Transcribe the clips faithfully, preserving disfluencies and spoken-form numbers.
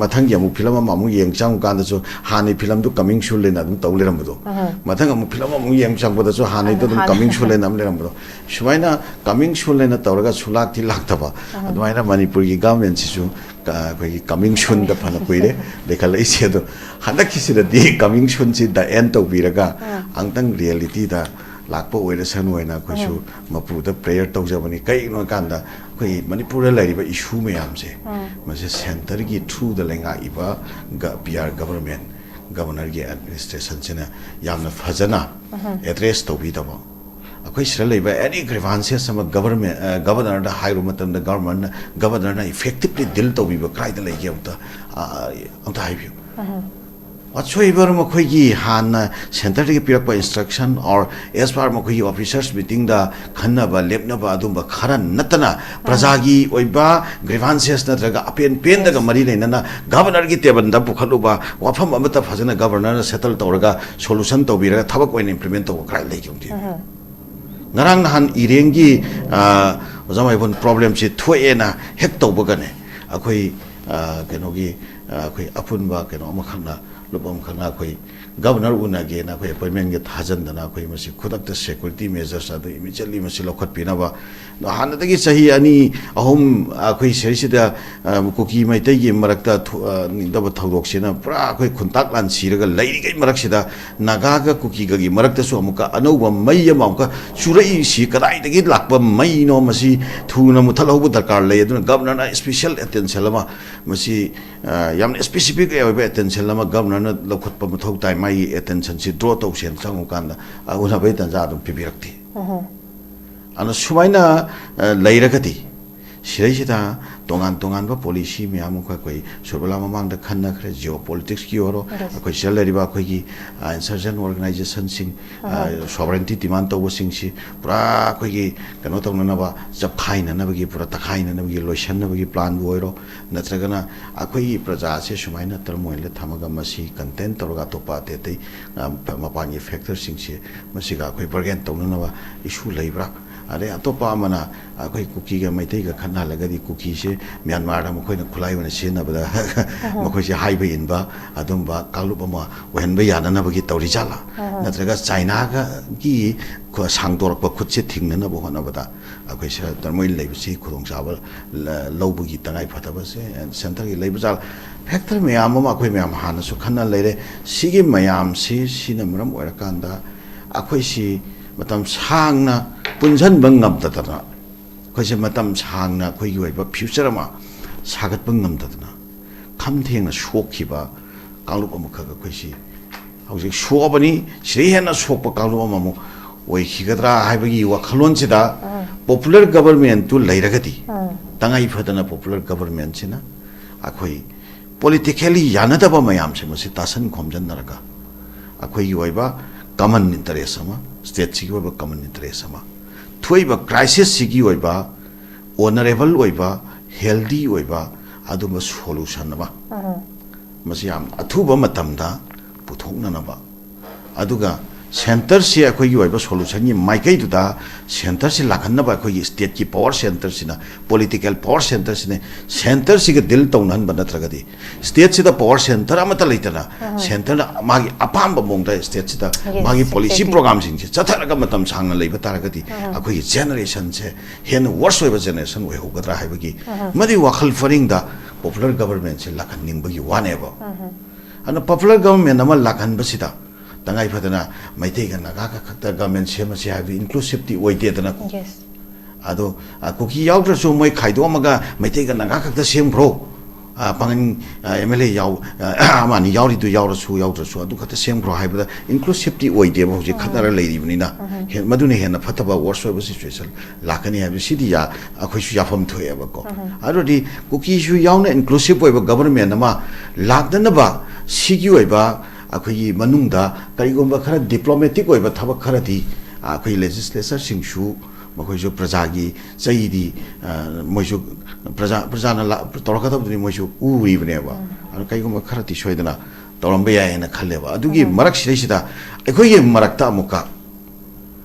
ꯃꯊꯪꯒꯤ ꯑꯃꯨꯛ ꯐꯤꯂꯝ ꯑꯃ ꯑꯃꯨꯛ ꯌꯦꯡ ꯆꯪꯉꯨ ꯀꯥꯟꯗꯁꯨ ꯍꯥꯟꯅꯩ ꯐꯤꯂꯝꯗꯨ coming soon ꯍꯥꯏꯅ ꯑꯗꯨꯝ ꯇꯧ ꯂꯩꯔꯝꯕꯗꯣ꯫ ꯃꯊꯪ ꯑꯃꯨꯛ ꯐꯤꯂꯝ ꯑꯃꯨꯛ ꯌꯦꯡ ꯆꯪꯕꯗꯁꯨ ꯍꯥꯟꯅꯩꯗꯣ ꯑꯗꯨꯝ coming soon ꯍꯥꯏꯅ ꯑꯃ ꯂꯩꯔꯝꯕꯗꯣ꯫ ꯁꯨꯃꯥꯏꯅ coming soon ꯍꯥꯏꯅ ꯇꯧꯔꯒ ꯁꯨꯂꯥꯛꯇꯤ ꯂꯥꯛꯇꯕ꯫ ꯑꯗꯨꯃꯥꯏꯅ ꯃꯅꯤꯄꯨꯔꯒꯤ government ꯁꯤꯁꯨ ꯀ-, ꯑꯩꯈꯣꯏꯒꯤ coming soon ꯗ ꯐꯅ ꯀꯨꯏꯔꯦ ꯂꯩꯈꯠꯂꯛꯏꯁꯦ꯫ ꯑꯗꯣ ꯍꯟꯗꯛꯀꯤꯁꯤꯗꯗꯤ coming soon ꯁꯤ the end ꯇꯧꯕꯤꯔꯒ ꯑꯃꯨꯛꯇꯪ reality ꯗ ꯂꯥꯛꯄ ꯑꯣꯏꯔꯁꯅꯨ ꯍꯥꯏꯅ ꯑꯩꯈꯣꯏꯁꯨ ꯃꯄꯨꯗ prayer ꯇꯧꯖꯕꯅꯤ꯫ ꯀꯩꯒꯤꯅꯣ ꯍꯥꯏ ꯀꯥꯟꯗ ꯑꯩꯈꯣꯏ ꯃꯅꯤꯄꯨꯔꯗ ꯂꯩꯔꯤꯕ issue ꯃꯌꯥꯝꯁꯦ ꯃꯁꯤ centre ꯒꯤ through ꯗ ꯂꯩꯉꯥꯛꯏꯕ ꯒ-, ꯄꯤ ꯑꯥꯔ government, governor ꯒꯤ administration ꯁꯤꯅ ꯌꯥꯝꯅ ꯐꯖꯅ address ꯇꯧꯕꯤꯗꯕ꯫ ꯑꯩꯈꯣꯏ ꯁꯤꯗ ꯂꯩꯕ any grievances ꯑꯃ government, ꯑ, governor ꯗ ꯍꯥꯏꯔꯨꯕ ꯃꯇꯝꯗ government ꯅ, governor ꯅ effectively deal ꯇꯧꯕꯤꯕ ꯀꯗꯥꯏꯗ ꯂꯩꯒꯦ ꯑꯝꯇ, ꯑ, ꯑꯝꯇ ꯍꯥꯏꯕꯤꯌꯨ꯫ Whatsoever ꯃꯈꯣꯏꯒꯤ ꯍꯥꯟꯅ centre ꯗꯒꯤ ꯄꯤꯔꯛꯄ instruction or as per ꯃꯈꯣꯏꯒꯤ officers meeting ꯗ ꯈꯟꯅꯕ ꯂꯦꯞꯅꯕ ꯑꯗꯨꯝꯕ ꯈꯔ ꯅꯠꯇꯅ ꯄ꯭ꯔꯖꯥꯒꯤ ꯑꯣꯏꯕ grievances ꯅꯠꯇ꯭ꯔꯒ ꯑꯄꯦꯟ ꯄꯦꯟꯗꯒ ꯃꯔꯤ ꯂꯩꯅꯅ governor ꯒꯤ table ꯗ ꯄꯨꯈꯠꯂꯨꯕ ꯋꯥꯐꯝ ꯑꯃꯠꯇ ꯐꯖꯅ governor ꯅ settle ꯇꯧꯔꯒ solution ꯇꯧꯕꯤꯔꯒ ꯊꯕꯛ ꯑꯣꯏꯅ implement ꯇꯧꯕ ꯀꯗꯥꯏ ꯂꯩꯒꯦ ꯑꯝꯇ ꯌꯦꯡꯕꯤꯌꯨ꯫ ꯉꯔꯥꯡ ꯅꯍꯥꯟ ꯏꯔꯦꯡꯒꯤ, ꯑ, ꯑꯣꯖꯥ ꯃꯥꯏꯕꯝ problem ꯁꯤ ꯊꯣꯛꯑꯦꯅ ꯍꯦꯛ ꯇꯧꯕꯒꯅꯦ, ꯑꯩꯈꯣꯏ, ꯑ, ꯀꯩꯅꯣꯒꯤ, ꯑ, ꯑꯩꯈꯣꯏ ꯑꯄꯨꯟꯕ ꯀꯩꯅꯣ ꯑꯃꯈꯛꯅ, ꯂꯨꯞ ꯑꯃꯈꯛꯅ ꯑꯩꯈꯣꯏ governor ꯎꯅꯒꯦꯅ ꯑꯩꯈꯣꯏ appointment ꯒ ꯊꯥꯖꯟꯗꯅ ꯑꯩꯈꯣꯏ ꯃꯁꯤ ꯈꯨꯗꯛꯇ security measures ꯑꯗꯨ immediately ꯃꯁꯤ ꯂꯧꯈꯠꯄꯤꯅꯕ꯫ ꯑꯗꯣ ꯍꯥꯟꯅꯗꯒꯤ ꯆꯍꯤ ꯑꯅꯤ ꯑꯍꯨꯝ ꯑꯩꯈꯣꯏ ꯁꯤꯗꯩꯁꯤꯗ, ꯑ, ꯀꯨꯀꯤ ꯃꯩꯇꯩꯒꯤ ꯃꯔꯛꯇ ꯊꯣ-, ꯑ, ꯅꯤꯡꯗꯕ ꯊꯧꯗꯣꯛꯁꯤꯅ ꯄꯨꯔꯥ ꯑꯩꯈꯣꯏ ꯈꯨꯟꯇꯥꯛ ꯂꯥꯟ ꯁꯤꯔꯒ ꯂꯩꯔꯤꯉꯩ ꯃꯔꯛꯁꯤꯗ ꯅꯥꯒꯥꯒ ꯀꯨꯀꯤꯒꯒꯤ ꯃꯔꯛꯇꯁꯨ ꯑꯃꯨꯛꯀ ꯑꯅꯧꯕ ꯃꯩ ꯑꯃ ꯑꯃꯨꯛꯀ ꯆꯨꯔꯛꯏꯁꯤ ꯀꯗꯥꯏꯗꯒꯤ ꯂꯥꯛꯄ ꯃꯩꯅꯣ? ꯃꯁꯤ ꯊꯨꯅ ꯃꯨꯊꯠꯍꯧꯕ ꯗꯔꯀꯥꯔ ꯂꯩ꯫ ꯑꯗꯨꯅ governor ꯅ special attention ꯑꯃ, ꯃꯁꯤ, ꯑ, ꯌꯥꯝꯅ specific ꯑꯣꯏꯕ attention ꯑꯃ governor ꯅ ꯂꯧꯈꯠꯄ ꯃꯊꯧ ꯇꯥꯏ꯫ ꯃꯥꯒꯤ attention ꯁꯤ draw ꯇꯧꯁꯦꯅ ꯆꯪꯉꯨꯀꯥꯟꯗ, ꯑ, ꯎꯅꯕꯒꯤ ꯇꯥꯟꯖꯥ ꯑꯗꯨꯝ ꯄꯤꯕꯤꯔꯛꯇꯦ꯫ ꯑꯗꯨꯅ ꯁꯨꯃꯥꯏꯅ, ꯑ, ꯂꯩꯔꯒꯗꯤ ꯁꯤꯗꯩꯁꯤꯗ ꯇꯣꯉꯥꯟ ꯇꯣꯉꯥꯟꯕ policy ꯃꯌꯥꯝ ꯑꯃ ꯑꯩꯈꯣꯏ ꯁꯨꯔꯕꯂꯥ ꯃꯃꯥꯡꯗ ꯈꯟꯅꯈ꯭ꯔꯦ, geopolitics ꯀꯤ ꯑꯣꯏꯔꯣ, ꯑꯩꯈꯣꯏ ꯁꯤꯗ ꯂꯩꯔꯤꯕ ꯑꯩꯈꯣꯏꯒꯤ, ꯑ, insurgent organization ꯁꯤꯡ, ꯑ, sovereignty demand ꯇꯧꯕꯁꯤꯡꯁꯤ ꯄꯨꯔꯥ ꯑꯩꯈꯣꯏꯒꯤ ꯀꯩꯅꯣ ꯇꯧꯅꯅꯕ, ꯆꯞꯈꯥꯏꯅꯅꯕꯒꯤ, ꯄꯨꯔꯥ ꯇꯛꯈꯥꯏꯅꯅꯕꯒꯤ, ꯂꯣꯏꯁꯟꯅꯕꯒꯤ plan ꯕꯨ ꯑꯣꯏꯔꯣ, ꯅꯠꯇ꯭ꯔꯒꯅ ꯑꯩꯈꯣꯏꯒꯤ ꯄ꯭ꯔꯖꯥꯁꯦ ꯁꯨꯃꯥꯏꯅ turmoil ꯗ ꯊꯝꯃꯒ ꯃꯁꯤ contain ꯇꯧꯔꯒ ꯑꯇꯣꯞꯄ ꯑꯇꯩ ꯑꯇꯩ, ꯑ, ꯃꯄꯥꯟꯒꯤ factor ꯁꯤꯡꯁꯦ ꯃꯁꯤꯒ ꯑꯩꯈꯣꯏ bargain ꯇꯧꯅꯅꯕ issue ꯂꯩꯕ꯭ꯔꯥ? ꯑꯗꯩ ꯑꯇꯣꯞꯄ ꯑꯃꯅ ꯑꯩꯈꯣꯏ ꯀꯨꯀꯤꯒ ꯃꯩꯇꯩꯒ ꯈꯠꯅꯍꯜꯂꯒꯗꯤ ꯀꯨꯀꯤꯁꯦ ꯃ꯭ꯌꯥꯟꯃꯥꯔꯗ ꯃꯈꯣꯏꯅ ꯈꯨꯠꯂꯥꯏ ꯑꯣꯏꯅ ꯁꯤꯖꯤꯟꯅꯕꯗ ꯃꯈꯣꯏꯁꯦ ꯍꯥꯏꯕ ꯏꯟꯕ ꯑꯗꯨꯝꯕ ꯀꯥꯡꯂꯨꯞ ꯑꯃ ꯑꯣꯏꯍꯟꯕ ꯌꯥꯅꯅꯕꯒꯤ ꯇꯧꯔꯤꯖꯥꯠꯂꯥ? ꯅꯠꯇ꯭ꯔꯒ ꯆꯥꯏꯅꯥꯒꯤ ꯈꯨ-, ꯁꯥꯡꯗꯣꯔꯛꯄ ꯈꯨꯠꯁꯦ ꯊꯤꯡꯅꯅꯕ ꯍꯣꯠꯅꯕꯗ ꯑꯩꯈꯣꯏ ꯁ-, ꯇꯔꯃꯣꯏ ꯂꯩꯕꯁꯤ ꯈꯨꯗꯣꯡꯆꯥꯕ ꯂ-, ꯂꯧꯕꯒꯤ ꯇꯉꯥꯏ ꯐꯗꯕꯁꯦ ꯁꯦꯟꯇꯔꯒꯤ ꯂꯩꯕ ꯖꯥꯠꯂꯥ? ꯐꯦꯛꯇꯔ ꯃꯌꯥꯝ ꯑꯃ ꯑꯩꯈꯣꯏ ꯃꯌꯥꯝ ꯍꯥꯟꯅꯁꯨ ꯈꯟꯅ ꯂꯩꯔꯦ꯫ ꯁꯤꯒꯤ ꯃꯌꯥꯝꯁꯤ, ꯁꯤꯅ ꯃꯔꯝ ꯑꯣꯏꯔꯀꯥꯟꯗ ꯑꯩꯈꯣꯏꯁꯤ ꯃꯇꯝ ꯁꯥꯡꯅ ꯄꯨꯟꯁꯤꯟꯕ ꯉꯝꯗꯗꯅ, ꯑꯩꯈꯣꯏꯁꯦ ꯃꯇꯝ ꯁꯥꯡꯅ ꯑꯩꯈꯣꯏꯒꯤ ꯑꯣꯏꯕ ꯐ꯭ꯌꯨꯆꯔ ꯑꯃ ꯁꯥꯒꯠꯄ ꯉꯝꯗꯗꯅ ꯈꯝ ꯊꯦꯡꯅ ꯁꯣꯛꯈꯤꯕ ꯀꯥꯡꯂꯨꯞ ꯑꯃꯈꯛ ꯑꯩꯈꯣꯏꯁꯤ ꯍꯧꯖꯤꯛ ꯁꯣꯛꯑꯕꯅꯤ꯫ ꯁꯤꯗꯩ ꯍꯦꯟꯅ ꯁꯣꯛꯄ ꯀꯥꯡꯂꯨꯞ ꯑꯃꯃꯨꯛ ꯑꯣꯏꯈꯤꯒꯗ꯭ꯔꯥ ꯍꯥꯏꯕꯒꯤ ꯋꯥꯈꯜꯂꯣꯟꯁꯤꯗ ꯄꯣꯄꯨꯂꯔ ꯒꯕꯔꯃꯦꯟꯇꯨ ꯂꯩꯔꯒꯗꯤ, ꯇꯉꯥꯏ ꯐꯗꯅ ꯄꯣꯄꯨꯂꯔ ꯒꯕꯔꯃꯦꯟꯁꯤꯅ ꯑꯩꯈꯣꯏ ꯄꯣꯂꯤꯇꯤꯀꯦꯜꯂꯤ ꯌꯥꯅꯗꯕ ꯃꯌꯥꯝꯁꯦ ꯃꯁꯤ ꯇꯥꯁꯟ ꯈꯣꯝꯖꯤꯟꯅꯔꯒ ꯑꯩꯈꯣꯏꯒꯤ ꯑꯣꯏꯕ ꯀꯃꯟ ꯏꯟꯇꯔꯦꯁ ꯑꯃ, ꯁ꯭ꯇꯦꯠꯁꯤꯒꯤ ꯑꯣꯏꯕ ꯀꯃꯟ ꯏꯟꯇꯔꯦꯁ ꯑꯃ, ꯊꯣꯛꯏꯕ ꯀ꯭ꯔꯥꯏꯁꯤꯁꯁꯤꯒꯤ ꯑꯣꯏꯕ ꯑꯣꯅꯔꯦꯕꯜ ꯑꯣꯏꯕ, ꯍꯦꯜꯗꯤ ꯑꯣꯏꯕ ꯑꯗꯨꯝꯕ ꯁꯣꯂꯨꯁꯟ ꯑꯃ ꯃꯁꯤ ꯌꯥꯝ ꯑꯊꯨꯕ ꯃꯇꯝꯗ ꯄꯨꯊꯣꯛꯅꯅꯕ, ꯑꯗꯨꯒ ꯁꯦꯟꯇꯔꯁꯤ ꯑꯩꯈꯣꯏꯒꯤ ꯑꯣꯏꯕ ꯁꯣꯂꯨꯁꯟꯒꯤ ꯃꯥꯏꯀꯩꯗꯨꯗ ꯁꯦꯟꯇꯔꯁꯤ ꯂꯥꯛꯍꯟꯅꯕ ꯑꯩꯈꯣꯏꯒꯤ ꯁ꯭ꯇꯦꯠꯀꯤ ꯄꯋꯥꯔ ꯁꯦꯟꯇꯔꯁꯤꯅ, ꯄꯣꯂꯤꯇꯤꯀꯦꯜ ꯄꯋꯥꯔ ꯁꯦꯟꯇꯔꯁꯤꯅ ꯁꯦꯟꯇꯔꯁꯤꯒ ꯗꯤꯜ ꯇꯧꯅꯍꯟꯕ ꯅꯠꯇ꯭ꯔꯒꯗꯤ, ꯁ꯭ꯇꯦꯠꯁꯤꯗ ꯄꯋꯥꯔ ꯁꯦꯟꯇꯔ ꯑꯃꯠꯇ ꯂꯩꯇꯅ ꯁꯦꯟꯇꯔꯅ ꯃꯥꯒꯤ ꯑꯄꯥꯝꯕ ꯃꯑꯣꯡꯗ ꯁ꯭ꯇꯦꯠꯁꯤꯗ ꯃꯥꯒꯤ ꯄꯣꯂꯤꯁꯤ ꯄ꯭ꯔꯣꯒꯥꯝꯁꯤꯡꯁꯦ ꯆꯠꯊꯔꯒ ꯃꯇꯝ ꯁꯥꯡꯅ ꯂꯩꯕ ꯇꯥꯔꯒꯗꯤ ꯑꯩꯈꯣꯏꯒꯤ ꯖꯦꯅꯦꯔꯦꯁꯟꯁꯦ ꯍꯦꯟꯅ ꯋꯔꯁ ꯑꯣꯏꯕ ꯖꯦꯅꯦꯔꯦꯁꯟ ꯑꯣꯏꯍꯧꯒꯗ꯭ꯔꯥ ꯍꯥꯏꯕꯒꯤ ꯃꯗꯨꯒꯤ ꯋꯥꯈꯜ ꯄꯔꯤꯡꯗ ꯄꯣꯄꯨꯂꯔ ꯒꯕꯔꯃꯦꯟꯁꯦ ꯂꯥꯛꯍꯟꯅꯤꯡꯕꯒꯤ ꯋꯥꯅꯦꯕ꯫ ꯑꯗꯨꯅ ꯄꯣꯄꯨꯂꯔ ꯒꯕꯔꯃꯦꯟ ꯑꯃ ꯂꯥꯛꯍꯟꯕꯁꯤꯗ ꯇꯉꯥꯏ ꯐꯗꯅ ꯃꯩꯇꯩꯒ ꯅꯥꯒꯥꯒ ꯈꯛꯇ ꯒꯕꯔꯃꯦꯟ ꯁꯦꯝꯃꯁꯤ ꯍꯥꯏꯕꯗꯤ ꯏꯟꯀ꯭ꯂꯨꯁꯤꯞꯇꯤ ꯑꯣꯏꯗꯦꯗꯅꯀꯣ꯫ ꯑꯗꯣ, ꯑ, ꯀꯨꯀꯤ ꯌꯥꯎꯗ꯭ꯔꯁꯨ ꯃꯣꯏ ꯈꯥꯏꯗꯣꯛꯑꯝꯃꯒ ꯃꯩꯇꯩꯒ ꯅꯥꯒꯥ ꯈꯛꯇ ꯁꯦꯝꯈ꯭ꯔꯣ, ꯑ, ꯄꯥꯡꯒꯟ, ꯑ, ꯑꯦꯝ ꯑꯦꯜ ꯑꯦ ꯌꯥꯎ-, ꯑ, ꯑꯃ ꯑꯅꯤ ꯌꯥꯎꯔꯤꯗꯨ ꯌꯥꯎꯔꯁꯨ ꯌꯥꯎꯗ꯭ꯔꯁꯨ ꯑꯗꯨ ꯈꯛꯇ ꯁꯦꯝꯈ꯭ꯔꯣ ꯍꯥꯏꯕꯗ ꯏꯟꯀ꯭ꯂꯨꯁꯤꯞꯇꯤ ꯑꯣꯏꯗꯦꯕ꯫ ꯍꯧꯖꯤꯛ ꯈꯠꯅꯔ ꯂꯩꯔꯤꯕꯅꯤꯅ ꯍꯦ-, ꯃꯗꯨꯅ ꯍꯦꯟꯅ ꯐꯠꯇꯕ, ꯋꯔꯁ ꯑꯣꯏꯕ ꯁꯤꯆꯨꯋꯦꯁꯟ ꯂꯥꯛꯀꯅꯤ ꯍꯥꯏꯕꯁꯤꯗꯤ ꯌꯥ-, ꯑꯩꯈꯣꯏꯁꯨ ꯌꯥꯐꯝ ꯊꯣꯛꯑꯦꯕꯀꯣ꯫ ꯑꯗꯨꯗꯤ ꯀꯨꯀꯤꯁꯨ ꯌꯥꯎꯅ ꯏꯟꯀ꯭ꯂꯨꯁꯤꯞ ꯑꯣꯏꯕ ꯒꯕꯔꯃꯦꯟ ꯑꯃ ꯂꯥꯛꯅꯅꯕ ꯁꯤꯒꯤ ꯑꯣꯏꯕ ꯑꯩꯈꯣꯏꯒꯤ ꯃꯅꯨꯡꯗ ꯀꯔꯤꯒꯨꯝꯕ ꯈꯔ ꯗꯤꯄ꯭ꯂꯣꯃꯦꯇꯤꯛ ꯑꯣꯏꯕ ꯊꯕꯛ ꯈꯔꯗꯤ, ꯑ, ꯑꯩꯈꯣꯏ ꯂꯦꯖꯤꯁꯂꯦꯆꯔꯁꯤꯡꯁꯨ ꯃꯈꯣꯏꯁꯨ ꯄ꯭ꯔꯖꯥꯒꯤ ꯆꯩꯗꯤ, ꯑ, ꯃꯣꯏꯁꯨ ꯄ꯭ꯔꯖꯥ, ꯄ꯭ꯔꯖꯥꯅ ꯂꯥ-, ꯇꯧꯔꯛꯀꯗꯕꯗꯨꯅꯤ ꯃꯣꯏꯁꯨ ꯎꯔꯤꯕꯅꯦꯕ꯫ ꯑꯗꯨ ꯀꯩꯒꯨꯝꯕ ꯈꯔꯗꯤ ꯁꯣꯏꯗꯅ ꯇꯧꯔꯝꯕ ꯌꯥꯏ ꯍꯥꯏꯅ ꯈꯜꯂꯦꯕ꯫ ꯑꯗꯨꯒꯤ ꯃꯔꯛꯁꯤꯗꯩꯁꯤꯗ ꯑꯩꯈꯣꯏꯒꯤ ꯃꯔꯛꯇ ꯑꯃꯨꯛꯀ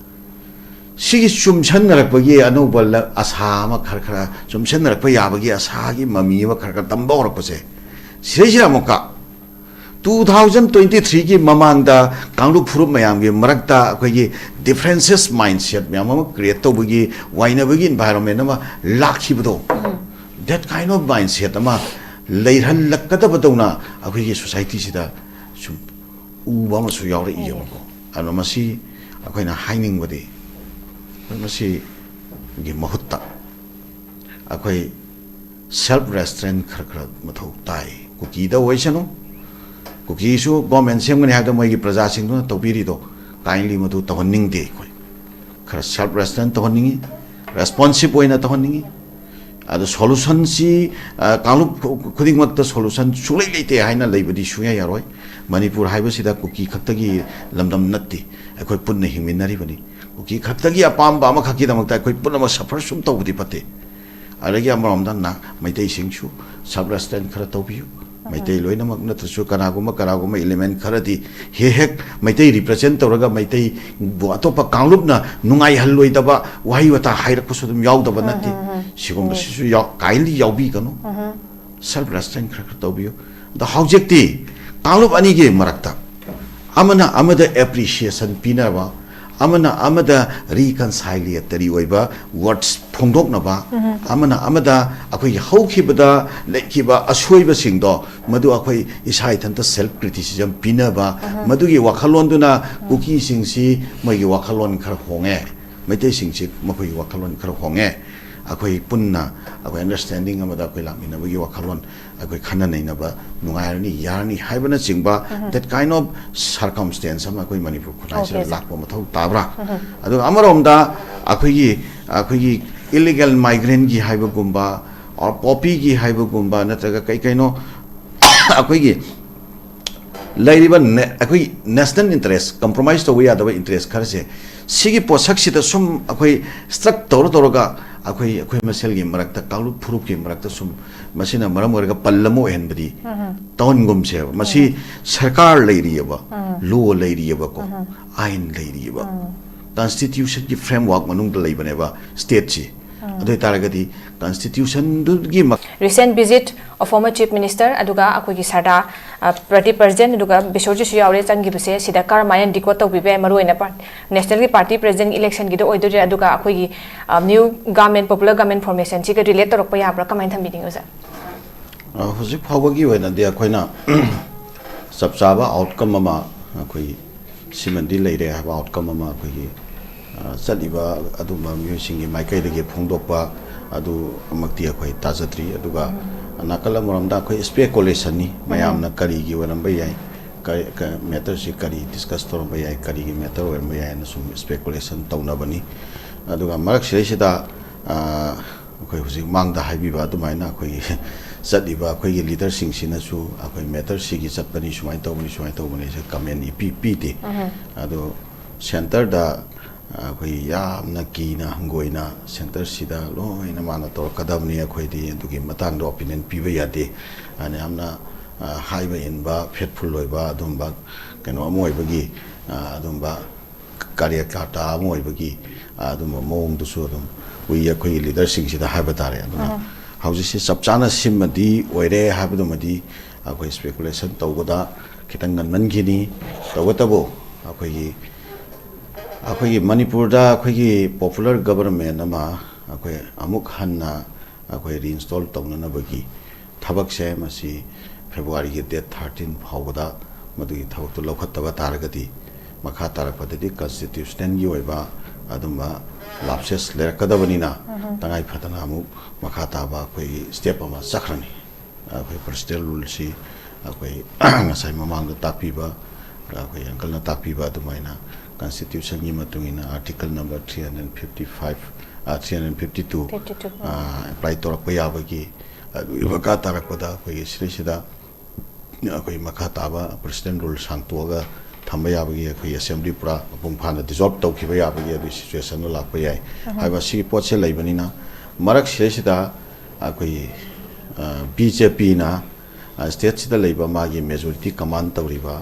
ꯁꯤꯒꯤ ꯆꯨꯝꯁꯟꯅꯔꯛꯄꯒꯤ ꯑꯅꯧꯕ ꯂ-, ꯑꯁꯥ ꯑꯃ ꯈꯔ ꯈꯔ ꯆꯨꯝꯁꯟꯅꯔꯛꯄ ꯌꯥꯕꯒꯤ ꯑꯁꯥꯒꯤ ꯃꯃꯤ ꯑꯃ ꯈꯔ ꯈꯔ ꯇꯝꯕ ꯍꯧꯔꯛꯄꯁꯦ, ꯁꯤꯗꯩꯁꯤꯗ ꯑꯃꯨꯛꯀ two thousand twenty threeꯒꯤ ꯃꯃꯥꯡꯗ ꯀꯥꯡꯂꯨꯞ ꯐꯨꯔꯨꯞ ꯃꯌꯥꯝꯒꯤ ꯃꯔꯛꯇ ꯑꯩꯈꯣꯏꯒꯤ differences mindset ꯃꯌꯥꯝ ꯑꯃ create ꯇꯧꯕꯒꯤ, ꯋꯥꯏꯅꯕꯒꯤ environment ꯑꯃ ꯂꯥꯛꯈꯤꯕꯗꯣ, that kind of mindset ꯑꯃ ꯂꯩꯍꯜꯂꯛꯀꯗꯕꯗꯧꯅ ꯑꯩꯈꯣꯏꯒꯤ societyꯁꯤꯗ ꯁꯨꯝ ꯎꯕ ꯑꯃꯁꯨ ꯌꯥꯎꯔꯛꯏꯑꯕꯀꯣ꯫ ꯑꯗꯨꯅ ꯃꯁꯤ ꯑꯩꯈꯣꯏꯅ ꯍꯥꯏꯅꯤꯡꯕꯗꯤ, ꯃꯁꯤꯒꯤ ꯃꯍꯨꯠꯇ ꯑꯩꯈꯣꯏ self restraint ꯈꯔ ꯈꯔ ꯃꯊꯧ ꯇꯥꯏ꯫ ꯀꯨꯀꯤꯗ ꯑꯣꯏꯁꯅꯨ, ꯀꯨꯀꯤꯁꯨ government ꯁꯦꯝꯒꯅꯤ ꯍꯥꯏꯕꯗ ꯃꯣꯏꯒꯤ ꯄ꯭ꯔꯖꯥꯁꯤꯡꯗꯨꯅ ꯇꯧꯕꯤꯔꯤꯗꯣ kindly ꯃꯗꯨ ꯇꯧꯍꯟꯅꯤꯡꯗꯦ꯫ ꯑꯩꯈꯣꯏ ꯈꯔ self restraint ꯇꯧꯍꯟꯅꯤꯡꯉꯤ, responsive ꯑꯣꯏꯅ ꯇꯧꯍꯟꯅꯤꯡꯉꯤ꯫ ꯑꯗꯣ solutionꯁꯤ, ꯑ, ꯀꯥꯡꯂꯨꯞ ꯈꯨ-, ꯈꯨꯗꯤꯡꯃꯛꯇ solution ꯁꯨꯡꯂꯩ ꯂꯩꯇꯦ ꯍꯥꯏꯅ ꯂꯩꯕꯗꯤ ꯁꯨꯡꯌꯥ ꯌꯥꯔꯣꯏ꯫ ꯃꯅꯤꯄꯨꯔ ꯍꯥꯏꯕꯁꯤꯗ ꯀꯨꯀꯤ ꯈꯛꯇꯒꯤ ꯂꯝꯗꯝ ꯅꯠꯇꯦ, ꯑꯩꯈꯣꯏ ꯄꯨꯟꯅ ꯍꯤꯡꯃꯤꯟꯅꯔꯤꯕꯅꯤ꯫ ꯀꯨꯀꯤ ꯈꯛꯇꯒꯤ ꯑꯄꯥꯝꯕ ꯑꯃꯈꯛꯀꯤꯗꯃꯛꯇ ꯑꯩꯈꯣꯏ ꯄꯨꯝꯅꯃꯛ suffer ꯁꯨꯝ ꯇꯧꯕꯗꯤ ꯐꯠꯇꯦ꯫ ꯑꯗꯒꯤ ꯑꯃꯔꯣꯝꯗ ꯅ-, ꯃꯩꯇꯩꯁꯤꯡꯁꯨ self restraint ꯈꯔ ꯇꯧꯕꯤꯌꯨ꯫ ꯃꯩꯇꯩ ꯂꯣꯏꯅꯃꯛ ꯅꯠꯇ꯭ꯔꯁꯨ ꯀꯅꯥꯒꯨꯝꯕ, ꯀꯅꯥꯒꯨꯝꯕ element ꯈꯔꯗꯤ ꯍꯦꯛ ꯍꯦꯛ ꯃꯩꯇꯩ represent ꯇꯧꯔꯒ ꯃꯩꯇꯩꯕꯨ ꯑꯇꯣꯞꯄ ꯀꯥꯡꯂꯨꯞꯅ ꯅꯨꯡꯉꯥꯏꯍꯜꯂꯣꯏꯗꯕ ꯋꯥꯍꯩ ꯋꯥꯇꯥ ꯍꯥꯏꯔꯛꯄꯁꯨ ꯑꯗꯨꯝ ꯌꯥꯎꯗꯕ ꯅꯠꯇꯦ꯫ ꯁꯤꯒꯨꯝꯕꯁꯤꯁꯨ ꯌꯥꯎ-, kindly ꯌꯥꯎꯕꯤꯒꯅꯨ꯫ Self restraint ꯈꯔ ꯈꯔ ꯇꯧꯕꯤꯌꯨ꯫ ꯑꯗꯣ ꯍꯧꯖꯤꯛꯇꯤ ꯀꯥꯡꯂꯨꯞ ꯑꯅꯤꯒꯤ ꯃꯔꯛꯇ ꯑꯃꯅ ꯑꯃꯗ appreciation ꯄꯤꯅꯕ, ꯑꯃꯅ ꯑꯃꯗ reconciliatory ꯑꯣꯏꯕ words ꯐꯣꯡꯗꯣꯛꯅꯕ, ꯑꯃꯅ ꯑꯃꯗ ꯑꯩꯈꯣꯏꯒꯤ ꯍꯧꯈꯤꯕꯗ ꯂꯩꯈꯤꯕ ꯑꯁꯣꯏꯕꯁꯤꯡꯗꯣ ꯃꯗꯨ ꯑꯩꯈꯣꯏ ꯏꯁꯥ ꯏꯊꯟꯇ self criticism ꯄꯤꯅꯕ, ꯃꯗꯨꯒꯤ ꯋꯥꯈꯜꯂꯣꯟꯗꯨꯅ ꯀꯨꯀꯤꯁꯤꯡꯁꯤ ꯃꯣꯏꯒꯤ ꯋꯥꯈꯜꯂꯣꯟ ꯈꯔ ꯍꯣꯡꯉꯦ, ꯃꯩꯇꯩꯁꯤꯡꯁꯤ ꯃꯈꯣꯏꯒꯤ ꯋꯥꯈꯜꯂꯣꯟ ꯈꯔ ꯍꯣꯡꯉꯦ, ꯑꯩꯈꯣꯏ ꯄꯨꯟꯅ ꯑꯩꯈꯣꯏ understanding ꯑꯃꯗ ꯑꯩꯈꯣꯏ ꯂꯥꯛꯃꯤꯟꯅꯕꯒꯤ ꯋꯥꯈꯜꯂꯣꯟ, ꯑꯩꯈꯣꯏ ꯈꯟꯅ ꯅꯩꯅꯕ ꯅꯨꯡꯉꯥꯏꯔꯅꯤ, ꯌꯥꯔꯅꯤ ꯍꯥꯏꯕꯅꯆꯤꯡꯕ, that kind of circumstance ꯑꯃ ꯑꯩꯈꯣꯏ ꯃꯅꯤꯄꯨꯔ ꯈꯨꯟꯅꯥꯏꯁꯤꯗ Okay, sir. ꯂꯥꯛꯄ ꯃꯊꯧ ꯇꯥꯕ꯭ꯔꯥ? ꯑꯗꯨꯒ ꯑꯃꯔꯣꯝꯗ ꯑꯩꯈꯣꯏꯒꯤ, ꯑꯩꯈꯣꯏꯒꯤ illegal migrantꯀꯤ ꯍꯥꯏꯕꯒꯨꯝꯕ, or poppyꯒꯤ ꯍꯥꯏꯕꯒꯨꯝꯕ, ꯅꯠꯇ꯭ꯔꯒ ꯀꯩ ꯀꯩꯅꯣ ꯑꯩꯈꯣꯏꯒꯤ ꯂꯩꯔꯤꯕ ꯅꯦ-, ꯑꯩꯈꯣꯏ national interest, compromise ꯇꯧꯕ ꯌꯥꯗꯕ interest ꯈꯔꯁꯦ, ꯁꯤꯒꯤ ꯄꯣꯠꯁꯛꯁꯤꯗ ꯁꯨꯝ ꯑꯩꯈꯣꯏ stuck ꯇꯧꯔ ꯇꯧꯔꯒ ꯑꯩꯈꯣꯏ, ꯑꯩꯈꯣꯏ ꯃꯁꯦꯜꯒꯤ ꯃꯔꯛꯇ, ꯀꯥꯡꯂꯨꯞ ꯐꯨꯔꯨꯞꯀꯤ ꯃꯔꯛꯇ ꯁꯨꯝ, ꯃꯁꯤꯅ ꯃꯔꯝ ꯑꯣꯏꯔꯒ ꯄꯜ ꯑꯃ ꯑꯣꯏꯍꯟꯕꯗꯤ ꯇꯧꯍꯟꯒꯨꯝꯁꯦꯕ꯫ ꯃꯁꯤ ꯁꯔꯀꯥꯔ ꯂꯩꯔꯤꯑꯕ, law ꯂꯩꯔꯤꯑꯕꯀꯣ, ꯑꯥꯏꯟ ꯂꯩꯔꯤꯑꯕ꯫ ꯀꯟꯁꯇꯤꯇ꯭ꯌꯨꯁꯟꯒꯤ ꯐ꯭ꯔꯦꯝꯋꯥꯔꯛ ꯃꯅꯨꯡꯗ ꯂꯩꯕꯅꯦꯕ ꯁ꯭ꯇꯦꯠꯁꯤ꯫ ꯑꯗꯨ ꯑꯣꯏꯇꯥꯔꯒꯗꯤ ꯀꯟꯁꯇꯤꯇ꯭ꯌꯨꯁꯟꯗꯨꯒꯤ ꯃ- Recent visit of former Chief Minister ꯑꯗꯨꯒ ꯑꯩꯈꯣꯏꯒꯤ ꯁꯔꯗꯥ ꯄꯥꯔꯇꯤ ꯄ꯭ꯔꯁꯤꯗꯦꯟ ꯑꯗꯨꯒ ꯕꯤꯁꯣꯔꯖꯤꯠꯁꯨ ꯌꯥꯎꯔꯦ ꯆꯪꯈꯤꯕꯁꯦ, ꯁꯤꯗ ꯀꯔꯝꯍꯥꯏꯅ ꯗꯤꯀꯣꯠ ꯇꯧꯕꯤꯕ ꯌꯥꯏ? ꯃꯔꯨꯑꯣꯏꯅ ꯅꯦꯁꯅꯦꯜꯒꯤ ꯄꯥꯔꯇꯤ ꯄ꯭ꯔꯁꯤꯗꯦꯟ ꯏꯂꯦꯛꯁꯟꯒꯤꯗ ꯑꯣꯏꯗꯣꯏꯔꯥ, ꯑꯗꯨꯒ ꯑꯩꯈꯣꯏꯒꯤ ꯅ꯭ꯌꯨ ꯒꯚꯔꯟꯃꯦꯟ, ꯄꯣꯄꯨꯂꯔ ꯒꯚꯔꯟꯃꯦꯟ ꯐꯣꯔꯃꯦꯁꯟꯁꯤꯒ ꯔꯤꯂꯦꯠ ꯇꯧꯔꯛꯄ ꯌꯥꯕ꯭ꯔꯥ, ꯀꯃꯥꯏꯅ ꯊꯝꯕꯤꯅꯤꯡꯉꯤ ꯑꯣꯖꯥ? ꯍꯧꯖꯤꯛ ꯐꯥꯎꯕꯒꯤ ꯑꯣꯏꯅꯗꯤ ꯑꯩꯈꯣꯏꯅ ꯆꯞ ꯆꯥꯕ ꯑꯥꯎꯠꯀꯝ ꯑꯃ ꯑꯩꯈꯣꯏ ꯁꯤꯃꯗꯤ ꯂꯩꯔꯦ ꯍꯥꯏꯕ ꯑꯥꯎꯠꯀꯝ ꯑꯃ ꯑꯩꯈꯣꯏꯒꯤ ꯆꯠꯂꯤꯕ ꯑꯗꯨꯝꯕ ꯃꯤꯑꯣꯏꯁꯤꯡꯒꯤ ꯃꯥꯏꯀꯩꯗꯒꯤ ꯐꯣꯡꯗꯣꯛꯄ ꯑꯗꯨꯃꯛꯇꯤ ꯑꯩꯈꯣꯏ ꯇꯥꯖꯗ꯭ꯔꯤ꯫ ꯑꯗꯨꯒ ꯅꯥꯀꯜ ꯑꯃꯔꯣꯝꯗ ꯑꯩꯈꯣꯏ ꯁ꯭ꯄꯦꯀꯨꯂꯦꯁꯟꯅꯤ, ꯃꯌꯥꯝꯅ ꯀꯔꯤꯒꯤ ꯑꯣꯏꯔꯝꯕ ꯌꯥꯏ, ꯃꯦꯇꯔꯁꯤ ꯀꯔꯤ ꯗꯤꯁꯀꯁ ꯇꯧꯔꯝꯕ ꯌꯥꯏ, ꯀꯔꯤꯒꯤ ꯃꯦꯇꯔ ꯑꯣꯏꯔꯝꯕ ꯌꯥꯏ ꯍꯥꯏꯅ ꯁꯨꯝ ꯁ꯭ꯄꯦꯀꯨꯂꯦꯁꯟ ꯇꯧꯅꯕꯅꯤ꯫ ꯑꯗꯨꯒ ꯃꯔꯛꯁꯤꯗꯩꯁꯤꯗ ꯑꯩꯈꯣꯏ ꯍꯧꯖꯤꯛ ꯃꯥꯡꯗ ꯍꯥꯏꯕꯤꯕ ꯑꯗꯨꯃꯥꯏꯅ ꯑꯩꯈꯣꯏꯒꯤ ꯆꯠꯂꯤꯕ ꯑꯩꯈꯣꯏꯒꯤ ꯂꯤꯗꯔꯁꯤꯡꯁꯤꯅꯁꯨ ꯑꯩꯈꯣꯏ ꯃꯦꯇꯔ ꯁꯤꯒꯤ ꯆꯠꯄꯅꯤ, ꯁꯨꯃꯥꯏꯅ ꯇꯧꯕꯅꯤ, ꯁꯨꯃꯥꯏꯅ ꯇꯧꯕꯅꯤ ꯍꯥꯏꯁꯦ ꯀꯃꯦꯟ ꯏꯄꯤ ꯄꯤꯗꯦ꯫ ꯑꯗꯣ ꯁꯦꯟꯇꯔꯗ ꯑꯩꯈꯣꯏ ꯌꯥꯝꯅ ꯀꯤꯅ ꯍꯪꯒꯣꯏꯅ ꯁꯦꯟꯇꯔꯁꯤꯗ ꯂꯣꯏꯅ ꯃꯥꯅ ꯇꯧꯔꯛꯀꯗꯕꯅꯤ, ꯑꯩꯈꯣꯏꯗꯤ ꯑꯗꯨꯒꯤ ꯃꯇꯥꯡꯗ ꯑꯣꯄꯤꯅꯤꯌꯟ ꯄꯤꯕ ꯌꯥꯗꯦ꯫ ꯑꯗ ꯌꯥꯝꯅ ꯍꯥꯏꯕ ꯏꯟꯕ, ꯐꯦꯠꯐꯨꯜ ꯑꯣꯏꯕ ꯑꯗꯨꯝꯕ ꯀꯩꯅꯣ ꯑꯃ ꯑꯣꯏꯕꯒꯤ ꯑꯗꯨꯝꯕ ꯀꯥꯔꯌꯀꯔꯇꯥ ꯑꯃ ꯑꯣꯏꯕꯒꯤ ꯑꯗꯨꯝꯕ ꯃꯑꯣꯡꯗꯨꯁꯨ ꯑꯗꯨꯝ ꯎꯏ ꯑꯩꯈꯣꯏꯒꯤ ꯂꯤꯗꯔꯁꯤꯡꯁꯤꯗ ꯍꯥꯏꯕ ꯇꯥꯔꯦ꯫ ꯑꯗꯨꯅ ꯍꯧꯖꯤꯛꯁꯤ ꯆꯞ ꯆꯥꯅ ꯁꯤꯃꯗꯤ ꯑꯣꯏꯔꯦ ꯍꯥꯏꯕꯗꯨꯃꯗꯤ ꯑꯩꯈꯣꯏ ꯁ꯭ꯄꯦꯀꯨꯂꯦꯁꯟ ꯇꯧꯕꯗ ꯈꯤꯇꯪ ꯉꯟꯃꯟꯈꯤꯅꯤ꯫ ꯇꯧꯕꯇꯕꯨ ꯑꯩꯈꯣꯏꯒꯤ ꯑꯩꯈꯣꯏꯒꯤ ꯃꯅꯤꯄꯨꯔꯗ ꯑꯩꯈꯣꯏꯒꯤ ꯄꯣꯄꯨꯂꯔ ꯒꯕꯔꯟꯃꯦꯟ ꯑꯃ ꯑꯩꯈꯣꯏ ꯑꯃꯨꯛ ꯍꯟꯅ ꯑꯩꯈꯣꯏ ꯔꯤꯏꯟꯁꯇꯣꯜ ꯇꯧꯅꯅꯕꯒꯤ ꯊꯕꯛꯁꯦ ꯃꯁꯤ ꯐꯦꯕ꯭ꯔꯨꯋꯥꯔꯤꯒꯤ ꯗꯦꯠ ꯊꯥꯔꯇꯤꯟ ꯐꯥꯎꯕꯗ ꯃꯗꯨꯒꯤ ꯊꯕꯛꯇꯨ ꯂꯧꯈꯠꯇꯕ ꯇꯥꯔꯒꯗꯤ ꯃꯈꯥ ꯇꯥꯔꯛꯄꯗꯗꯤ ꯀꯟꯁꯇꯤꯇ꯭ꯌꯨꯁꯅꯦꯜꯒꯤ ꯑꯣꯏꯕ ꯑꯗꯨꯝꯕ ꯂꯥꯞꯁꯦꯁ ꯂꯩꯔꯛꯀꯗꯕꯅꯤꯅ ꯇꯉꯥꯏ ꯐꯗꯅ ꯑꯃꯨꯛ ꯃꯈꯥ ꯇꯥꯕ ꯑꯩꯈꯣꯏꯒꯤ ꯁ꯭ꯇꯦꯞ ꯑꯃ ꯆꯠꯈ꯭ꯔꯅꯤ꯫ ꯑꯩꯈꯣꯏ ꯄ꯭ꯔꯁꯤꯗꯦꯟ ꯔꯨꯜꯁꯤ ꯑꯩꯈꯣꯏ ꯉꯁꯥꯏ ꯃꯃꯥꯡꯗ ꯇꯥꯛꯄꯤꯕ ꯑꯩꯈꯣꯏ ꯑꯪꯀꯜꯅ ꯇꯥꯛꯄꯤꯕ ꯑꯗꯨꯃꯥꯏꯅ ꯀꯟꯁꯇꯤꯇ꯭ꯌꯨꯁꯟꯒꯤ ꯃꯇꯨꯡ ꯏꯟꯅ article number three hundred fifty five, three hundred fifty two fifty two apply ꯇꯧꯔꯛꯄ ꯌꯥꯕꯒꯤ ꯑꯗꯨꯒꯤ ꯃꯈꯥ ꯇꯥꯔꯛꯄꯗ ꯑꯩꯈꯣꯏꯒꯤ ꯁꯤꯗꯩꯁꯤꯗ ꯑꯩꯈꯣꯏ ꯃꯈꯥ ꯇꯥꯕ ꯄ꯭ꯔꯁꯤꯗꯦꯟ ꯔꯨꯜ ꯁꯥꯡꯇꯣꯛꯑꯒ ꯊꯝꯕ ꯌꯥꯕꯒꯤ ꯑꯩꯈꯣꯏꯒꯤ ꯑꯦꯁꯦꯝꯕ꯭ꯂꯤ ꯄꯨꯔꯥ ꯃꯄꯨꯡ ꯐꯥꯅ ꯗꯤꯖꯣꯜꯕ ꯇꯧꯈꯤꯕ ꯌꯥꯕꯒꯤ ꯑꯗꯨꯒꯤ ꯁꯤꯆꯨꯋꯦꯁꯟꯗ ꯂꯥꯛꯄ ꯌꯥꯏ ꯍꯥꯏꯕ ꯁꯤꯒꯤ ꯄꯣꯠꯁꯦ ꯂꯩꯕꯅꯤꯅ ꯃꯔꯛꯁꯤꯗꯩꯁꯤꯗ ꯑꯩꯈꯣꯏꯒꯤ ꯕꯤ ꯖꯦ ꯄꯤꯅ ꯁ꯭ꯇꯦꯠꯁꯤꯗ ꯂꯩꯕ ꯃꯥꯒꯤ ꯃꯦꯖꯣꯔꯤꯇꯤ ꯀꯃꯥꯟ ꯇꯧꯔꯤꯕ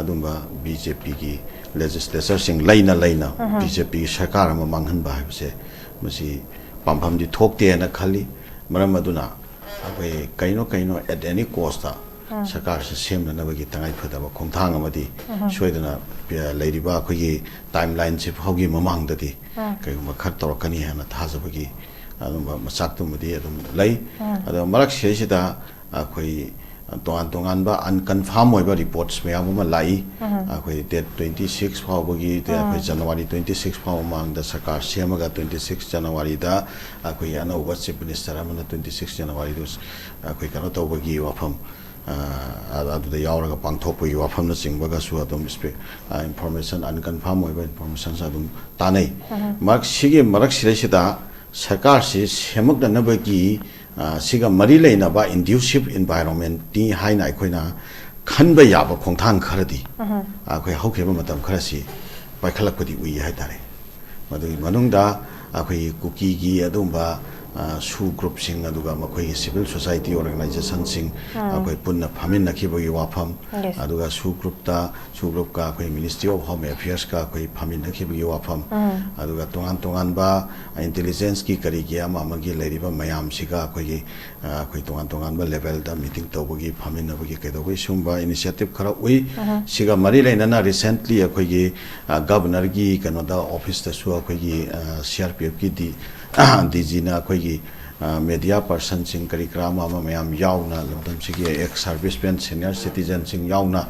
ꯑꯗꯨꯝꯕ ꯕꯤ ꯖꯦ ꯄꯤꯒꯤ ꯂꯦꯖꯤꯁꯂꯦꯆꯔꯁꯤꯡ ꯂꯩꯅ ꯂꯩꯅ ꯕꯤ ꯖꯦ ꯄꯤꯒꯤ ꯁꯔꯀꯥꯔ ꯑꯃ ꯃꯥꯡꯍꯟꯕ ꯍꯥꯏꯕꯁꯦ ꯃꯁꯤ ꯄꯥꯝꯐꯝꯗꯤ ꯊꯣꯛꯇꯦꯅ ꯈꯜꯂꯤ꯫ ꯃꯔꯝ ꯑꯗꯨꯅ ꯑꯩꯈꯣꯏ ꯀꯩꯅꯣ ꯀꯩꯅꯣ at any cost ꯁꯔꯀꯥꯔꯁꯤ ꯁꯦꯝꯅꯅꯕꯒꯤ ꯇꯉꯥꯏ ꯐꯗꯕ ꯈꯣꯡꯊꯥꯡ ꯑꯃꯗꯤ ꯁꯣꯏꯗꯅ ꯄꯤ-, ꯂꯩꯔꯤꯕ ꯑꯩꯈꯣꯏꯒꯤ ꯇꯥꯏꯝ ꯂꯥꯏꯟꯁꯤ ꯐꯥꯎꯒꯤ ꯃꯃꯥꯡꯗꯗꯤ ꯀꯩꯒꯨꯝꯕ ꯈꯔ ꯇꯧꯔꯛꯀꯅꯤ ꯍꯥꯏꯅ ꯊꯥꯖꯕꯒꯤ ꯑꯗꯨꯝꯕ ꯃꯆꯥꯛꯇꯨꯃꯗꯤ ꯑꯗꯨꯝ ꯂꯩ꯫ ꯑꯗꯣ ꯃꯔꯛꯁꯤꯗꯩꯁꯤꯗ ꯑꯩꯈꯣꯏ ꯇꯣꯉꯥꯟ ꯇꯣꯉꯥꯟꯕ ꯑꯟꯀꯟꯐꯥꯔꯝ ꯑꯣꯏꯕ ꯔꯤꯄꯣꯔꯠꯁ ꯃꯌꯥꯝ ꯑꯃ ꯂꯥꯛꯏ꯫ ꯑꯩꯈꯣꯏ ꯗꯦꯠ ꯇ꯭ꯋꯦꯟꯇꯤ ꯁꯤꯛꯁ ꯐꯥꯎꯕꯒꯤ, ꯑꯩꯈꯣꯏ ꯖꯅꯋꯥꯔꯤ ꯇ꯭ꯋꯦꯟꯇꯤ ꯁꯤꯛꯁ ꯐꯥꯎꯕ ꯃꯃꯥꯡꯗ ꯁꯔꯀꯥꯔ ꯁꯦꯝꯃꯒ ꯇ꯭ꯋꯦꯟꯇꯤ ꯁꯤꯛꯁ ꯖꯅꯋꯥꯔꯤꯗ ꯑꯩꯈꯣꯏꯒꯤ ꯑꯅꯧꯕ ꯆꯤꯐ ꯃꯤꯅꯤꯁꯇꯔ ꯑꯃꯅ ꯇ꯭ꯋꯦꯟꯇꯤ ꯁꯤꯛꯁ ꯖꯅꯋꯥꯔꯤꯗꯨ ꯑꯩꯈꯣꯏ ꯀꯩꯅꯣ ꯇꯧꯕꯒꯤ ꯋꯥꯐꯝ, ꯑ, ꯑꯗꯨꯗ ꯌꯥꯎꯔꯒ ꯄꯥꯡꯊꯣꯛꯄꯒꯤ ꯋꯥꯐꯝꯅꯆꯤꯡꯕꯒ ꯁꯨ ꯑꯗꯨꯝ ꯏꯟꯐꯣꯔꯃꯦꯁꯟ, ꯑꯟꯀꯟꯐꯥꯔꯝ ꯑꯣꯏꯕ ꯏꯟꯐꯣꯔꯃꯦꯁꯟꯁꯨ ꯑꯗꯨꯝ ꯇꯥꯟꯅꯩ꯫ ꯃꯔꯛ, ꯁꯤꯒꯤ ꯃꯔꯛꯁꯤꯗꯩꯁꯤꯗ ꯁꯔꯀꯥꯔꯁꯤ ꯁꯦꯝꯃꯛꯅꯅꯕꯒꯤ, ꯑ, ꯁꯤꯒ ꯃꯔꯤ ꯂꯩꯅꯕ ꯏꯟꯗ꯭ꯌꯨꯁꯤꯞ ꯏꯟꯚꯥꯏꯔꯣꯟꯃꯦꯟꯠꯅꯤ ꯍꯥꯏꯅ ꯑꯩꯈꯣꯏꯅ ꯈꯟꯕ ꯌꯥꯕ ꯈꯣꯡꯊꯥꯡ ꯈꯔꯗꯤ ꯑꯩꯈꯣꯏ ꯍꯧꯈꯤꯕ ꯃꯇꯝ ꯈꯔꯁꯤ ꯄꯥꯏꯈꯠꯂꯛꯄꯗꯤ ꯎꯏ ꯍꯥꯏꯇꯥꯔꯦ꯫ ꯃꯗꯨꯒꯤ ꯃꯅꯨꯡꯗ ꯑꯩꯈꯣꯏꯒꯤ ꯀꯨꯀꯤꯒꯤ ꯑꯗꯨꯒꯨꯝꯕ, ꯑ, ꯁꯨ ꯒ꯭ꯔꯨꯞꯁꯤꯡ, ꯑꯗꯨꯒ ꯃꯈꯣꯏꯒꯤ ꯁꯤꯚꯤꯜ ꯁꯣꯁꯥꯏꯇꯤ ꯑꯣꯔꯒꯅꯥꯏꯖꯦꯁꯟꯁꯤꯡ ꯑꯩꯈꯣꯏ ꯄꯨꯟꯅ ꯐꯝꯃꯤꯟꯅꯈꯤꯕꯒꯤ ꯋꯥꯐꯝ, ꯑꯗꯨꯒ ꯁꯨ ꯒ꯭ꯔꯨꯞꯇ, ꯁꯨ ꯒ꯭ꯔꯨꯞꯀ ꯑꯩꯈꯣꯏ ꯃꯤꯅꯤꯁꯇ꯭ꯔꯤ ꯑꯣꯐ ꯍꯣꯝ ꯑꯦꯐꯤꯌꯔꯁꯀ ꯑꯩꯈꯣꯏ ꯐꯝꯃꯤꯟꯅꯈꯤꯕꯒꯤ ꯋꯥꯐꯝ, ꯑꯗꯨꯒ ꯇꯣꯉꯥꯟ ꯇꯣꯉꯥꯟꯕ ꯏꯟꯇꯦꯂꯤꯖꯦꯟꯁꯀꯤ ꯀꯔꯤꯒꯤ ꯑꯃ ꯑꯃꯒꯤ ꯂꯩꯔꯤꯕ ꯃꯌꯥꯝꯁꯤꯒ ꯑꯩꯈꯣꯏꯒꯤ, ꯑ, ꯑꯩꯈꯣꯏ ꯇꯣꯉꯥꯟ ꯇꯣꯉꯥꯟꯕ ꯂꯦꯚꯦꯜꯗ ꯃꯤꯇꯤꯡ ꯇꯧꯕꯒꯤ, ꯐꯝꯃꯤꯟꯅꯕꯒꯤ ꯀꯩꯗꯧꯕꯒꯤ ꯁꯤꯒꯨꯝꯕ ꯏꯅꯤꯁꯤꯌꯦꯇꯤꯚ ꯈꯔ ꯎꯏ꯫ ꯁꯤꯒ ꯃꯔꯤ ꯂꯩꯅꯅ ꯔꯤꯁꯦꯟꯠꯂꯤ ꯑꯩꯈꯣꯏꯒꯤ, ꯑ, ꯒꯕꯅꯔꯒꯤ ꯀꯩꯅꯣꯗ ꯑꯣꯐꯤꯁꯇꯁꯨ ꯑꯩꯈꯣꯏꯒꯤ, ꯑ, ꯁꯤ ꯑꯥꯔ ꯄꯤ ꯑꯦꯐꯀꯤ ꯗꯤ, ꯗꯤ ꯖꯤꯅ ꯑꯩꯈꯣꯏꯒꯤ, ꯑ, ꯃꯦꯗꯤꯌꯥ ꯄꯔꯁꯟꯁꯤꯡ ꯀꯔꯤ ꯀꯔꯥ ꯑꯃ ꯑꯃ ꯃꯌꯥꯝ ꯌꯥꯎꯅ, ꯂꯝꯗꯝꯁꯤꯒꯤ ꯑꯦꯛꯁ ꯁꯥꯔꯚꯤꯁꯃꯦꯟ, ꯁꯦꯅꯤꯌꯔ ꯁꯤꯇꯤꯖꯟꯁꯤꯡ ꯌꯥꯎꯅ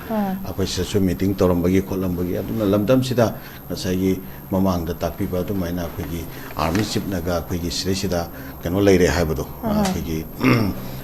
ꯑꯩꯈꯣꯏ ꯁꯤꯗꯁꯨ ꯃꯤꯇꯤꯡ ꯇꯧꯔꯝꯕꯒꯤ ꯈꯣꯠꯂꯝꯕꯒꯤ, ꯑꯗꯨꯅ ꯂꯝꯗꯝꯁꯤꯗ ꯉꯁꯥꯏꯒꯤ ꯃꯃꯥꯡꯗ ꯇꯥꯛꯄꯤꯕ ꯑꯗꯨꯃꯥꯏꯅ ꯑꯩꯈꯣꯏꯒꯤ ꯑꯥꯔꯃꯤ ꯆꯤꯞꯅꯒ ꯑꯩꯈꯣꯏꯒꯤ ꯁꯤꯗꯩꯁꯤꯗ ꯀꯩꯅꯣ ꯂꯩꯔꯦ ꯍꯥꯏꯕꯗꯣ, ꯑꯩꯈꯣꯏꯒꯤ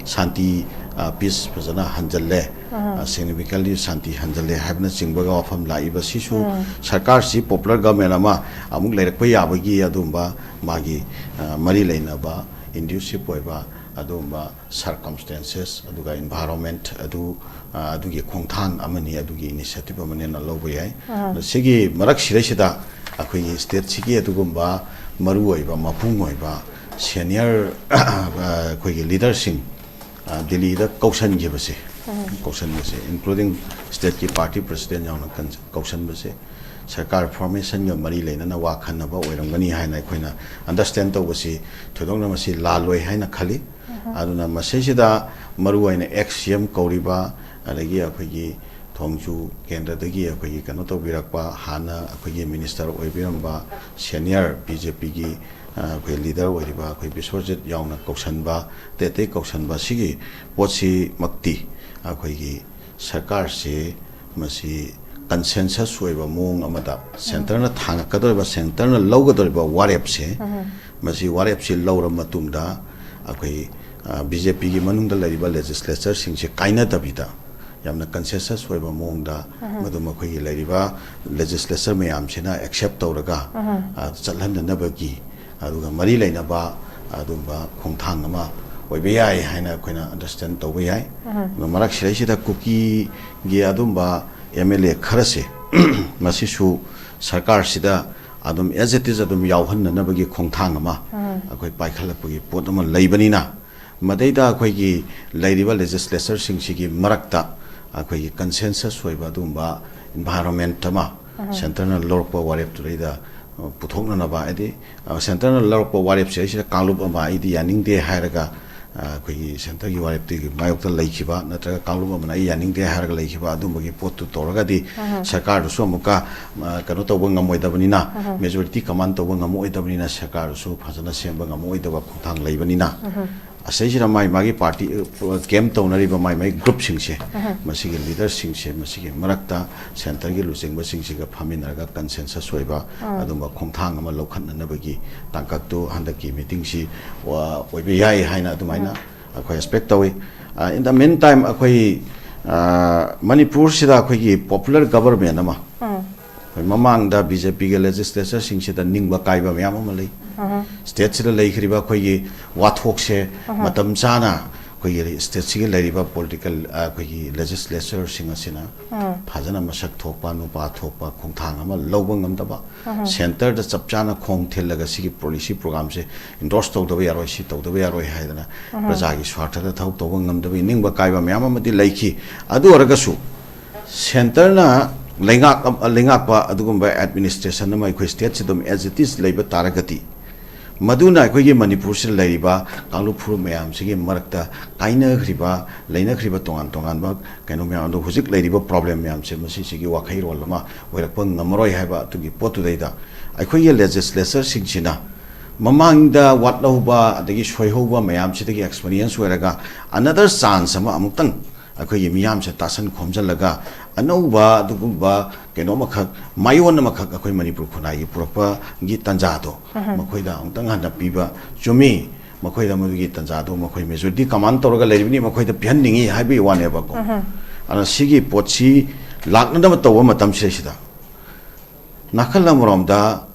ꯁꯥꯟꯇꯤ, ꯑ, ꯄꯤꯁ ꯐꯖꯅ ꯍꯟꯖꯜꯂꯦ, ꯑ, ꯁꯤꯒꯅꯤꯐꯤꯀꯦꯟꯂꯤ ꯁꯥꯟꯇꯤ ꯍꯟꯖꯜꯂꯦ ꯍꯥꯏꯕꯅꯆꯤꯡꯕꯒ ꯋꯥꯐꯝ ꯂꯥꯛꯏꯕ ꯁꯤꯁꯨ ꯁꯔꯀꯥꯔꯁꯤ ꯄꯣꯄꯨꯂꯔ ꯒꯚꯔꯟꯃꯦꯟ ꯑꯃ ꯑꯃꯨꯛ ꯂꯩꯔꯛꯄ ꯌꯥꯕꯒꯤ ꯑꯗꯨꯒꯨꯝꯕ ꯃꯥꯒꯤ, ꯑ, ꯃꯔꯤ ꯂꯩꯅꯕ ꯏꯟꯗ꯭ꯌꯨꯁꯤꯞ ꯑꯣꯏꯕ ꯑꯗꯨꯒꯨꯝꯕ ꯁꯔꯀꯝꯁꯇꯦꯟꯁꯦꯁ ꯑꯗꯨꯒ ꯏꯟꯚꯥꯏꯔꯣꯟꯃꯦꯟꯠ ꯑꯗꯨ, ꯑ, ꯑꯗꯨꯒꯤ ꯈꯣꯡꯊꯥꯡ ꯑꯃꯅꯤ, ꯑꯗꯨꯒꯤ ꯏꯅꯤꯁꯤꯌꯦꯇꯤꯚ ꯑꯃꯅꯦꯅ ꯂꯧꯕ ꯌꯥꯏ꯫ ꯑꯗꯣ ꯁꯤꯒꯤ ꯃꯔꯛꯁꯤꯗꯩꯁꯤꯗ ꯑꯩꯈꯣꯏꯒꯤ ꯁ꯭ꯇꯦꯠꯁꯤꯒꯤ ꯑꯗꯨꯒꯨꯝꯕ ꯃꯔꯨꯑꯣꯏꯕ, ꯃꯄꯨꯡ ꯑꯣꯏꯕ ꯁꯦꯅꯤꯌꯔ, ꯑ, ꯑꯩꯈꯣꯏꯒꯤ ꯂꯤꯗꯔꯁꯤꯡ ꯑ, ꯗꯤꯜꯂꯤꯗ ꯀꯧꯁꯟꯈꯤꯕꯁꯦ, ꯀꯧꯁꯟꯕꯁꯦ, including stateꯀꯤ party president ꯌꯥꯎꯅ ꯀꯟ-, ꯀꯧꯁꯟꯕꯁꯦ ꯁꯔꯀꯥꯔ formationꯒ ꯃꯔꯤ ꯂꯩꯅꯅ ꯋꯥ ꯈꯟꯅꯕ ꯑꯣꯏꯔꯝꯒꯅꯤ ꯍꯥꯏꯅ ꯑꯩꯈꯣꯏꯅ understand ꯇꯧꯕꯁꯤ ꯊꯣꯏꯗꯣꯛꯅ ꯃꯁꯤ ꯂꯥꯜꯂꯣꯏ ꯍꯥꯏꯅ ꯈꯜꯂꯤ꯫ ꯑꯗꯨꯅ ꯃꯁꯤꯁꯤꯗ ꯃꯔꯨꯑꯣꯏꯅ ex CM ꯀꯧꯔꯤꯕ, ꯑꯗꯒꯤ ꯑꯩꯈꯣꯏꯒꯤ ꯊꯣꯡꯖꯨ ꯀꯦꯟꯗ꯭ꯔꯗꯒꯤ ꯑꯩꯈꯣꯏꯒꯤ ꯀꯩꯅꯣ ꯇꯧꯕꯤꯔꯛꯄ, ꯍꯥꯟꯅ ꯑꯩꯈꯣꯏꯒꯤ minister ꯑꯣꯏꯕꯤꯔꯝꯕ senior BJPꯒꯤ, ꯑ, ꯑꯩꯈꯣꯏ leader ꯑꯣꯏꯔꯤꯕ ꯑꯩꯈꯣꯏ ꯕꯤꯁ꯭ꯋꯖꯤꯠ ꯌꯥꯎꯅ ꯀꯧꯁꯟꯕ, ꯑꯇꯩ ꯑꯇꯩ ꯀꯧꯁꯟꯕ, ꯁꯤꯒꯤ ꯄꯣꯠꯁꯤꯃꯛꯇꯤ ꯑꯩꯈꯣꯏꯒꯤ ꯁꯔꯀꯥꯔꯁꯤ ꯃꯁꯤ consensus ꯑꯣꯏꯕ ꯃꯑꯣꯡ ꯑꯃꯗ centreꯅ ꯊꯥꯡꯉꯛꯀꯗꯧꯔꯤꯕ, centreꯅ ꯂꯧꯒꯗꯧꯔꯤꯕ ꯋꯥꯔꯦꯞꯁꯦ, ꯃꯁꯤ ꯋꯥꯔꯦꯞꯁꯤ ꯂꯧꯔ ꯃꯇꯨꯡꯗ ꯑꯩꯈꯣꯏ, ꯑ, BJPꯒꯤ ꯃꯅꯨꯡꯗ ꯂꯩꯔꯤꯕ legislatureꯁꯤꯡꯁꯦ ꯀꯥꯏꯅꯗꯕꯤꯗ ꯌꯥꯝꯅ consensus ꯑꯣꯏꯕ ꯃꯑꯣꯡꯗ ꯃꯗꯨ ꯃꯈꯣꯏꯒꯤ ꯂꯩꯔꯤꯕ legislature ꯃꯌꯥꯝꯁꯤꯅ accept ꯇꯧꯔꯒ, ꯑ, ꯆꯠꯍꯟꯅꯅꯕꯒꯤ, ꯑꯗꯨꯒ ꯃꯔꯤ ꯂꯩꯅꯕ ꯑꯗꯨꯝꯕ ꯈꯣꯡꯊꯥꯡ ꯑꯃ ꯑꯣꯏꯕ ꯌꯥꯏ ꯍꯥꯏꯅ ꯑꯩꯈꯣꯏꯅ understand ꯇꯧꯕ ꯌꯥꯏ꯫ ꯑꯗꯣ ꯃꯔꯛꯁꯤꯗꯩꯁꯤꯗ ꯀꯨꯀꯤꯒꯤ ꯑꯗꯨꯝꯕ MLA ꯈꯔꯁꯦ ꯃꯁꯤꯁꯨ ꯁꯔꯀꯥꯔꯁꯤꯗ ꯑꯗꯨꯝ as it is ꯑꯗꯨꯝ ꯌꯥꯎꯍꯟꯅꯅꯕꯒꯤ ꯈꯣꯡꯊꯥꯡ ꯑꯃ ꯑꯩꯈꯣꯏ ꯄꯥꯏꯈꯠꯂꯛꯄꯒꯤ ꯄꯣꯠ ꯑꯃ ꯂꯩꯕꯅꯤꯅ, ꯃꯗꯩꯗ ꯑꯩꯈꯣꯏꯒꯤ ꯂꯩꯔꯤꯕ legislatureꯁꯤꯡꯁꯤꯒꯤ ꯃꯔꯛꯇ ꯑꯩꯈꯣꯏꯒꯤ consensus ꯑꯣꯏꯕ ꯑꯗꯨꯒꯨꯝꯕ environment ꯑꯃ centreꯅ ꯂꯧꯔꯛꯄ ꯋꯥꯔꯦꯞꯇꯨꯗꯩꯗ, ꯑ, ꯄꯨꯊꯣꯛꯅꯅꯕ, ꯍꯥꯏꯗꯤ, ꯑ, centreꯅ ꯂꯧꯔꯛꯄ ꯋꯥꯔꯦꯞꯁꯦ ꯑꯩꯁꯤꯗ ꯀꯥꯡꯂꯨꯞ ꯑꯃ ꯑꯩꯗꯤ ꯌꯥꯅꯤꯡꯗꯦ ꯍꯥꯏꯔꯒ, ꯑ, ꯑꯩꯈꯣꯏꯒꯤ centreꯒꯤ ꯋꯥꯔꯦꯞꯇꯨꯒꯤ ꯃꯥꯌꯣꯛꯇ ꯂꯩꯈꯤꯕ ꯅꯠꯇ꯭ꯔꯒ ꯀꯥꯡꯂꯨꯞ ꯑꯃꯅ ꯑꯩ ꯌꯥꯅꯤꯡꯗꯦ ꯍꯥꯏꯔꯒ ꯂꯩꯈꯤꯕ ꯑꯗꯨꯝꯕꯒꯤ ꯄꯣꯠꯇꯨ ꯇꯧꯔꯒꯗꯤ ꯁꯔꯀꯥꯔꯗꯨꯁꯨ ꯑꯃꯨꯛꯀ, ꯑ, ꯀꯩꯅꯣ ꯇꯧꯕ ꯉꯝꯃꯣꯏꯗꯕꯅꯤꯅ, majority command ꯇꯧꯕ ꯉꯝꯃꯛꯑꯣꯏꯗꯕꯅꯤꯅ ꯁꯔꯀꯥꯔꯗꯨꯁꯨ ꯐꯖꯅ ꯁꯦꯝꯕ ꯉꯝꯃꯛꯑꯣꯏꯗꯕ ꯈꯣꯡꯊꯥꯡ ꯂꯩꯕꯅꯤꯅ, ꯑꯁꯤꯁꯤꯗ ꯃꯥꯏ ꯃꯥꯒꯤ party, ꯑ, camp ꯇꯧꯅꯔꯤꯕ ꯃꯥꯏ ꯃꯥꯒꯤ groupꯁꯤꯡꯁꯦ, ꯃꯁꯤꯒꯤ leaderꯁꯤꯡꯁꯦ, ꯃꯁꯤꯒꯤ ꯃꯔꯛꯇ centreꯒꯤ ꯂꯨꯆꯤꯡꯕꯁꯤꯡꯁꯤꯒ ꯐꯝꯃꯤꯟꯅꯔꯒ consensus ꯑꯣꯏꯕ ꯑꯗꯨꯝꯕ ꯈꯣꯡꯊꯥꯡ ꯑꯃ ꯂꯧꯈꯠꯅꯅꯕꯒꯤ ꯇꯥꯡꯀꯛꯇꯨ ꯍꯟꯗꯛꯀꯤ meetingꯁꯤ, ꯑ, ꯑꯣꯏꯕ ꯌꯥꯏ ꯍꯥꯏꯅ ꯑꯗꯨꯃꯥꯏꯅ ꯑꯩꯈꯣꯏ expect ꯇꯧꯏ꯫ ꯑ, in the meantime, ꯑꯩꯈꯣꯏ, ꯑ, ꯃꯅꯤꯄꯨꯔꯁꯤꯗ ꯑꯩꯈꯣꯏꯒꯤ popular government ꯑꯃ, ꯑꯩꯈꯣꯏ ꯃꯃꯥꯡꯗ BJPꯒꯤ legislatureꯁꯤꯡꯁꯤꯗ ꯅꯤꯡꯕ ꯀꯥꯏꯕ ꯃꯌꯥꯝ ꯑꯃ ꯂꯩ꯫ Stateꯁꯤꯗ ꯂꯩꯈ꯭ꯔꯤꯕ ꯑꯩꯈꯣꯏꯒꯤ ꯋꯥꯊꯣꯛꯁꯦ ꯃꯇꯝ ꯆꯥꯅ ꯑꯩꯈꯣꯏꯒꯤ ꯁ꯭ꯇꯦꯠꯁꯤꯒꯤ ꯂꯩꯔꯤꯕ ꯄꯣꯂꯤꯇꯤꯀꯦꯜ, ꯑꯩꯈꯣꯏꯒꯤ ꯂꯦꯖꯤꯁꯂꯦꯆꯔꯁꯤꯡ ꯑꯁꯤꯅ ꯐꯖꯅ ꯃꯁꯛ ꯊꯣꯛꯄ, ꯅꯨꯄꯥ ꯊꯣꯛꯄ ꯈꯣꯡꯊꯥꯡ ꯑꯃ ꯂꯧꯕ ꯉꯝꯗꯕ, ꯁꯦꯟꯇꯔꯗ ꯆꯞ ꯆꯥꯅ ꯈꯣꯡ ꯊꯤꯜꯂꯒ ꯁꯤꯒꯤ ꯄꯣꯂꯤꯁꯤ ꯄ꯭ꯔꯣꯒ꯭ꯔꯥꯝꯁꯦ ꯏꯟꯗꯣꯔꯁ ꯇꯧꯗꯕ ꯌꯥꯔꯣꯏ, ꯁꯤ ꯇꯧꯗꯕ ꯌꯥꯔꯣꯏ ꯍꯥꯏꯗꯅ ꯄ꯭ꯔꯖꯥꯒꯤ ꯁ꯭ꯋꯥꯔꯊꯗ ꯊꯕꯛ ꯇꯧꯕ ꯉꯝꯗꯕꯒꯤ ꯅꯤꯡꯕ ꯀꯥꯏꯕ ꯃꯌꯥꯝ ꯑꯃꯗꯤ ꯂꯩꯈꯤ꯫ ꯑꯗꯨ ꯑꯣꯏꯔꯒꯁꯨ ꯁꯦꯟꯇꯔꯅ ꯂꯩꯉꯥꯛ-, ꯂꯩꯉꯥꯛꯄ ꯑꯗꯨꯒꯨꯝꯕ ꯑꯦꯗꯃꯤꯅꯤꯁꯇ꯭ꯔꯦꯁꯟ ꯑꯃ ꯑꯩꯈꯣꯏ ꯁ꯭ꯇꯦꯠꯁꯤ ꯑꯗꯨꯝ as it is ꯂꯩꯕ ꯇꯥꯔꯒꯗꯤ, ꯃꯗꯨꯅ ꯑꯩꯈꯣꯏꯒꯤ ꯃꯅꯤꯄꯨꯔꯁꯤꯗ ꯂꯩꯔꯤꯕ ꯀꯥꯡꯂꯨꯞ ꯐꯨꯔꯨꯞ ꯃꯌꯥꯝꯁꯤꯒꯤ ꯃꯔꯛꯇ ꯀꯥꯏꯅꯈ꯭ꯔꯤꯕ, ꯂꯩꯅꯈ꯭ꯔꯤꯕ ꯇꯣꯉꯥꯟ ꯇꯣꯉꯥꯟꯕ ꯀꯩꯅꯣ ꯃꯌꯥꯝ ꯑꯗꯣ, ꯍꯧꯖꯤꯛ ꯂꯩꯔꯤꯕ ꯄ꯭ꯔꯣꯕ꯭ꯂꯦꯝ ꯃꯌꯥꯝꯁꯦ ꯃꯁꯤꯁꯤꯒꯤ ꯋꯥꯈꯩꯔꯣꯜ ꯑꯃ ꯑꯣꯏꯔꯛꯄ ꯉꯝꯃꯔꯣꯏ ꯍꯥꯏꯕ ꯑꯗꯨꯒꯤ ꯄꯣꯠꯇꯨꯗꯩꯗ ꯑꯩꯈꯣꯏꯒꯤ ꯂꯦꯖꯤꯁꯂꯦꯆꯔꯁꯤꯡꯁꯤꯅ ꯃꯃꯥꯡꯗ ꯋꯥꯠꯍꯧꯕ ꯑꯗꯒꯤ ꯁꯣꯏꯍꯧꯕ ꯃꯌꯥꯝꯁꯤꯗꯒꯤ ꯑꯦꯛꯁꯄꯤꯔꯤꯌꯦꯟꯁ ꯑꯣꯏꯔꯒ another chance ꯑꯃ ꯑꯃꯨꯛꯇꯪ ꯑꯩꯈꯣꯏꯒꯤ ꯃꯤꯌꯥꯝꯁꯦ ꯇꯥꯁꯟ ꯈꯣꯝꯖꯤꯜꯂꯒ ꯑꯅꯧꯕ ꯑꯗꯨꯒꯨꯝꯕ ꯀꯩꯅꯣ ꯑꯃꯈꯛ, ꯃꯥꯏꯑꯣꯟ ꯑꯃꯈꯛ ꯑꯩꯈꯣꯏ ꯃꯅꯤꯄꯨꯔ ꯈꯨꯟꯅꯥꯏꯒꯤ ꯄꯨꯔꯛꯄꯒꯤ ꯇꯥꯟꯖꯥꯗꯣ ꯃꯈꯣꯏꯗ ꯑꯃꯨꯛꯇꯪ ꯍꯟꯅ ꯄꯤꯕ꯫ ꯆꯨꯝꯃꯤ, ꯃꯈꯣꯏꯗ ꯃꯗꯨꯒꯤ ꯇꯥꯟꯖꯥꯗꯣ ꯃꯈꯣꯏ ꯃꯦꯖꯣꯔꯤꯇꯤ ꯀꯃꯥꯟ ꯇꯧꯔꯒ ꯂꯩꯔꯤꯕꯅꯤ, ꯃꯈꯣꯏꯗ ꯄꯤꯍꯟꯅꯤꯡꯉꯤ ꯍꯥꯏꯕꯒꯤ ꯋꯥꯅꯦꯕꯀꯣ꯫ ꯑꯗꯨꯅ ꯁꯤꯒꯤ ꯄꯣꯠꯁꯤ ꯂꯥꯛꯅꯅꯕ ꯇꯧꯕ ꯃꯇꯝꯁꯤꯗꯩꯁꯤꯗ ꯅꯥꯀꯜ ꯑꯃꯔꯣꯝꯗ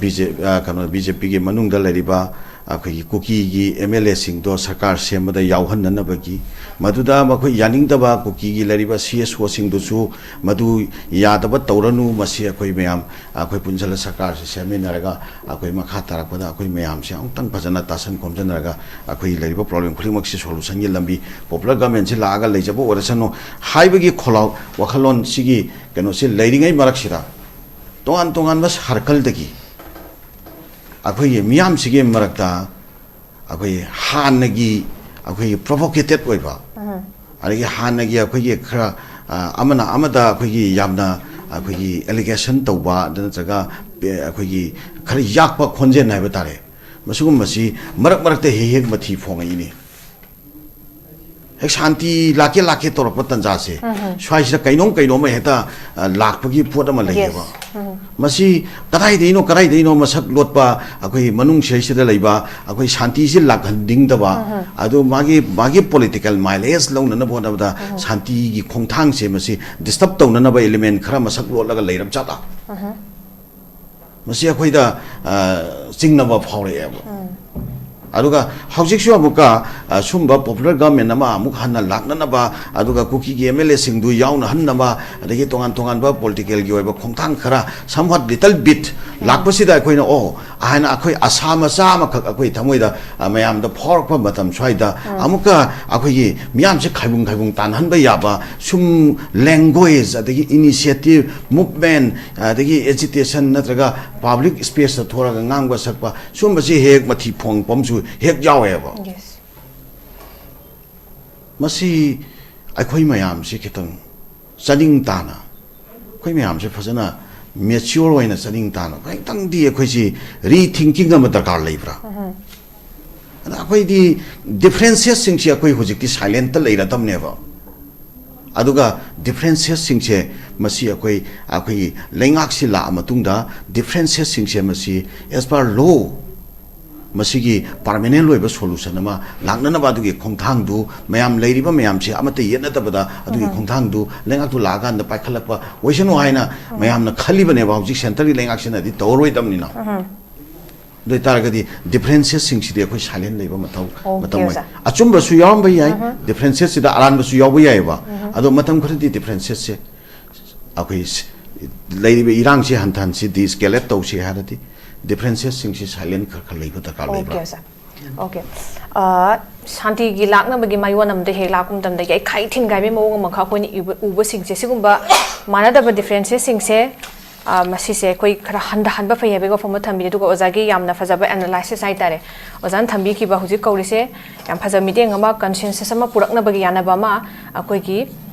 ꯕꯤ ꯖꯦ, ꯑ, ꯀꯩꯅꯣ, ꯕꯤ ꯖꯦ ꯄꯤꯒꯤ ꯃꯅꯨꯡꯗ ꯂꯩꯔꯤꯕ ꯑꯩꯈꯣꯏꯒꯤ ꯀꯨꯀꯤꯒꯤ ꯑꯦꯝ ꯑꯦꯜ ꯑꯦꯁꯤꯡꯗꯣ ꯁꯔꯀꯥꯔ ꯁꯦꯝꯕꯗ ꯌꯥꯎꯍꯟꯅꯅꯕꯒꯤ, ꯃꯗꯨꯗ ꯃꯈꯣꯏ ꯌꯥꯅꯤꯡꯗꯕ ꯀꯨꯀꯤꯒꯤ ꯂꯩꯔꯤꯕ ꯁꯤ ꯑꯦꯁ ꯑꯣꯁꯤꯡꯗꯨꯁꯨ ꯃꯗꯨ ꯌꯥꯗꯕ ꯇꯧꯔꯅꯨ, ꯃꯁꯤ ꯑꯩꯈꯣꯏ ꯃꯌꯥꯝ, ꯑꯩꯈꯣꯏ ꯄꯨꯟꯁꯤꯜꯂ ꯁꯔꯀꯥꯔꯁꯤ ꯁꯦꯝꯃꯤꯟꯅꯔꯒ ꯑꯩꯈꯣꯏ ꯃꯈꯥ ꯇꯥꯔꯛꯄꯗ ꯑꯩꯈꯣꯏ ꯃꯌꯥꯝꯁꯦ ꯑꯃꯨꯛꯇꯪ ꯐꯖꯅ ꯇꯥꯁꯟ ꯈꯣꯝꯖꯤꯟꯅꯔꯒ ꯑꯩꯈꯣꯏ ꯂꯩꯔꯤꯕ ꯄ꯭ꯔꯣꯕ꯭ꯂꯦꯝ ꯈꯨꯗꯤꯡꯃꯛꯁꯤ ꯁꯣꯂꯨꯁꯟꯒꯤ ꯂꯝꯕꯤ, ꯄꯣꯄꯨꯂꯔ ꯒꯚꯔꯟꯃꯦꯟꯁꯤ ꯂꯥꯛꯑꯒ ꯂꯩꯖꯕ ꯑꯣꯏꯔꯁꯅꯨ ꯍꯥꯏꯕꯒꯤ ꯈꯣꯜꯂꯥꯎ, ꯋꯥꯈꯜꯂꯣꯟ ꯁꯤꯒꯤ ꯀꯩꯅꯣꯁꯤ ꯂꯩꯔꯤꯉꯩ ꯃꯔꯛꯁꯤꯗ ꯇꯣꯉꯥꯟ ꯇꯣꯉꯥꯟꯕ ꯁꯥꯔꯀꯜꯗꯒꯤ ꯑꯩꯈꯣꯏꯒꯤ ꯃꯤꯌꯥꯝꯁꯤꯒꯤ ꯃꯔꯛꯇ ꯑꯩꯈꯣꯏ ꯍꯥꯟꯅꯒꯤ ꯑꯩꯈꯣꯏꯒꯤ ꯄ꯭ꯔꯣꯚꯣꯀꯦꯇꯦꯠ ꯑꯣꯏꯕ, ꯑꯗꯒꯤ ꯍꯥꯟꯅꯒꯤ ꯑꯩꯈꯣꯏꯒꯤ ꯈꯔ, ꯑ, ꯑꯃꯅ ꯑꯃꯗ ꯑꯩꯈꯣꯏꯒꯤ ꯌꯥꯝꯅ ꯑꯩꯈꯣꯏꯒꯤ ꯑꯦꯂꯤꯒꯦꯁꯟ ꯇꯧꯕ, ꯑꯗꯨ ꯅꯠꯇ꯭ꯔꯒ ꯄꯦ-, ꯑꯩꯈꯣꯏꯒꯤ ꯈꯔ ꯌꯥꯛꯄ ꯈꯣꯟꯖꯦꯜ ꯍꯥꯏꯕ ꯇꯥꯔꯦ, ꯃꯁꯤꯒꯨꯝꯕꯁꯤ ꯃꯔꯛ ꯃꯔꯛꯇ ꯍꯦꯛ ꯍꯦꯛ ꯃꯊꯤ ꯐꯣꯡꯉꯛꯏꯅꯤ꯫ ꯍꯦꯛ ꯁꯥꯟꯇꯤ ꯂꯥꯛꯀꯦ ꯂꯥꯛꯀꯦ ꯇꯧꯔꯛꯄ ꯇꯥꯟꯖꯥꯁꯦ, ꯁ꯭ꯋꯥꯏꯁꯤꯗ ꯀꯩꯅꯣꯝ ꯀꯩꯅꯣꯝꯃ ꯍꯦꯛꯇ, ꯑ, ꯂꯥꯛꯄꯒꯤ ꯄꯣꯠ ꯑꯃ ꯂꯩꯌꯦꯕ꯫ ꯃꯁꯤ ꯀꯗꯥꯏꯗꯩꯅꯣ, ꯀꯗꯥꯏꯗꯩꯅꯣ ꯃꯁꯛ ꯂꯣꯠꯄ, ꯑꯩꯈꯣꯏ ꯃꯅꯨꯡ ꯁꯤꯗꯩꯁꯤꯗ ꯂꯩꯕ, ꯑꯩꯈꯣꯏ ꯁꯥꯟꯇꯤꯁꯤ ꯂꯥꯛꯍꯟꯅꯤꯡꯗꯕ, ꯑꯗꯨ ꯃꯥꯒꯤ, ꯃꯥꯒꯤ ꯄꯣꯂꯤꯇꯤꯀꯦꯜ ꯃꯥꯏꯂꯦꯖ ꯂꯧꯅꯅꯕ ꯍꯣꯠꯅꯕꯗ ꯁꯥꯟꯇꯤꯒꯤ ꯈꯣꯡꯊꯥꯡꯁꯦ ꯃꯁꯤ ꯗꯤꯁꯇꯔꯕ ꯇꯧꯅꯅꯕ ꯏꯂꯤꯃꯦꯟ ꯈꯔ ꯃꯁꯛ ꯂꯣꯠꯂꯒ ꯂꯩꯔꯕ ꯖꯥꯠꯂꯥ? ꯃꯁꯤ ꯑꯩꯈꯣꯏꯗ, ꯑ, ꯆꯤꯡꯅꯕ ꯐꯥꯎꯔꯛꯑꯦꯕ꯫ ꯑꯗꯨꯒ ꯍꯧꯖꯤꯛꯁꯨ ꯑꯃꯨꯛꯀ, ꯑ, ꯁꯨꯝꯕ popular government ꯑꯃ ꯑꯃꯨꯛ ꯍꯟꯅ ꯂꯥꯛꯅꯅꯕ, ꯑꯗꯨꯒ ꯀꯨꯀꯤꯒꯤ MLA ꯁꯤꯡꯗꯨ ꯌꯥꯎꯅꯍꯟꯅꯕ, ꯑꯗꯒꯤ ꯇꯣꯉꯥꯟ ꯇꯣꯉꯥꯟꯕ political ꯒꯤ ꯑꯣꯏꯕ ꯈꯣꯡꯊꯥꯡ ꯈꯔ somewhat little bit ꯂꯥꯛꯄꯁꯤꯗ ꯑꯩꯈꯣꯏꯅ, ꯑꯣ, ꯍꯥꯏꯅ ꯑꯩꯈꯣꯏ ꯑꯁꯥ ꯃꯆꯥ ꯑꯃꯈꯛ ꯑꯩꯈꯣꯏ ꯊꯃꯣꯏꯗ, ꯑ, ꯃꯌꯥꯝꯗ ꯐꯥꯎꯔꯛꯄ ꯃꯇꯝ ꯁ꯭ꯋꯥꯏꯗ ꯑꯃꯨꯛꯀ ꯑꯩꯈꯣꯏꯒꯤ ꯃꯤꯌꯥꯝꯁꯦ ꯈꯥꯏꯕꯨꯡ ꯈꯥꯏꯕꯨꯡ ꯇꯥꯟꯍꯟꯕ ꯌꯥꯕ ꯁꯨꯝ language, ꯑꯗꯒꯤ initiative, movement, ꯑꯗꯒꯤ agitation ꯅꯠꯇ꯭ꯔꯒ public space ꯇ ꯊꯣꯛꯂꯒ ꯉꯥꯡꯕ ꯁꯛꯄ, ꯁꯨꯝꯕꯁꯤ ꯍꯦꯛ ꯃꯊꯤ ꯐꯣꯡꯄ ꯑꯃꯁꯨ ꯍꯦꯛ ꯌꯥꯎꯋꯦꯕ꯫ Yes. ꯃꯁꯤ ꯑꯩꯈꯣꯏ ꯃꯌꯥꯝꯁꯤ ꯈꯤꯇꯪ ꯆꯥꯅꯤꯡ ꯇꯥꯅ, ꯑꯩꯈꯣꯏ ꯃꯌꯥꯝꯁꯦ ꯐꯖꯅ mature ꯑꯣꯏꯅ ꯆꯥꯅꯤꯡ ꯇꯥꯅ ꯈꯤꯇꯪꯗꯤ ꯑꯩꯈꯣꯏꯁꯤ rethinking ꯑꯃ ꯗꯔꯀꯥꯔ ꯂꯩꯕ꯭ꯔꯥ? ꯑꯗ ꯑꯩꯈꯣꯏꯗꯤ differences ꯁꯤꯡꯁꯤ ꯑꯩꯈꯣꯏ ꯍꯧꯖꯤꯛꯇꯤ silent ꯇ ꯂꯩꯔꯗꯕꯅꯦꯕ꯫ ꯑꯗꯨꯒ differences ꯁꯤꯡꯁꯦ ꯃꯁꯤ ꯑꯩꯈꯣꯏ, ꯑꯩꯈꯣꯏꯒꯤ ꯂꯩꯉꯥꯛꯁꯤ ꯂꯥꯛꯑ ꯃꯇꯨꯡꯗ differences ꯁꯤꯡꯁꯦ ꯃꯁꯤ as per law ꯃꯁꯤꯒꯤ permanent ꯑꯣꯏꯕ solution ꯑꯃ ꯂꯥꯛꯅꯅꯕ ꯑꯗꯨꯒꯤ ꯈꯣꯡꯊꯥꯡꯗꯨ ꯃꯌꯥꯝ ꯂꯩꯔꯤꯕ ꯃꯌꯥꯝꯁꯦ ꯑꯃꯠꯇ ꯌꯦꯠꯅꯗꯕꯗ ꯑꯗꯨꯒꯤ ꯈꯣꯡꯊꯥꯡꯗꯨ ꯂꯩꯉꯥꯛꯇꯨ ꯂꯥꯛꯑꯀꯥꯟꯗ ꯄꯥꯏꯈꯠꯂꯛꯄ ꯑꯣꯏꯁꯅꯨ ꯍꯥꯏꯅ ꯃꯌꯥꯝꯅ ꯈꯜꯂꯤꯕꯅꯦꯕ꯫ ꯍꯧꯖꯤꯛ centre ꯒꯤ ꯂꯩꯉꯥꯛꯁꯤꯅꯗꯤ ꯇꯧꯔꯔꯣꯏꯗꯕꯅꯤꯅ꯫ ꯑꯗꯨ ꯑꯣꯏꯇꯥꯔꯒꯗꯤ differences ꯁꯤꯡꯁꯤꯗꯤ ꯑꯩꯈꯣꯏ silent ꯂꯩꯕ ꯃꯊꯧ Okay, ꯃꯇꯝ ꯑꯣꯏ꯫ ꯑꯣꯖꯥ꯫ ꯑꯆꯨꯝꯕꯁꯨ ꯌꯥꯎꯔꯝꯕ ꯌꯥꯏ, differences ꯁꯤꯗ ꯑꯔꯥꯟꯕꯁꯨ ꯌꯥꯎꯕ ꯌꯥꯏꯑꯕ꯫ ꯑꯗꯣ ꯃꯇꯝ ꯈꯔꯗꯤ differences ꯁꯦ ꯑꯩꯈꯣꯏ ꯁ-, ꯂꯩꯔꯤꯕ ꯏꯔꯥꯡꯁꯤ ꯍꯟꯊꯍꯟꯁꯤ, de-escalate ꯇꯧꯁꯤ ꯍꯥꯏꯔꯗꯤ differences ꯁꯤꯡꯁꯤ silent ꯈꯔ ꯈꯔ ꯂꯩꯕ ꯗꯔꯀꯥꯔ Okay, ꯂꯩꯕ꯭ꯔꯥ? ꯑꯣꯖꯥ꯫ Okay꯫ ꯑ, ꯁꯥꯟꯇꯤꯒꯤ ꯂꯥꯛꯅꯕꯒꯤ ꯃꯥꯏꯑꯣꯟ ꯑꯃꯗ ꯍꯦꯛ ꯂꯥꯛꯄ ꯃꯇꯝꯗ ꯌꯩꯈꯥꯏ ꯊꯤꯟꯒꯥꯏꯕꯒꯤ ꯃꯑꯣꯡ ꯑꯃꯈꯛ ꯑꯩꯈꯣꯏꯅ ꯏꯕ-, ꯎꯕꯁꯤꯡꯁꯦ, ꯁꯤꯒꯨꯝꯕ ꯃꯥꯟꯅꯗꯕ differences ꯁꯤꯡꯁꯦ, ꯑ, ꯃꯁꯤꯁꯦ ꯑꯩꯈꯣꯏ ꯈꯔ ꯍꯟꯊꯍꯟꯕ ꯐꯩ ꯍꯥꯏꯕꯒꯤ ꯋꯥꯐꯝ ꯑꯃ ꯊꯝꯕꯤꯔꯦ꯫ ꯑꯗꯨꯒ ꯑꯣꯖꯥꯒꯤ ꯌꯥꯝꯅ ꯐꯖꯕ analysis ꯍꯥꯏꯇꯥꯔꯦ, ꯑꯣꯖꯥꯅ ꯊꯝꯕꯤꯈꯤꯕ ꯍꯧꯖꯤꯛ ꯀꯧꯔꯤꯁꯦ ꯌꯥꯝ ꯐꯖꯕ ꯃꯤꯠꯌꯦꯡ ꯑꯃ, consensus ꯑꯃ ꯄꯨꯔꯛꯅꯕꯒꯤ ꯌꯥꯅꯕ ꯑꯃ ꯑꯩꯈꯣꯏꯒꯤ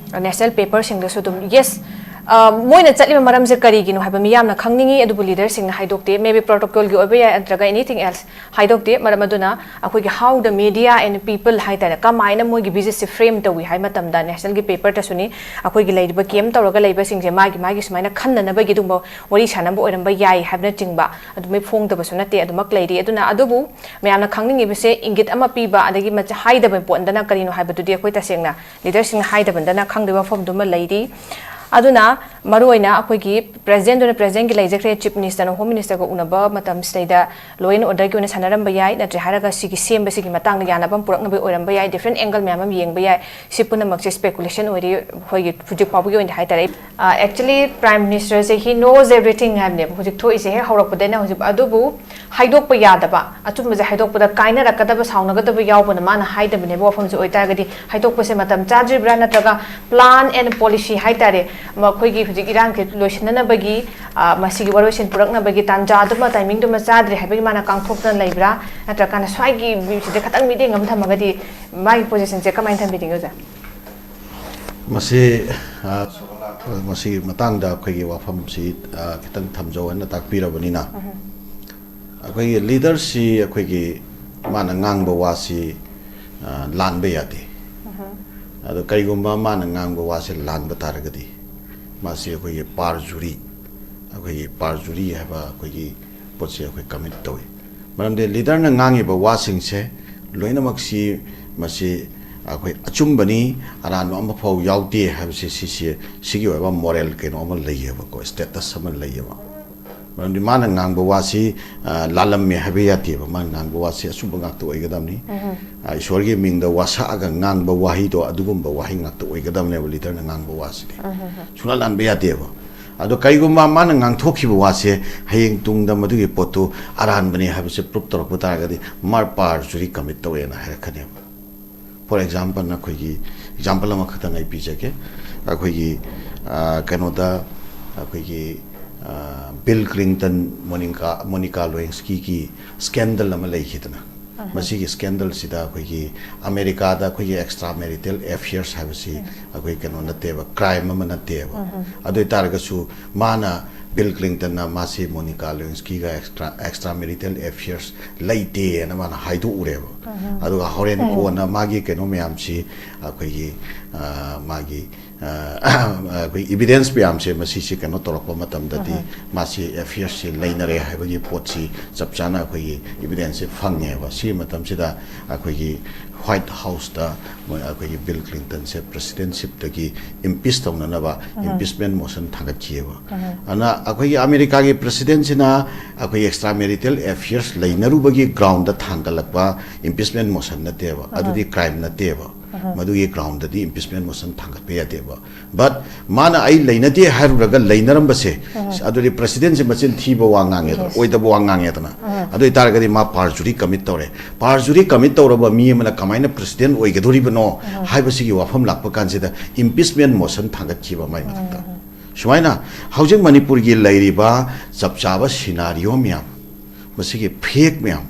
national paper ꯁꯤꯡꯗꯁꯨ ꯑꯗꯨꯝ, yes, ꯑ, ꯃꯣꯏꯅ ꯆꯠꯂꯤꯕ ꯃꯔꯝꯁꯦ ꯀꯔꯤꯒꯤꯅꯣ ꯍꯥꯏꯕ ꯃꯤꯌꯥꯝꯅ ꯈꯪꯅꯤꯡꯉꯤ, ꯑꯗꯨꯕꯨ leader ꯁꯤꯡꯅ ꯍꯥꯏꯗꯣꯛꯇꯦ꯫ Maybe protocol ꯒꯤ ꯑꯣꯏꯕ ꯌꯥꯏ, ꯅꯠꯇ꯭ꯔꯒ anything else꯫ ꯍꯥꯏꯗꯣꯛꯇꯦ꯫ ꯃꯔꯝ ꯑꯗꯨꯅ ꯑꯩꯈꯣꯏꯒꯤ how the media and people ꯍꯥꯏꯇꯥꯔꯦ, ꯀꯃꯥꯏꯅ ꯃꯣꯏꯒꯤ business ꯁꯦ frame ꯇꯧꯏ ꯍꯥꯏ ꯃꯇꯝꯗ national ꯒꯤ paper ꯇꯁꯨꯅꯤ, ꯑꯩꯈꯣꯏꯒꯤ ꯂꯩꯔꯤꯕ camp ꯇꯧꯔꯒ ꯂꯩꯕꯁꯤꯡꯁꯦ ꯃꯥꯒꯤ ꯃꯥꯒꯤ ꯁꯨꯃꯥꯏꯅ ꯈꯟꯅꯅꯕꯒꯤ ꯑꯗꯨꯒꯨꯝꯕ ꯋꯥꯔꯤ ꯁꯥꯟꯅꯕ ꯑꯣꯏꯔꯝꯕ ꯌꯥꯏ ꯍꯥꯏꯕꯅꯆꯤꯡꯕ ꯑꯗꯨꯃꯥꯏ ꯐꯣꯡꯗꯕꯁꯨ ꯅꯠꯇꯦ꯫ ꯑꯗꯨꯃꯛ ꯂꯩꯔꯤ꯫ ꯑꯗꯨꯅ ꯑꯗꯨꯕꯨ ꯃꯌꯥꯝꯅ ꯈꯪꯅꯤꯡꯉꯤꯕꯁꯦ ꯏꯪꯒꯤꯠ ꯑꯃ ꯄꯤꯕ, ꯑꯗꯒꯤ ꯃꯆ-, ꯍꯥꯏꯗꯕ ꯄꯣꯠ ꯑꯃꯗꯅ ꯀꯔꯤꯅꯣ ꯍꯥꯏꯕꯗꯨꯗꯤ ꯑꯩꯈꯣꯏ ꯇꯁꯦꯡꯅ leader ꯁꯤꯡꯅ ꯍꯥꯏꯗꯕꯗꯅ ꯈꯪꯗꯕ ꯋꯥꯐꯝꯗꯨꯃ ꯂꯩꯔꯤ꯫ ꯑꯗꯨꯅ ꯃꯔꯨꯑꯣꯏꯅ ꯑꯩꯈꯣꯏꯒꯤ ꯄ꯭ꯔꯦꯁꯤꯗꯦꯟꯗꯨꯅ ꯄ꯭ꯔꯦꯁꯤꯗꯦꯟꯒꯤ ꯂꯩꯖꯈ꯭ꯔꯦ, ꯆꯤꯐ ꯃꯤꯅꯤꯁꯇꯔꯅ ꯍꯣꯝ ꯃꯤꯅꯤꯁꯇꯔꯒ ꯎꯅꯕ ꯃꯇꯝꯁꯤꯗꯩꯗ ꯂꯣ ꯑꯦꯟ ꯑꯣꯔꯗꯔꯒꯤ ꯑꯣꯏꯅ ꯁꯥꯟꯅꯔꯝꯕ ꯌꯥꯏ, ꯅꯠꯇ꯭ꯔꯦ ꯍꯥꯏꯔꯒ ꯁꯤꯒꯤ ꯁꯦꯝꯕꯁꯤꯒꯤ ꯃꯇꯥꯡꯗ ꯌꯥꯅꯕ ꯑꯃ ꯄꯨꯔꯛꯅꯕ ꯑꯣꯏꯔꯝꯕ ꯌꯥꯏ, ꯗꯤꯐ꯭ꯔꯦꯟ ꯑꯦꯡꯒꯜ ꯃꯌꯥꯝ ꯑꯃ ꯌꯦꯡꯕ ꯌꯥꯏ꯫ ꯁꯤ ꯄꯨꯝꯅꯃꯛꯁꯦ ꯁ꯭ꯄꯦꯀꯨꯂꯦꯁꯟ ꯑꯣꯏꯔꯤ ꯑꯩꯈꯣꯏꯒꯤ ꯍꯧꯖꯤꯛ ꯐꯥꯎꯕꯒꯤ ꯑꯣꯏꯅ ꯍꯥꯏꯇꯥꯔꯦ꯫ ꯑꯦꯛꯆꯨꯂꯤ ꯄ꯭ꯔꯥꯏꯝ ꯃꯤꯅꯤꯁꯇꯔꯁꯦ he knows everything ꯍꯥꯏꯕꯅꯦꯕ ꯍꯧꯖꯤꯛ ꯊꯣꯛꯏꯁꯦ ꯍꯦꯛ ꯍꯧꯔꯛꯄꯗꯩꯅ ꯍꯧꯖꯤꯛ꯫ ꯑꯗꯨꯕꯨ ꯍꯥꯏꯗꯣꯛꯄ ꯌꯥꯗꯕ, ꯑꯆꯨꯝꯕꯁꯦ ꯍꯥꯏꯗꯣꯛꯄꯗ ꯀꯥꯏꯅꯔꯛꯀꯗꯕ, ꯁꯥꯎꯅꯒꯗꯕ ꯌꯥꯎꯕꯅ ꯃꯥꯅ ꯍꯥꯏꯗꯕꯅꯦꯕ꯫ ꯋꯥꯐꯝꯁꯦ ꯑꯣꯏꯇꯥꯔꯒꯗꯤ ꯍꯥꯏꯗꯣꯛꯄꯁꯦ ꯃꯇꯝ ꯆꯥꯗ꯭ꯔꯤꯕ꯭ꯔꯥ, ꯅꯠꯇ꯭ꯔꯒ ꯄ꯭ꯂꯥꯟ ꯑꯦꯟ ꯄꯣꯂꯤꯁꯤ ꯍꯥꯏꯇꯥꯔꯦ, ꯃꯈꯣꯏꯒꯤ ꯍꯧꯖꯤꯛ ꯏꯔꯥꯡꯁꯦ ꯂꯣꯏꯁꯤꯟꯅꯅꯕꯒꯤ, ꯑ, ꯃꯁꯤꯒꯤ ꯋꯥꯔꯣꯏꯁꯤꯟ ꯄꯨꯔꯛꯅꯕꯒꯤ ꯇꯥꯟꯖꯥꯗꯨꯃ, ꯇꯥꯏꯃꯤꯡꯗꯨꯃ ꯆꯥꯗ꯭ꯔꯤ ꯍꯥꯏꯕꯒꯤ ꯃꯥꯅ ꯀꯥꯡꯊꯣꯛꯇꯅ ꯂꯩꯕ꯭ꯔꯥ, ꯅꯠꯇ꯭ꯔꯒꯅ ꯁ꯭ꯋꯥꯏꯒꯤ ꯃꯤꯁꯤꯗ ꯈꯇꯪ ꯃꯤꯠꯌꯦꯡ ꯑꯃ ꯊꯝꯃꯒꯗꯤ ꯃꯥꯒꯤ ꯄꯣꯖꯤꯁꯟꯁꯦ ꯀꯃꯥꯏꯅ ꯊꯝꯕꯤꯅꯤꯡꯉꯤ, ꯑꯣꯖꯥ? ꯃꯁꯤ, ꯑ, ꯃꯁꯤꯒꯤ ꯃꯇꯥꯡꯗ ꯑꯩꯈꯣꯏꯒꯤ ꯋꯥꯐꯝꯁꯤ, ꯑ, ꯈꯤꯇꯪ ꯊꯝꯖꯧ ꯍꯥꯏꯅ ꯇꯥꯛꯄꯤꯔꯕꯅꯤꯅ, ꯑꯩꯈꯣꯏꯒꯤ ꯂꯤꯗꯔꯁꯤ ꯑꯩꯈꯣꯏꯒꯤ ꯃꯥꯅ ꯉꯥꯡꯕ ꯋꯥꯁꯤ, ꯑ, ꯂꯥꯟꯕ ꯌꯥꯗꯦ꯫ ꯑꯗꯣ ꯀꯔꯤꯒꯨꯝꯕ ꯃꯥꯅ ꯉꯥꯡꯕ ꯋꯥꯁꯦ ꯂꯥꯟꯕ ꯇꯥꯔꯒꯗꯤ ꯃꯥꯁꯤ ꯑꯩꯈꯣꯏꯒꯤ ꯄꯥꯔꯖꯨꯔꯤ, ꯑꯩꯈꯣꯏꯒꯤ ꯄꯥꯔꯖꯨꯔꯤ ꯍꯥꯏꯕ ꯑꯩꯈꯣꯏꯒꯤ ꯄꯣꯠꯁꯦ ꯑꯩꯈꯣꯏ ꯀꯃꯤꯠ ꯇꯧꯏ꯫ ꯃꯔꯝꯗꯤ ꯂꯤꯗꯔꯅ ꯉꯥꯡꯉꯤꯕ ꯋꯥꯁꯤꯡꯁꯦ ꯂꯣꯏꯅꯃꯛꯁꯤ ꯃꯁꯤ ꯑꯩꯈꯣꯏ ꯑꯆꯨꯝꯕꯅꯤ, ꯑꯔꯥꯟꯕ ꯑꯃꯐꯥꯎ ꯌꯥꯎꯗꯦ ꯍꯥꯏꯕꯁꯤ, ꯁꯤꯁꯦ, ꯁꯤꯒꯤ ꯑꯣꯏꯕ ꯃꯣꯔꯦꯜ ꯀꯩꯅꯣ ꯑꯃ ꯂꯩꯌꯦꯕꯀꯣ, ꯁ꯭ꯇꯦꯇꯁ ꯑꯃ ꯂꯩꯌꯦꯕ꯫ ꯃꯔꯝꯗꯤ ꯃꯥꯅ ꯉꯥꯡꯕ ꯋꯥꯁꯤ, ꯑ, ꯂꯥꯜꯂꯝꯃꯦ ꯍꯥꯏꯕ ꯌꯥꯗꯦꯕ, ꯃꯥꯅ ꯉꯥꯡꯕ ꯋꯥꯁꯤ ꯑꯆꯨꯝꯕ ꯉꯥꯛꯇ ꯑꯣꯏꯒꯗꯕꯅꯤ꯫ ꯑ, ꯏꯁꯣꯔꯒꯤ ꯃꯤꯡꯗ ꯋꯥꯁꯛꯑꯒ ꯉꯥꯡꯕ ꯋꯥꯍꯩꯗꯣ ꯑꯗꯨꯒꯨꯝꯕ ꯋꯥꯍꯩ ꯉꯥꯛꯇ ꯑꯣꯏꯒꯗꯕꯅꯦꯕ ꯂꯤꯗꯔꯅ ꯉꯥꯡꯕ ꯋꯥꯁꯤꯗꯤ꯫ ꯁꯨꯡꯂꯥꯟ ꯂꯥꯟꯕ ꯌꯥꯗꯦꯕ꯫ ꯑꯗꯣ ꯀꯔꯤꯒꯨꯝꯕ ꯃꯥꯅ ꯉꯥꯡꯊꯣꯛꯈꯤꯕ ꯋꯥꯁꯦ ꯍꯌꯦꯡ ꯇꯨꯡꯗ ꯃꯗꯨꯒꯤ ꯄꯣꯠꯇꯨ ꯑꯔꯥꯟꯕꯅꯤ ꯍꯥꯏꯕꯁꯦ ꯄ꯭ꯔꯨꯞ ꯇꯧꯔꯛꯄ ꯇꯥꯔꯒꯗꯤ ꯃꯥ ꯄꯥꯔꯖꯨꯔꯤ ꯀꯃꯤꯠ ꯇꯧꯋꯦꯅ ꯍꯥꯏꯔꯛꯀꯅꯦꯕ꯫ ꯐꯣꯔ ꯑꯦꯛꯖꯥꯝꯄꯜ, ꯑꯩꯈꯣꯏꯒꯤ ꯑꯦꯛꯖꯥꯝꯄꯜ ꯑꯃꯈꯛꯇꯪ ꯑꯩ ꯄꯤꯖꯒꯦ꯫ ꯑꯩꯈꯣꯏꯒꯤ, ꯑ, ꯀꯩꯅꯣꯗ, ꯑꯩꯈꯣꯏꯒꯤ, ꯑ, ꯕꯤꯜ ꯀ꯭ꯂꯤꯟꯇꯟ, ꯃꯣꯅꯤꯀꯥ, ꯃꯣꯅꯤꯀꯥ ꯂꯨꯋꯦꯟꯁꯀꯤꯒꯤ ꯁ꯭ꯀꯦꯟꯗꯜ ꯑꯃ ꯂꯩꯈꯤꯗꯅ, ꯃꯁꯤꯒꯤ ꯁ꯭ꯀꯦꯟꯗꯜꯁꯤꯗ ꯑꯩꯈꯣꯏꯒꯤ ꯑꯃꯦꯔꯤꯀꯥꯗ ꯑꯩꯈꯣꯏꯒꯤ ꯑꯦꯛꯁꯇ꯭ꯔꯥ ꯃꯦꯔꯤꯇꯦꯜ ꯑꯦꯐꯤꯌꯔꯁ ꯍꯥꯏꯕꯁꯤ ꯑꯩꯈꯣꯏ ꯀꯩꯅꯣ ꯅꯠꯇꯦꯕ, ꯀ꯭ꯔꯥꯏꯝ ꯑꯃ ꯅꯠꯇꯦꯕ꯫ ꯑꯗꯨ ꯑꯣꯏ ꯇꯥꯔꯒꯁꯨ ꯃꯥꯅ, ꯕꯤꯜ ꯀ꯭ꯂꯤꯟꯇꯟꯅ ꯃꯥꯁꯤ ꯃꯣꯅꯤꯀꯥ ꯂꯨꯋꯦꯟꯁꯀꯤꯒ ꯑꯦꯛꯁꯇ꯭ꯔꯥ, ꯑꯦꯛꯁꯇ꯭ꯔꯥ ꯃꯦꯔꯤꯇꯦꯜ ꯑꯦꯐꯤꯌꯔꯁ ꯂꯩꯇꯦꯅ ꯃꯥꯅ ꯍꯥꯏꯗꯣꯛꯎꯔꯦꯕ꯫ ꯑꯗꯨꯒ ꯍꯣꯔꯦꯟ ꯀꯣꯟꯅ ꯃꯥꯒꯤ ꯀꯩꯅꯣ ꯃꯌꯥꯝꯁꯤ ꯑꯩꯈꯣꯏꯒꯤ, ꯑ, ꯃꯥꯒꯤ, ꯑ, ꯑꯩꯈꯣꯏ ꯏꯕꯤꯗꯦꯟꯁ ꯃꯌꯥꯝꯁꯦ ꯃꯁꯤꯁꯤ ꯀꯩꯅꯣ ꯇꯧꯔꯛꯄ ꯃꯇꯝꯗꯗꯤ ꯃꯥꯁꯤ ꯑꯦꯐꯤꯌꯔꯁꯁꯤ ꯂꯩꯅꯔꯦ ꯍꯥꯏꯕꯒꯤ ꯄꯣꯠꯁꯤ ꯆꯞ ꯆꯥꯅ ꯑꯩꯈꯣꯏꯒꯤ ꯏꯕꯤꯗꯦꯟꯁꯁꯦ ꯐꯪꯉꯦꯕ꯫ ꯁꯤ ꯃꯇꯝꯁꯤꯗ ꯑꯩꯈꯣꯏꯒꯤ ꯋꯥꯏꯠ ꯍꯥꯎꯁꯇ ꯃꯣꯏ ꯑꯩꯈꯣꯏꯒꯤ ꯕꯤꯜ ꯀ꯭ꯂꯤꯟꯇꯟꯁꯦ ꯄ꯭ꯔꯦꯁꯤꯗꯦꯟꯁꯤꯞꯇꯒꯤ ꯏꯝꯄꯤꯁ ꯇꯧꯅꯅꯕ ꯏꯝꯄꯤꯁꯃꯦꯟ ꯃꯣꯁꯟ ꯊꯥꯡꯒꯠꯈꯤꯑꯕ꯫ ꯑꯗꯨꯅ ꯑꯩꯈꯣꯏꯒꯤ ꯑꯃꯦꯔꯤꯀꯥꯒꯤ ꯄ꯭ꯔꯦꯁꯤꯗꯦꯟꯁꯤꯅ ꯑꯩꯈꯣꯏꯒꯤ ꯑꯦꯛꯁꯇ꯭ꯔꯥ ꯃꯦꯔꯤꯇꯦꯜ ꯑꯦꯐꯤꯌꯔꯁ ꯂꯩꯅꯔꯨꯕꯒꯤ ꯒ꯭ꯔꯥꯎꯟꯗ ꯊꯥꯡꯒꯠꯂꯛꯄ ꯏꯝꯄꯤꯁꯃꯦꯟ ꯃꯣꯁꯟ ꯅꯠꯇꯦꯕ, ꯑꯗꯨꯗꯤ ꯀ꯭ꯔꯥꯏꯝ ꯅꯠꯇꯦꯕ꯫ ꯃꯗꯨꯒꯤ ꯒ꯭ꯔꯥꯎꯟꯗꯗꯤ ꯏꯝꯄꯤꯁꯃꯦꯟ ꯃꯣꯁꯟ ꯊꯥꯡꯒꯠꯄ ꯌꯥꯗꯦꯕ꯫ ꯕꯠ ꯃꯥꯅ "ꯑꯩ ꯂꯩꯅꯗꯦ" ꯍꯥꯏꯔꯨꯔꯒ ꯂꯩꯅꯔꯝꯕꯁꯦ, ꯑꯗꯨꯗꯤ ꯄ꯭ꯔꯦꯁꯤꯗꯦꯟꯁꯤ ꯃꯆꯤꯟ ꯊꯤꯕ ꯋꯥ ꯉꯥꯡꯉꯦꯗꯅ, ꯑꯣꯏꯗꯕ ꯋꯥ ꯉꯥꯡꯉꯦꯗꯅ꯫ ꯑꯗꯨ ꯑꯣꯏꯇꯥꯔꯒꯗꯤ ꯃꯥ ꯄꯥꯔꯖꯨꯔꯤ ꯀꯃꯤꯠ ꯇꯧꯔꯦ꯫ ꯄꯥꯔꯖꯨꯔꯤ ꯀꯃꯤꯠ ꯇꯧꯔꯕ ꯃꯤ ꯑꯃꯅ ꯀꯃꯥꯏꯅ ꯄ꯭ꯔꯦꯁꯤꯗꯦꯟ ꯑꯣꯏꯒꯗꯣꯔꯤꯕꯅꯣ ꯍꯥꯏꯕꯁꯤꯒꯤ ꯋꯥꯐꯝ ꯂꯥꯛꯄ ꯀꯥꯟꯁꯤꯗ ꯏꯝꯄꯤꯁꯃꯦꯟ ꯃꯣꯁꯟ ꯊꯥꯡꯒꯠꯈꯤꯕ ꯃꯥꯏ ꯃꯊꯛꯇ꯫ ꯁꯨꯃꯥꯏꯅ ꯍꯧꯖꯤꯛ ꯃꯅꯤꯄꯨꯔꯒꯤ ꯂꯩꯔꯤꯕ ꯆꯞ ꯆꯥꯕ ꯁꯤꯅꯥꯔꯤꯑꯣ ꯃꯌꯥꯝ, ꯃꯁꯤꯒꯤ ꯐꯦꯛ ꯃꯌꯥꯝ,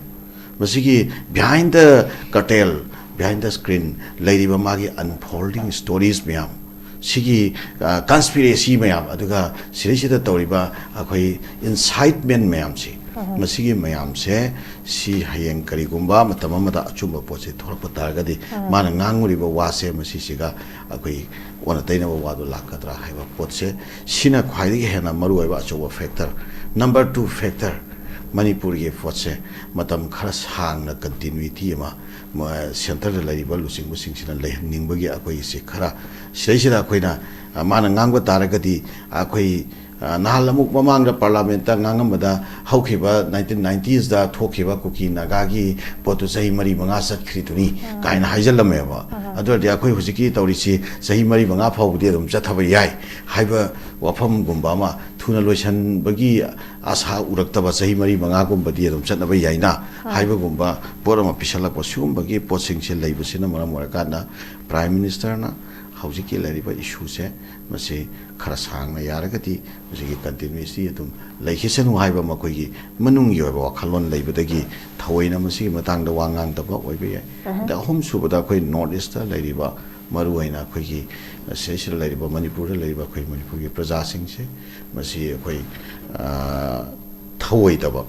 ꯃꯁꯤꯒꯤ behind the curtain, behind the screen ꯂꯩꯔꯤꯕ ꯃꯥꯒꯤ unfolding stories ꯃꯌꯥꯝ, ꯁꯤꯒꯤ ꯀꯟꯁꯄꯤꯔꯦꯁꯤ ꯃꯌꯥꯝ, ꯑꯗꯨꯒ ꯁꯤꯗꯩꯁꯤꯗ ꯇꯧꯔꯤꯕ ꯑꯩꯈꯣꯏ ꯏꯟꯁꯥꯏꯠꯃꯦꯟ ꯃꯌꯥꯝꯁꯤ, ꯃꯁꯤꯒꯤ ꯃꯌꯥꯝꯁꯦ, ꯁꯤ ꯍꯌꯦꯡ ꯀꯔꯤꯒꯨꯝꯕ ꯃꯇꯝ ꯑꯃꯗ ꯑꯆꯨꯝꯕ ꯄꯣꯠꯁꯦ ꯊꯣꯛꯂꯛꯄ ꯇꯥꯔꯒꯗꯤ, ꯃꯥꯅ ꯉꯥꯡꯉꯨꯔꯤꯕ ꯋꯥꯁꯦ ꯃꯁꯤꯁꯤꯒ ꯑꯩꯈꯣꯏ ꯑꯣꯟꯅ ꯇꯩꯅꯕ ꯋꯥꯗꯣ ꯂꯥꯛꯀꯗ꯭ꯔꯥ ꯍꯥꯏꯕ ꯄꯣꯠꯁꯦ, ꯁꯤꯅ ꯈ꯭ꯋꯥꯏꯗꯒꯤ ꯍꯦꯟꯅ ꯃꯔꯨꯑꯣꯏꯕ ꯑꯆꯧꯕ ꯐꯦꯛꯇꯔ꯫ ꯅꯝꯕꯔ ꯇꯨ ꯐꯦꯛꯇꯔ, ꯃꯅꯤꯄꯨꯔꯒꯤ ꯄꯣꯠꯁꯦ ꯃꯇꯝ ꯈꯔ ꯁꯥꯡꯅ ꯀꯟꯇꯤꯅ꯭ꯌꯨꯏꯇꯤ ꯑꯃ ꯃ-, ꯁꯦꯟꯇꯔꯗ ꯂꯩꯔꯤꯕ ꯂꯨꯆꯤꯡꯕꯁꯤꯡꯁꯤꯅ ꯂꯩꯍꯟꯅꯤꯡꯕꯒꯤ ꯑꯩꯈꯣꯏꯒꯤꯁꯤ ꯈꯔ, ꯁꯤꯗꯩꯁꯤꯗ ꯑꯩꯈꯣꯏꯅ, ꯑ, ꯃꯥꯅ ꯉꯥꯡꯕ ꯇꯥꯔꯒꯗꯤ ꯑꯩꯈꯣꯏ, ꯑ, ꯅꯍꯥꯟ ꯑꯃꯨꯛ ꯃꯃꯥꯡꯗ ꯄꯥꯔꯂꯥꯃꯦꯟꯠꯇ ꯉꯥꯡꯉꯝꯕꯗ ꯍꯧꯈꯤꯕ ꯅꯥꯏꯟꯇꯤꯟ ꯅꯥꯏꯟꯇꯤꯁꯇ ꯊꯣꯛꯈꯤꯕ ꯀꯨꯀꯤ ꯅꯥꯒꯥꯒꯤ ꯄꯣꯠꯇꯨ ꯆꯍꯤ ꯃꯔꯤ ꯃꯉꯥ ꯆꯠꯈ꯭ꯔꯤꯗꯨꯅꯤ ꯀꯥꯏꯅ ꯍꯥꯏꯖꯜꯂꯝꯃꯦꯕ꯫ ꯑꯗꯨ ꯑꯣꯏꯔꯗꯤ ꯑꯩꯈꯣꯏ ꯍꯧꯖꯤꯛꯀꯤ ꯇꯧꯔꯤꯁꯤ ꯆꯍꯤ ꯃꯔꯤ ꯃꯉꯥ ꯐꯥꯎꯕꯗꯤ ꯑꯗꯨꯝ ꯆꯠꯊꯕ ꯌꯥꯏ ꯍꯥꯏꯕ ꯋꯥꯐꯝꯒꯨꯝꯕ ꯑꯃ, ꯊꯨꯅ ꯂꯣꯏꯁꯤꯟꯕꯒꯤ ꯑꯥꯁꯥ ꯎꯔꯛꯇꯕ ꯆꯍꯤ ꯃꯔꯤ ꯃꯉꯥꯒꯨꯝꯕꯗꯤ ꯑꯗꯨꯝ ꯆꯠꯅꯕ ꯌꯥꯏꯅ ꯍꯥꯏꯕꯒꯨꯝꯕ ꯄꯣꯠ ꯑꯃ ꯄꯤꯁꯜꯂꯛꯄ, ꯁꯤꯒꯨꯝꯕꯒꯤ ꯄꯣꯠꯁꯤꯡꯁꯦ ꯂꯩꯕꯁꯤꯅ ꯃꯔꯝ ꯑꯣꯏꯔꯀꯥꯟꯗ ꯄ꯭ꯔꯥꯏꯝ ꯃꯤꯅꯤꯁꯇꯔꯅ ꯍꯧꯖꯤꯛꯀꯤ ꯂꯩꯔꯤꯕ ꯏꯁꯨꯁꯦ ꯃꯁꯤ ꯈꯔ ꯁꯥꯡꯅ ꯌꯥꯔꯒꯗꯤ ꯃꯁꯤꯒꯤ ꯀꯟꯇꯤꯅ꯭ꯌꯨꯁꯂꯤ ꯑꯗꯨꯝ ꯂꯩꯈꯤꯁꯅꯨ ꯍꯥꯏꯕ ꯃꯈꯣꯏꯒꯤ ꯃꯅꯨꯡꯒꯤ ꯑꯣꯏꯕ ꯋꯥꯈꯜꯂꯣꯟ ꯂꯩꯕꯗꯒꯤ ꯊꯑꯣꯏꯅ ꯃꯁꯤꯒꯤ ꯃꯇꯥꯡꯗ ꯋꯥ ꯉꯥꯡꯗꯕ ꯑꯣꯏꯕ ꯌꯥꯏ꯫ ꯑꯗ ꯑꯍꯨꯝꯁꯨꯕꯗ ꯑꯩꯈꯣꯏ ꯅꯣꯔꯠ ꯏꯁꯇ ꯂꯩꯔꯤꯕ, ꯃꯔꯨꯑꯣꯏꯅ ꯑꯩꯈꯣꯏꯒꯤ ꯁꯤꯗꯩꯁꯤꯗ ꯂꯩꯔꯤꯕ, ꯃꯅꯤꯄꯨꯔꯗ ꯂꯩꯔꯤꯕ ꯑꯩꯈꯣꯏ ꯃꯅꯤꯄꯨꯔꯒꯤ ꯄ꯭ꯔꯖꯥꯁꯤꯡꯁꯦ ꯃꯁꯤ ꯑꯩꯈꯣꯏ, ꯑ, ꯊꯧꯑꯣꯏꯗꯕ,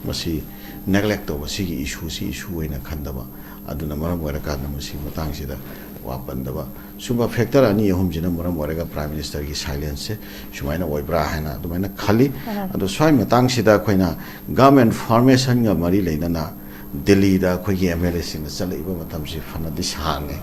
ꯃꯁꯤ ꯅꯦꯒ꯭ꯂꯦꯛ ꯇꯧꯕ, ꯁꯤꯒꯤ ꯏꯁꯨꯁꯤ ꯏꯁꯨ ꯑꯣꯏꯅ ꯈꯟꯗꯕ, ꯑꯗꯨꯅ ꯃꯔꯝ ꯑꯣꯏꯔꯀꯥꯟꯗ ꯃꯁꯤ ꯃꯇꯥꯡꯁꯤꯗ ꯋꯥ ꯄꯟꯗꯕ, ꯁꯨꯝꯕ ꯐꯦꯛꯇꯔ ꯑꯅꯤ ꯑꯍꯨꯝꯁꯤꯅ ꯃꯔꯝ ꯑꯣꯏꯔꯒ ꯄ꯭ꯔꯥꯏꯝ ꯃꯤꯅꯤꯁꯇꯔꯒꯤ ꯁꯥꯏꯂꯦꯟꯁꯁꯦ ꯁꯨꯃꯥꯏꯅ ꯑꯣꯏꯕ꯭ꯔꯥ ꯍꯥꯏꯅ ꯑꯗꯨꯃꯥꯏꯅ ꯈꯜꯂꯤ꯫ ꯑꯗꯣ ꯁ꯭ꯋꯥꯏ ꯃꯇꯥꯡꯁꯤꯗ ꯑꯩꯈꯣꯏꯅ ꯒꯝ ꯑꯦꯟ ꯐꯣꯔꯃꯦꯁꯟꯒ ꯃꯔꯤ ꯂꯩꯅꯅ ꯗꯤꯜꯂꯤꯗ ꯑꯩꯈꯣꯏꯒꯤ ꯑꯦꯝ ꯑꯦꯜ ꯑꯦꯁꯤꯡꯅ ꯆꯠꯂꯛꯏꯕ ꯃꯇꯝꯁꯤ ꯐꯅꯗꯤ ꯁꯥꯡꯉꯦ,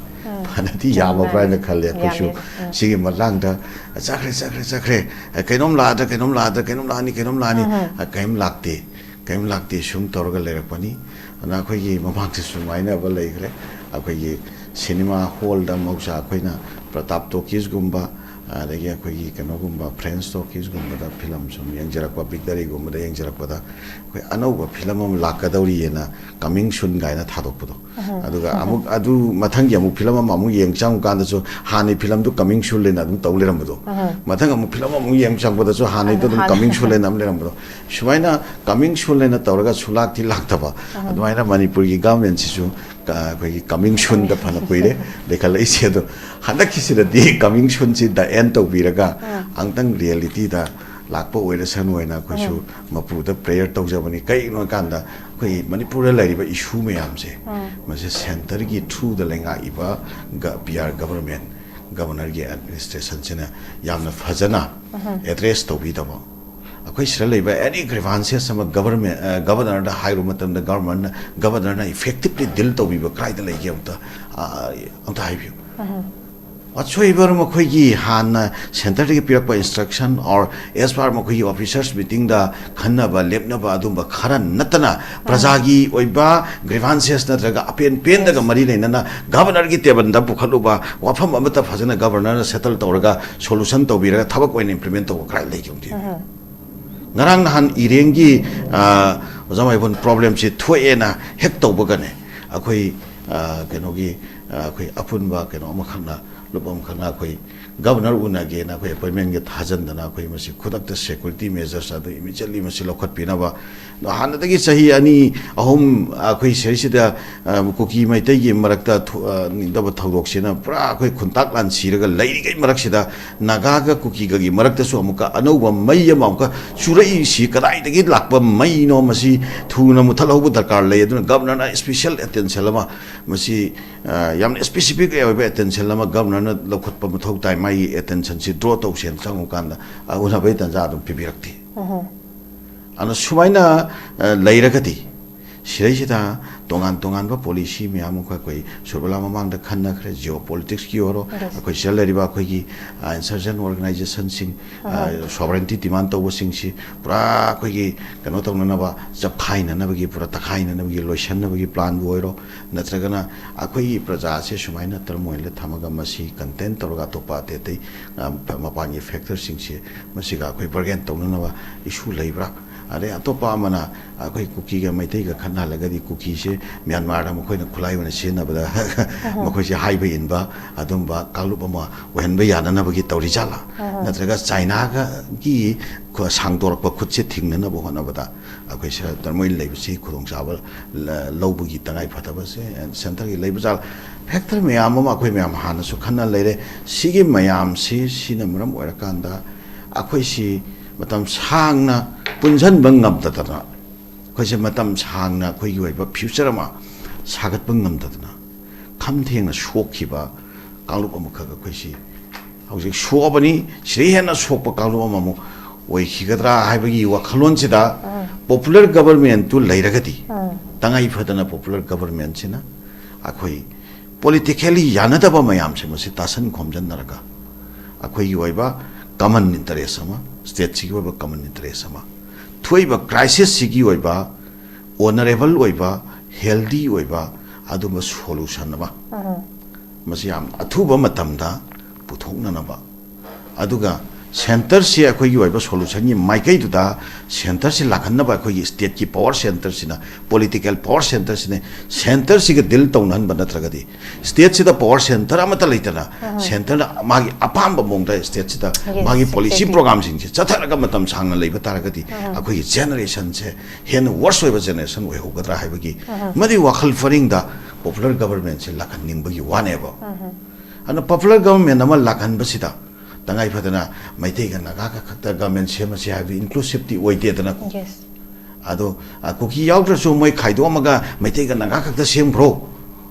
ꯐꯅꯗꯤ ꯌꯥꯝꯃꯕ꯭ꯔꯥ ꯍꯥꯏꯅ ꯈꯜꯂꯦ꯫ ꯑꯩꯈꯣꯏꯁꯨ ꯁꯤꯒꯤ ꯃꯇꯥꯡꯗ "ꯆꯠꯈ꯭ꯔꯦ, ꯆꯠꯈ꯭ꯔꯦ, ꯆꯠꯈ꯭ꯔꯦ, ꯑ, ꯀꯩꯅꯣꯝ ꯂꯥꯛꯑꯗ꯭ꯔꯥ, ꯀꯩꯅꯣꯝ ꯂꯥꯛꯑꯗ꯭ꯔꯥ, ꯀꯩꯅꯣꯝ ꯂꯥꯛꯑꯅꯤ, ꯀꯩꯅꯣꯝ ꯂꯥꯛꯑꯅꯤ", ꯑ, ꯀꯩꯝ ꯂꯥꯛꯇꯦ, ꯀꯩꯝ ꯂꯥꯛꯇꯦ, ꯁꯨꯝ ꯇꯧꯔꯒ ꯂꯩꯔꯛꯄꯅꯤ꯫ ꯑꯗꯨꯅ ꯑꯩꯈꯣꯏꯒꯤ ꯃꯃꯥꯡꯗꯁꯨ ꯁꯨꯃꯥꯏꯅꯕ ꯂꯩꯈ꯭ꯔꯦ꯫ ꯑꯩꯈꯣꯏꯒꯤ ꯁꯤꯅꯦꯃꯥ ꯍꯣꯜꯗ ꯃꯍꯧꯁꯥ ꯑꯩꯈꯣꯏꯅ ꯄ꯭ꯔꯇꯥꯞ ꯇꯣꯀꯤꯁꯒꯨꯝꯕ, ꯑꯗꯒꯤ ꯑꯩꯈꯣꯏꯒꯤ ꯀꯩꯅꯣꯒꯨꯝꯕ, ꯐ꯭ꯔꯦꯟꯁ ꯇꯣꯀꯤꯁꯒꯨꯝꯕꯗ ꯐꯤꯂꯝ ꯁꯨꯝ ꯌꯦꯡꯖꯔꯛꯄ, ꯕꯤꯛꯇꯔꯤꯒꯨꯝꯕꯗ ꯌꯦꯡꯖꯔꯛꯄꯗ, ꯑꯩꯈꯣꯏ ꯑꯅꯧꯕ ꯐꯤꯂꯝ ꯑꯃ ꯂꯥꯛꯀꯗꯧꯔꯤꯑꯅ "Coming soon" ꯀꯥꯏꯅ ꯊꯥꯗꯣꯛꯄꯗꯣ, ꯑꯗꯨꯒ ꯑꯃꯨꯛ ꯑꯗꯨ ꯃꯊꯪꯒꯤ ꯑꯃꯨꯛ ꯐꯤꯂꯝ ꯑꯃ ꯑꯃꯨꯛ ꯌꯦꯡ ꯆꯪꯉꯀꯥꯟꯗꯁꯨ ꯍꯥꯟꯅꯩ ꯐꯤꯂꯝꯗꯨ "Coming soon" ꯍꯥꯏꯅ ꯑꯗꯨꯝ ꯇꯧ ꯂꯩꯔꯝꯕꯗꯣ, ꯃꯊꯪ ꯑꯃꯨꯛ ꯐꯤꯂꯝ ꯑꯃꯨꯛ ꯌꯦꯡ ꯆꯪꯕꯗꯁꯨ ꯍꯥꯟꯅꯩꯗꯣ ꯑꯗꯨꯝ "Coming soon" ꯍꯥꯏꯅ ꯑꯗꯨꯝ ꯂꯩꯔꯝꯕꯗꯣ, ꯁꯨꯃꯥꯏꯅ "Coming soon" ꯍꯥꯏꯅ ꯇꯧꯔꯒ ꯁꯨꯂꯥꯛꯇꯤ ꯂꯥꯛꯇꯕ, ꯑꯗꯨꯃꯥꯏꯅ ꯃꯅꯤꯄꯨꯔꯒꯤ ꯒꯚꯔꯟꯃꯦꯟꯁꯤꯁꯨ, ꯑ, ꯑꯩꯈꯣꯏꯒꯤ "Coming soon"ꯗ ꯐꯅ ꯀꯨꯏꯔꯦ ꯂꯩꯈꯠꯂꯛꯏꯁꯦ꯫ ꯑꯗꯣ ꯍꯟꯗꯛꯀꯤꯁꯤꯗꯗꯤ "Coming soon"ꯁꯤ "The End" ꯇꯧꯕꯤꯔꯒ ꯑꯃꯨꯛꯇꯪ ꯔꯤꯌꯦꯂꯤꯇꯤꯗ ꯂꯥꯛꯄ ꯑꯣꯏꯔꯁꯅꯨ ꯍꯥꯏꯅ ꯑꯩꯈꯣꯏꯁꯨ ꯃꯄꯨꯗ ꯄ꯭ꯔꯦꯌꯔ ꯇꯧꯖꯕꯅꯤ꯫ ꯀꯩꯒꯤꯅꯣ ꯍꯥꯏꯀꯥꯟꯗ ꯑꯩꯈꯣꯏ ꯃꯅꯤꯄꯨꯔꯗ ꯂꯩꯔꯤꯕ ꯏꯁꯨ ꯃꯌꯥꯝꯁꯦ, ꯃꯁꯤ ꯁꯦꯟꯇꯔꯒꯤ ꯊ꯭ꯔꯨꯗ ꯂꯩꯉꯥꯛꯏꯕ ꯒ-, ꯄꯤ ꯑꯥꯔ ꯒꯚꯔꯟꯃꯦꯟ, ꯒꯚꯔꯅꯔꯒꯤ ꯑꯦꯗꯃꯤꯅꯤꯁꯇ꯭ꯔꯦꯁꯟꯁꯤꯅ ꯌꯥꯝꯅ ꯐꯖꯅ ꯑꯦꯗ꯭ꯔꯦꯁ ꯇꯧꯕꯤꯗꯕ꯫ ꯑꯩꯈꯣꯏ ꯁꯤꯗ ꯂꯩꯕ ꯑꯦꯅꯤ ꯒ꯭ꯔꯤꯚꯥꯟꯁꯦꯁ ꯑꯃ ꯒꯚꯔꯟꯃꯦꯟ, ꯑ, ꯒꯚꯔꯅꯔꯗ ꯍꯥꯏꯔꯨꯕ ꯃꯇꯝꯗ ꯒꯚꯔꯅꯔꯅ, ꯒꯚꯔꯅꯔꯅ ꯏꯐꯦꯛꯇꯤꯞꯂꯤ ꯗꯤꯜ ꯇꯧꯕꯤꯕ ꯀꯗꯥꯏꯗ ꯂꯩꯒꯦ ꯑꯝꯇ, ꯑ, ꯑꯝꯇ ꯍꯥꯏꯕꯤꯌꯨ꯫ ꯋꯥꯠꯁꯣꯏꯕꯔ ꯃꯈꯣꯏꯒꯤ ꯍꯥꯟꯅ ꯁꯦꯟꯇꯔꯗꯒꯤ ꯄꯤꯔꯛꯄ ꯏꯟꯁꯇ꯭ꯔꯛꯁꯟ ꯑꯣꯔ ꯑꯦꯁ ꯄꯥꯔ ꯃꯈꯣꯏꯒꯤ ꯑꯣꯐꯤꯁꯔꯁ ꯃꯤꯇꯤꯡꯗ ꯈꯟꯅꯕ ꯂꯦꯞꯅꯕ ꯑꯗꯨꯝꯕ ꯈꯔ ꯅꯠꯇꯅ ꯄ꯭ꯔꯖꯥꯒꯤ ꯑꯣꯏꯕ ꯒ꯭ꯔꯤꯚꯥꯟꯁꯦꯁ ꯅꯠꯇ꯭ꯔꯒ ꯑꯄꯦꯟ ꯄꯦꯟꯗꯒ ꯃꯔꯤ ꯂꯩꯅꯅ ꯒꯚꯔꯅꯔꯒꯤ ꯇꯦꯕꯜꯗ ꯄꯨꯈꯠꯂꯨꯕ ꯋꯥꯐꯝ ꯑꯃꯠꯇ ꯐꯖꯅ ꯒꯚꯔꯅꯔꯅ ꯁꯦꯇꯜ ꯇꯧꯔꯒ ꯁꯣꯂꯨꯁꯟ ꯇꯧꯕꯤꯔꯒ ꯊꯕꯛ ꯑꯣꯏꯅ ꯏꯝꯄ꯭ꯂꯤꯃꯦꯟ ꯇꯧꯕ ꯀꯗꯥꯏ ꯂꯩꯒꯦ ꯑꯝꯇ ꯌꯦꯡꯕꯤꯌꯨ꯫ ꯉꯔꯥꯡ ꯅꯍꯥꯟ ꯏꯔꯦꯡꯒꯤ, ꯑ, ꯑꯣꯖꯥ ꯃꯥꯏꯕꯣꯟ, ꯄ꯭ꯔꯣꯕ꯭ꯂꯦꯝꯁꯤ ꯊꯣꯛꯑꯦꯅ ꯍꯦꯛ ꯇꯧꯕꯒꯅꯦ, ꯑꯩꯈꯣꯏ, ꯑ, ꯀꯩꯅꯣꯒꯤ, ꯑ, ꯑꯩꯈꯣꯏ ꯑꯄꯨꯟꯕ ꯀꯩꯅꯣ ꯑꯃꯈꯛꯅ, ꯂꯨꯞ ꯑꯃꯈꯛꯅ ꯑꯩꯈꯣꯏ ꯒꯚꯔꯅꯔ ꯎꯅꯒꯦꯅ ꯑꯩꯈꯣꯏ ꯑꯦꯄꯣꯏꯟꯃꯦꯟꯒ ꯊꯥꯖꯟꯗꯅ ꯑꯩꯈꯣꯏ ꯃꯁꯤ ꯈꯨꯗꯛꯇ ꯁꯦꯀ꯭ꯌꯨꯔꯤꯇꯤ ꯃꯦꯖꯔꯁ ꯑꯗꯨ ꯏꯃꯤꯗꯤꯌꯦꯠꯂꯤ ꯃꯁꯤ ꯂꯧꯈꯠꯄꯤꯅꯕ꯫ ꯑꯗꯣ ꯍꯥꯟꯅꯗꯒꯤ ꯆꯍꯤ ꯑꯅꯤ ꯑꯍꯨꯝ ꯑꯩꯈꯣꯏ ꯁꯤꯗꯩꯁꯤꯗ, ꯑ, ꯀꯨꯀꯤ ꯃꯩꯇꯩꯒꯤ ꯃꯔꯛꯇ ꯊꯣ-, ꯑ, ꯅꯤꯡꯗꯕ ꯊꯧꯗꯣꯛꯁꯤꯅ ꯄꯨꯔꯥ ꯑꯩꯈꯣꯏ ꯈꯨꯟꯇꯥꯛ ꯂꯥꯟ ꯁꯤꯔꯒ ꯂꯩꯔꯤꯉꯩ ꯃꯔꯛꯁꯤꯗ ꯅꯥꯒꯥꯒ ꯀꯨꯀꯤꯒꯒꯤ ꯃꯔꯛꯇꯁꯨ ꯑꯃꯨꯛꯀ ꯑꯅꯧꯕ ꯃꯩ ꯑꯃ ꯑꯃꯨꯛꯀ ꯆꯨꯔꯛꯏꯁꯤ ꯀꯗꯥꯏꯗꯒꯤ ꯂꯥꯛꯄ ꯃꯩꯅꯣ? ꯃꯁꯤ ꯊꯨꯅ ꯃꯨꯊꯠꯍꯧꯕ ꯗꯔꯀꯥꯔ ꯂꯩ꯫ ꯑꯗꯨꯅ ꯒꯚꯔꯅꯔꯅ ꯏꯁꯄꯤꯁꯦꯜ ꯑꯦꯇꯦꯟꯁꯟ ꯑꯃ, ꯃꯁꯤ, ꯑ, ꯌꯥꯝꯅ ꯏꯁꯄꯦꯁꯤꯐꯤꯛ ꯑꯣꯏꯕ ꯑꯦꯇꯦꯟꯁꯟ ꯑꯃ ꯒꯚꯔꯅꯔꯅ ꯂꯧꯈꯠꯄ ꯃꯊꯧ ꯇꯥꯏ꯫ ꯃꯥꯒꯤ ꯑꯦꯇꯦꯟꯁꯟꯁꯤ ꯗ꯭ꯔꯣ ꯇꯧꯁꯦꯅ ꯆꯪꯉꯨꯀꯥꯟꯗ, ꯑ, ꯎꯅꯕꯒꯤ ꯇꯥꯟꯖꯥ ꯑꯗꯨꯝ ꯄꯤꯕꯤꯔꯛꯇꯦ꯫ ꯑꯗꯨꯅ ꯁꯨꯃꯥꯏꯅ, ꯑ, ꯂꯩꯔꯒꯗꯤ ꯁꯤꯗꯩꯁꯤꯗ ꯇꯣꯉꯥꯟ ꯇꯣꯉꯥꯟꯕ ꯄꯣꯂꯤꯁꯤ ꯃꯌꯥꯝ ꯑꯃ ꯑꯩꯈꯣꯏ ꯁꯨꯔꯕꯂꯥ ꯃꯃꯥꯡꯗ ꯈꯟꯅꯈ꯭ꯔꯦ꯫ ꯖꯤꯑꯣ ꯄꯣꯂꯤꯇꯤꯛꯁꯀꯤ ꯑꯣꯏꯔꯣ, ꯑꯩꯈꯣꯏ ꯁꯤꯗ ꯂꯩꯔꯤꯕ ꯑꯩꯈꯣꯏꯒꯤ ꯏꯟꯁꯔꯖꯦꯟ ꯑꯣꯔꯒꯅꯥꯏꯖꯦꯁꯟꯁꯤꯡ, ꯁꯣꯕꯔꯦꯟꯇꯤ ꯗꯤꯃꯥꯟ ꯇꯧꯕꯁꯤꯡꯁꯤ ꯄꯨꯔꯥ ꯑꯩꯈꯣꯏꯒꯤ ꯀꯩꯅꯣ ꯇꯧꯅꯅꯕ, ꯆꯞꯈꯥꯏꯅꯅꯕꯒꯤ, ꯄꯨꯔꯥ ꯇꯛꯈꯥꯏꯅꯅꯕꯒꯤ, ꯂꯣꯏꯁꯟꯅꯕꯒꯤ ꯄ꯭ꯂꯥꯟꯕꯨ ꯑꯣꯏꯔꯣ, ꯅꯠꯇ꯭ꯔꯒꯅ ꯑꯩꯈꯣꯏꯒꯤ ꯄ꯭ꯔꯖꯥꯁꯦ ꯁꯨꯃꯥꯏꯅ ꯇꯔꯃꯣꯏꯜꯗ ꯊꯝꯃꯒ ꯃꯁꯤ ꯀꯟꯇꯦꯟ ꯇꯧꯔꯒ ꯑꯇꯣꯞꯄ ꯑꯇꯩ ꯑꯇꯩ ꯃꯄꯥꯟꯒꯤ ꯐꯦꯛꯇꯔꯁꯤꯡꯁꯦ ꯃꯁꯤꯒ ꯑꯩꯈꯣꯏ ꯕꯔꯒꯦꯟ ꯇꯧꯅꯅꯕ ꯏꯁꯨ ꯂꯩꯕ꯭ꯔꯥ? ꯑꯗꯩ ꯑꯇꯣꯞꯄ ꯑꯃꯅ ꯑꯩꯈꯣꯏ ꯀꯨꯀꯤꯒ ꯃꯩꯇꯩꯒ ꯈꯠꯅꯍꯜꯂꯒꯗꯤ ꯀꯨꯀꯤꯁꯦ ꯃ꯭ꯌꯥꯟꯃꯥꯔꯗ ꯃꯈꯣꯏꯅ ꯈꯨꯠꯂꯥꯏ ꯑꯣꯏꯅ ꯁꯤꯖꯤꯟꯅꯕꯗ ꯃꯈꯣꯏꯁꯦ ꯍꯥꯏꯕ ꯏꯟꯕ ꯑꯗꯨꯝꯕ ꯀꯥꯡꯂꯨꯞ ꯑꯃ ꯑꯣꯏꯍꯟꯕ ꯌꯥꯅꯅꯕꯒꯤ ꯇꯧꯔꯤꯖꯥꯠꯂꯥ? ꯅꯠꯇ꯭ꯔꯒ ꯆꯥꯏꯅꯥꯒꯤ ꯈꯨ-, ꯁꯥꯡꯗꯣꯔꯛꯄ ꯈꯨꯠꯁꯦ ꯊꯤꯡꯅꯅꯕ ꯍꯣꯠꯅꯕꯗ ꯑꯩꯈꯣꯏ ꯁꯦꯟꯇꯔ ꯃꯣꯏ ꯂꯩꯕꯁꯤ ꯈꯨꯗꯣꯡꯆꯥꯕ ꯂ-, ꯂꯧꯕꯒꯤ ꯇꯉꯥꯏ ꯐꯗꯕꯁꯦ ꯁꯦꯟꯇꯔꯒꯤ ꯂꯩꯕ ꯖꯥꯠꯂꯥ? ꯐꯦꯛꯇꯔ ꯃꯌꯥꯝ ꯑꯃ ꯑꯩꯈꯣꯏ ꯃꯌꯥꯝ ꯍꯥꯟꯅꯁꯨ ꯈꯟꯅ ꯂꯩꯔꯦ꯫ ꯁꯤꯒꯤ ꯃꯌꯥꯝꯁꯤ, ꯁꯤꯅ ꯃꯔꯝ ꯑꯣꯏꯔꯀꯥꯟꯗ ꯑꯩꯈꯣꯏꯁꯤ ꯃꯇꯝ ꯁꯥꯡꯅ ꯄꯨꯟꯁꯤꯟꯕ ꯉꯝꯗꯗꯅ, ꯑꯩꯈꯣꯏꯁꯦ ꯃꯇꯝ ꯁꯥꯡꯅ ꯑꯩꯈꯣꯏꯒꯤ ꯑꯣꯏꯕ ꯐ꯭ꯌꯨꯆꯔ ꯑꯃ ꯁꯥꯒꯠꯄ ꯉꯝꯗꯗꯅ ꯈꯝ ꯊꯦꯡꯅ ꯁꯣꯛꯈꯤꯕ ꯀꯥꯡꯂꯨꯞ ꯑꯃꯈꯛ ꯑꯩꯈꯣꯏꯁꯤ ꯍꯧꯖꯤꯛ ꯁꯣꯛꯑꯕꯅꯤ꯫ ꯁꯤꯗꯩ ꯍꯦꯟꯅ ꯁꯣꯛꯄ ꯀꯥꯡꯂꯨꯞ ꯑꯃꯃꯨꯛ ꯑꯣꯏꯈꯤꯒꯗ꯭ꯔꯥ ꯍꯥꯏꯕꯒꯤ ꯋꯥꯈꯜꯂꯣꯟꯁꯤꯗ ꯄꯣꯄꯨꯂꯔ ꯒꯕꯔꯃꯦꯟꯇꯨ ꯂꯩꯔꯒꯗꯤ, ꯇꯉꯥꯏ ꯐꯗꯅ ꯄꯣꯄꯨꯂꯔ ꯒꯕꯔꯃꯦꯟꯁꯤꯅ ꯑꯩꯈꯣꯏ ꯄꯣꯂꯤꯇꯤꯀꯦꯜꯂꯤ ꯌꯥꯅꯗꯕ ꯃꯌꯥꯝꯁꯦ ꯃꯁꯤ ꯇꯥꯁꯟ ꯈꯣꯝꯖꯤꯟꯅꯔꯒ ꯑꯩꯈꯣꯏꯒꯤ ꯑꯣꯏꯕ ꯀꯃꯟ ꯏꯟꯇꯔꯦꯁ ꯑꯃ, ꯁ꯭ꯇꯦꯠꯁꯤꯒꯤ ꯑꯣꯏꯕ ꯀꯃꯟ ꯏꯟꯇꯔꯦꯁ ꯑꯃ, ꯊꯣꯛꯏꯕ ꯀ꯭ꯔꯥꯏꯁꯤꯁꯁꯤꯒꯤ ꯑꯣꯏꯕ ꯑꯣꯅꯔꯦꯕꯜ ꯑꯣꯏꯕ, ꯍꯦꯜꯗꯤ ꯑꯣꯏꯕ ꯑꯗꯨꯝꯕ ꯁꯣꯂꯨꯁꯟ ꯑꯃ ꯃꯁꯤ ꯌꯥꯝ ꯑꯊꯨꯕ ꯃꯇꯝꯗ ꯄꯨꯊꯣꯛꯅꯅꯕ, ꯑꯗꯨꯒ ꯁꯦꯟꯇꯔꯁꯤ ꯑꯩꯈꯣꯏꯒꯤ ꯑꯣꯏꯕ ꯁꯣꯂꯨꯁꯟꯒꯤ ꯃꯥꯏꯀꯩꯗꯨꯗ ꯁꯦꯟꯇꯔꯁꯤ ꯂꯥꯛꯍꯟꯅꯕ ꯑꯩꯈꯣꯏꯒꯤ ꯁ꯭ꯇꯦꯠꯀꯤ ꯄꯋꯥꯔ ꯁꯦꯟꯇꯔꯁꯤꯅ, ꯄꯣꯂꯤꯇꯤꯀꯦꯜ ꯄꯋꯥꯔ ꯁꯦꯟꯇꯔꯁꯤꯅ ꯁꯦꯟꯇꯔꯁꯤꯒ ꯗꯤꯜ ꯇꯧꯅꯍꯟꯕ ꯅꯠꯇ꯭ꯔꯒꯗꯤ, ꯁ꯭ꯇꯦꯠꯁꯤꯗ ꯄꯋꯥꯔ ꯁꯦꯟꯇꯔ ꯑꯃꯠꯇ ꯂꯩꯇꯅ ꯁꯦꯟꯇꯔꯅ ꯃꯥꯒꯤ ꯑꯄꯥꯝꯕ ꯃꯑꯣꯡꯗ ꯁ꯭ꯇꯦꯠꯁꯤꯗ ꯃꯥꯒꯤ ꯄꯣꯂꯤꯁꯤ ꯄ꯭ꯔꯣꯒ꯭ꯔꯥꯝꯁꯤꯡꯁꯦ ꯆꯠꯊꯔꯒ ꯃꯇꯝ ꯁꯥꯡꯅ ꯂꯩꯕ ꯇꯥꯔꯒꯗꯤ ꯑꯩꯈꯣꯏꯒꯤ ꯖꯦꯅꯦꯔꯦꯁꯟꯁꯦ ꯍꯦꯟꯅ ꯋꯔꯁ ꯑꯣꯏꯕ ꯖꯦꯅꯦꯔꯦꯁꯟ ꯑꯣꯏꯍꯧꯒꯗ꯭ꯔꯥ ꯍꯥꯏꯕꯒꯤ ꯃꯗꯨꯒꯤ ꯋꯥꯈꯜ ꯄꯔꯤꯡꯗ ꯄꯣꯄꯨꯂꯔ ꯒꯕꯔꯃꯦꯟꯁꯦ ꯂꯥꯛꯍꯟꯅꯤꯡꯕꯒꯤ ꯋꯥꯅꯦꯕ꯫ ꯑꯗꯨꯅ ꯄꯣꯄꯨꯂꯔ ꯒꯕꯔꯃꯦꯟ ꯑꯃ ꯂꯥꯛꯍꯟꯕꯁꯤꯗ ꯇꯉꯥꯏ ꯐꯗꯅ ꯃꯩꯇꯩꯒ ꯅꯥꯒꯥꯒ ꯈꯛꯇ ꯒꯕꯔꯃꯦꯟ ꯁꯦꯝꯃꯁꯤ ꯍꯥꯏꯕꯗꯨ ꯏꯟꯀ꯭ꯂꯨꯁꯤꯞꯇꯤ ꯑꯣꯏꯗꯦꯗꯅꯀꯣ꯫ ꯑꯗꯣ, ꯑ, ꯀꯨꯀꯤ ꯌꯥꯎꯗ꯭ꯔꯁꯨ ꯃꯣꯏ ꯈꯥꯏꯗꯣꯛꯑꯝꯃꯒ ꯃꯩꯇꯩꯒ ꯅꯥꯒꯥ ꯈꯛꯇ ꯁꯦꯝꯈ꯭ꯔꯣ,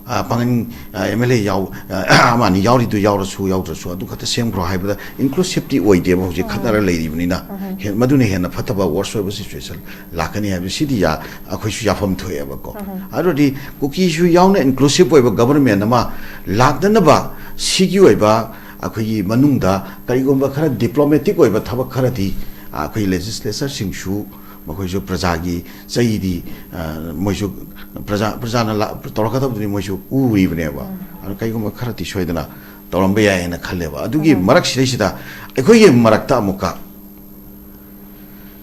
ꯑ, ꯄꯥꯡꯒꯟ, ꯑ, ꯑꯦꯝ ꯑꯦꯜ ꯑꯦ ꯌꯥꯎ-, ꯑ, ꯑꯃ ꯑꯅꯤ ꯌꯥꯎꯔꯤꯗꯨ ꯌꯥꯎꯔꯁꯨ ꯌꯥꯎꯗ꯭ꯔꯁꯨ ꯑꯗꯨ ꯈꯛꯇ ꯁꯦꯝꯈ꯭ꯔꯣ ꯍꯥꯏꯕꯗ ꯏꯟꯀ꯭ꯂꯨꯁꯤꯞꯇꯤ ꯑꯣꯏꯗꯦꯕ ꯍꯧꯖꯤꯛ ꯈꯠꯅꯔ ꯂꯩꯔꯤꯕꯅꯤꯅ꯫ ꯍꯦ-, ꯃꯗꯨꯅ ꯍꯦꯟꯅ ꯐꯠꯇꯕ, worse ꯑꯣꯏꯕ situation ꯂꯥꯛꯀꯅꯤ ꯍꯥꯏꯕꯁꯤꯗꯤ ꯌꯥ-, ꯑꯩꯈꯣꯏꯁꯨ ꯌꯥꯐꯝ ꯊꯣꯛꯑꯦꯕꯀꯣ꯫ ꯑꯗꯨꯗꯤ ꯀꯨꯀꯤꯁꯨ ꯌꯥꯎꯅ inclusive ꯑꯣꯏꯕ government ꯑꯃ ꯂꯥꯛꯅꯅꯕ ꯁꯤꯒꯤ ꯑꯣꯏꯕ ꯑꯩꯈꯣꯏꯒꯤ ꯃꯅꯨꯡꯗ ꯀꯔꯤꯒꯨꯝꯕ ꯈꯔ diplomatic ꯑꯣꯏꯕ ꯊꯕꯛ ꯈꯔꯗꯤ, ꯑ, ꯑꯩꯈꯣꯏ legislatorꯁꯤꯡꯁꯨ ꯃꯈꯣꯏꯁꯨ ꯄ꯭ꯔꯖꯥꯒꯤ ꯆꯩꯗꯤ, ꯑ, ꯃꯣꯏꯁꯨ ꯄ꯭ꯔꯖꯥ, ꯄ꯭ꯔꯖꯥꯅ ꯂꯥ-, ꯇꯧꯔꯛꯀꯗꯕꯗꯨꯗꯤ ꯃꯣꯏꯁꯨ ꯎꯔꯤꯕꯅꯦꯕ꯫ ꯑꯗꯨ ꯀꯩꯒꯨꯝꯕ ꯈꯔꯗꯤ ꯁꯣꯏꯗꯅ ꯇꯧꯔꯝꯕ ꯌꯥꯏ ꯍꯥꯏꯅ ꯈꯜꯂꯦꯕ꯫ ꯑꯗꯨꯒꯤ ꯃꯔꯛꯁꯤꯗꯩꯁꯤꯗ ꯑꯩꯈꯣꯏꯒꯤ ꯃꯔꯛꯇ ꯑꯃꯨꯛꯀ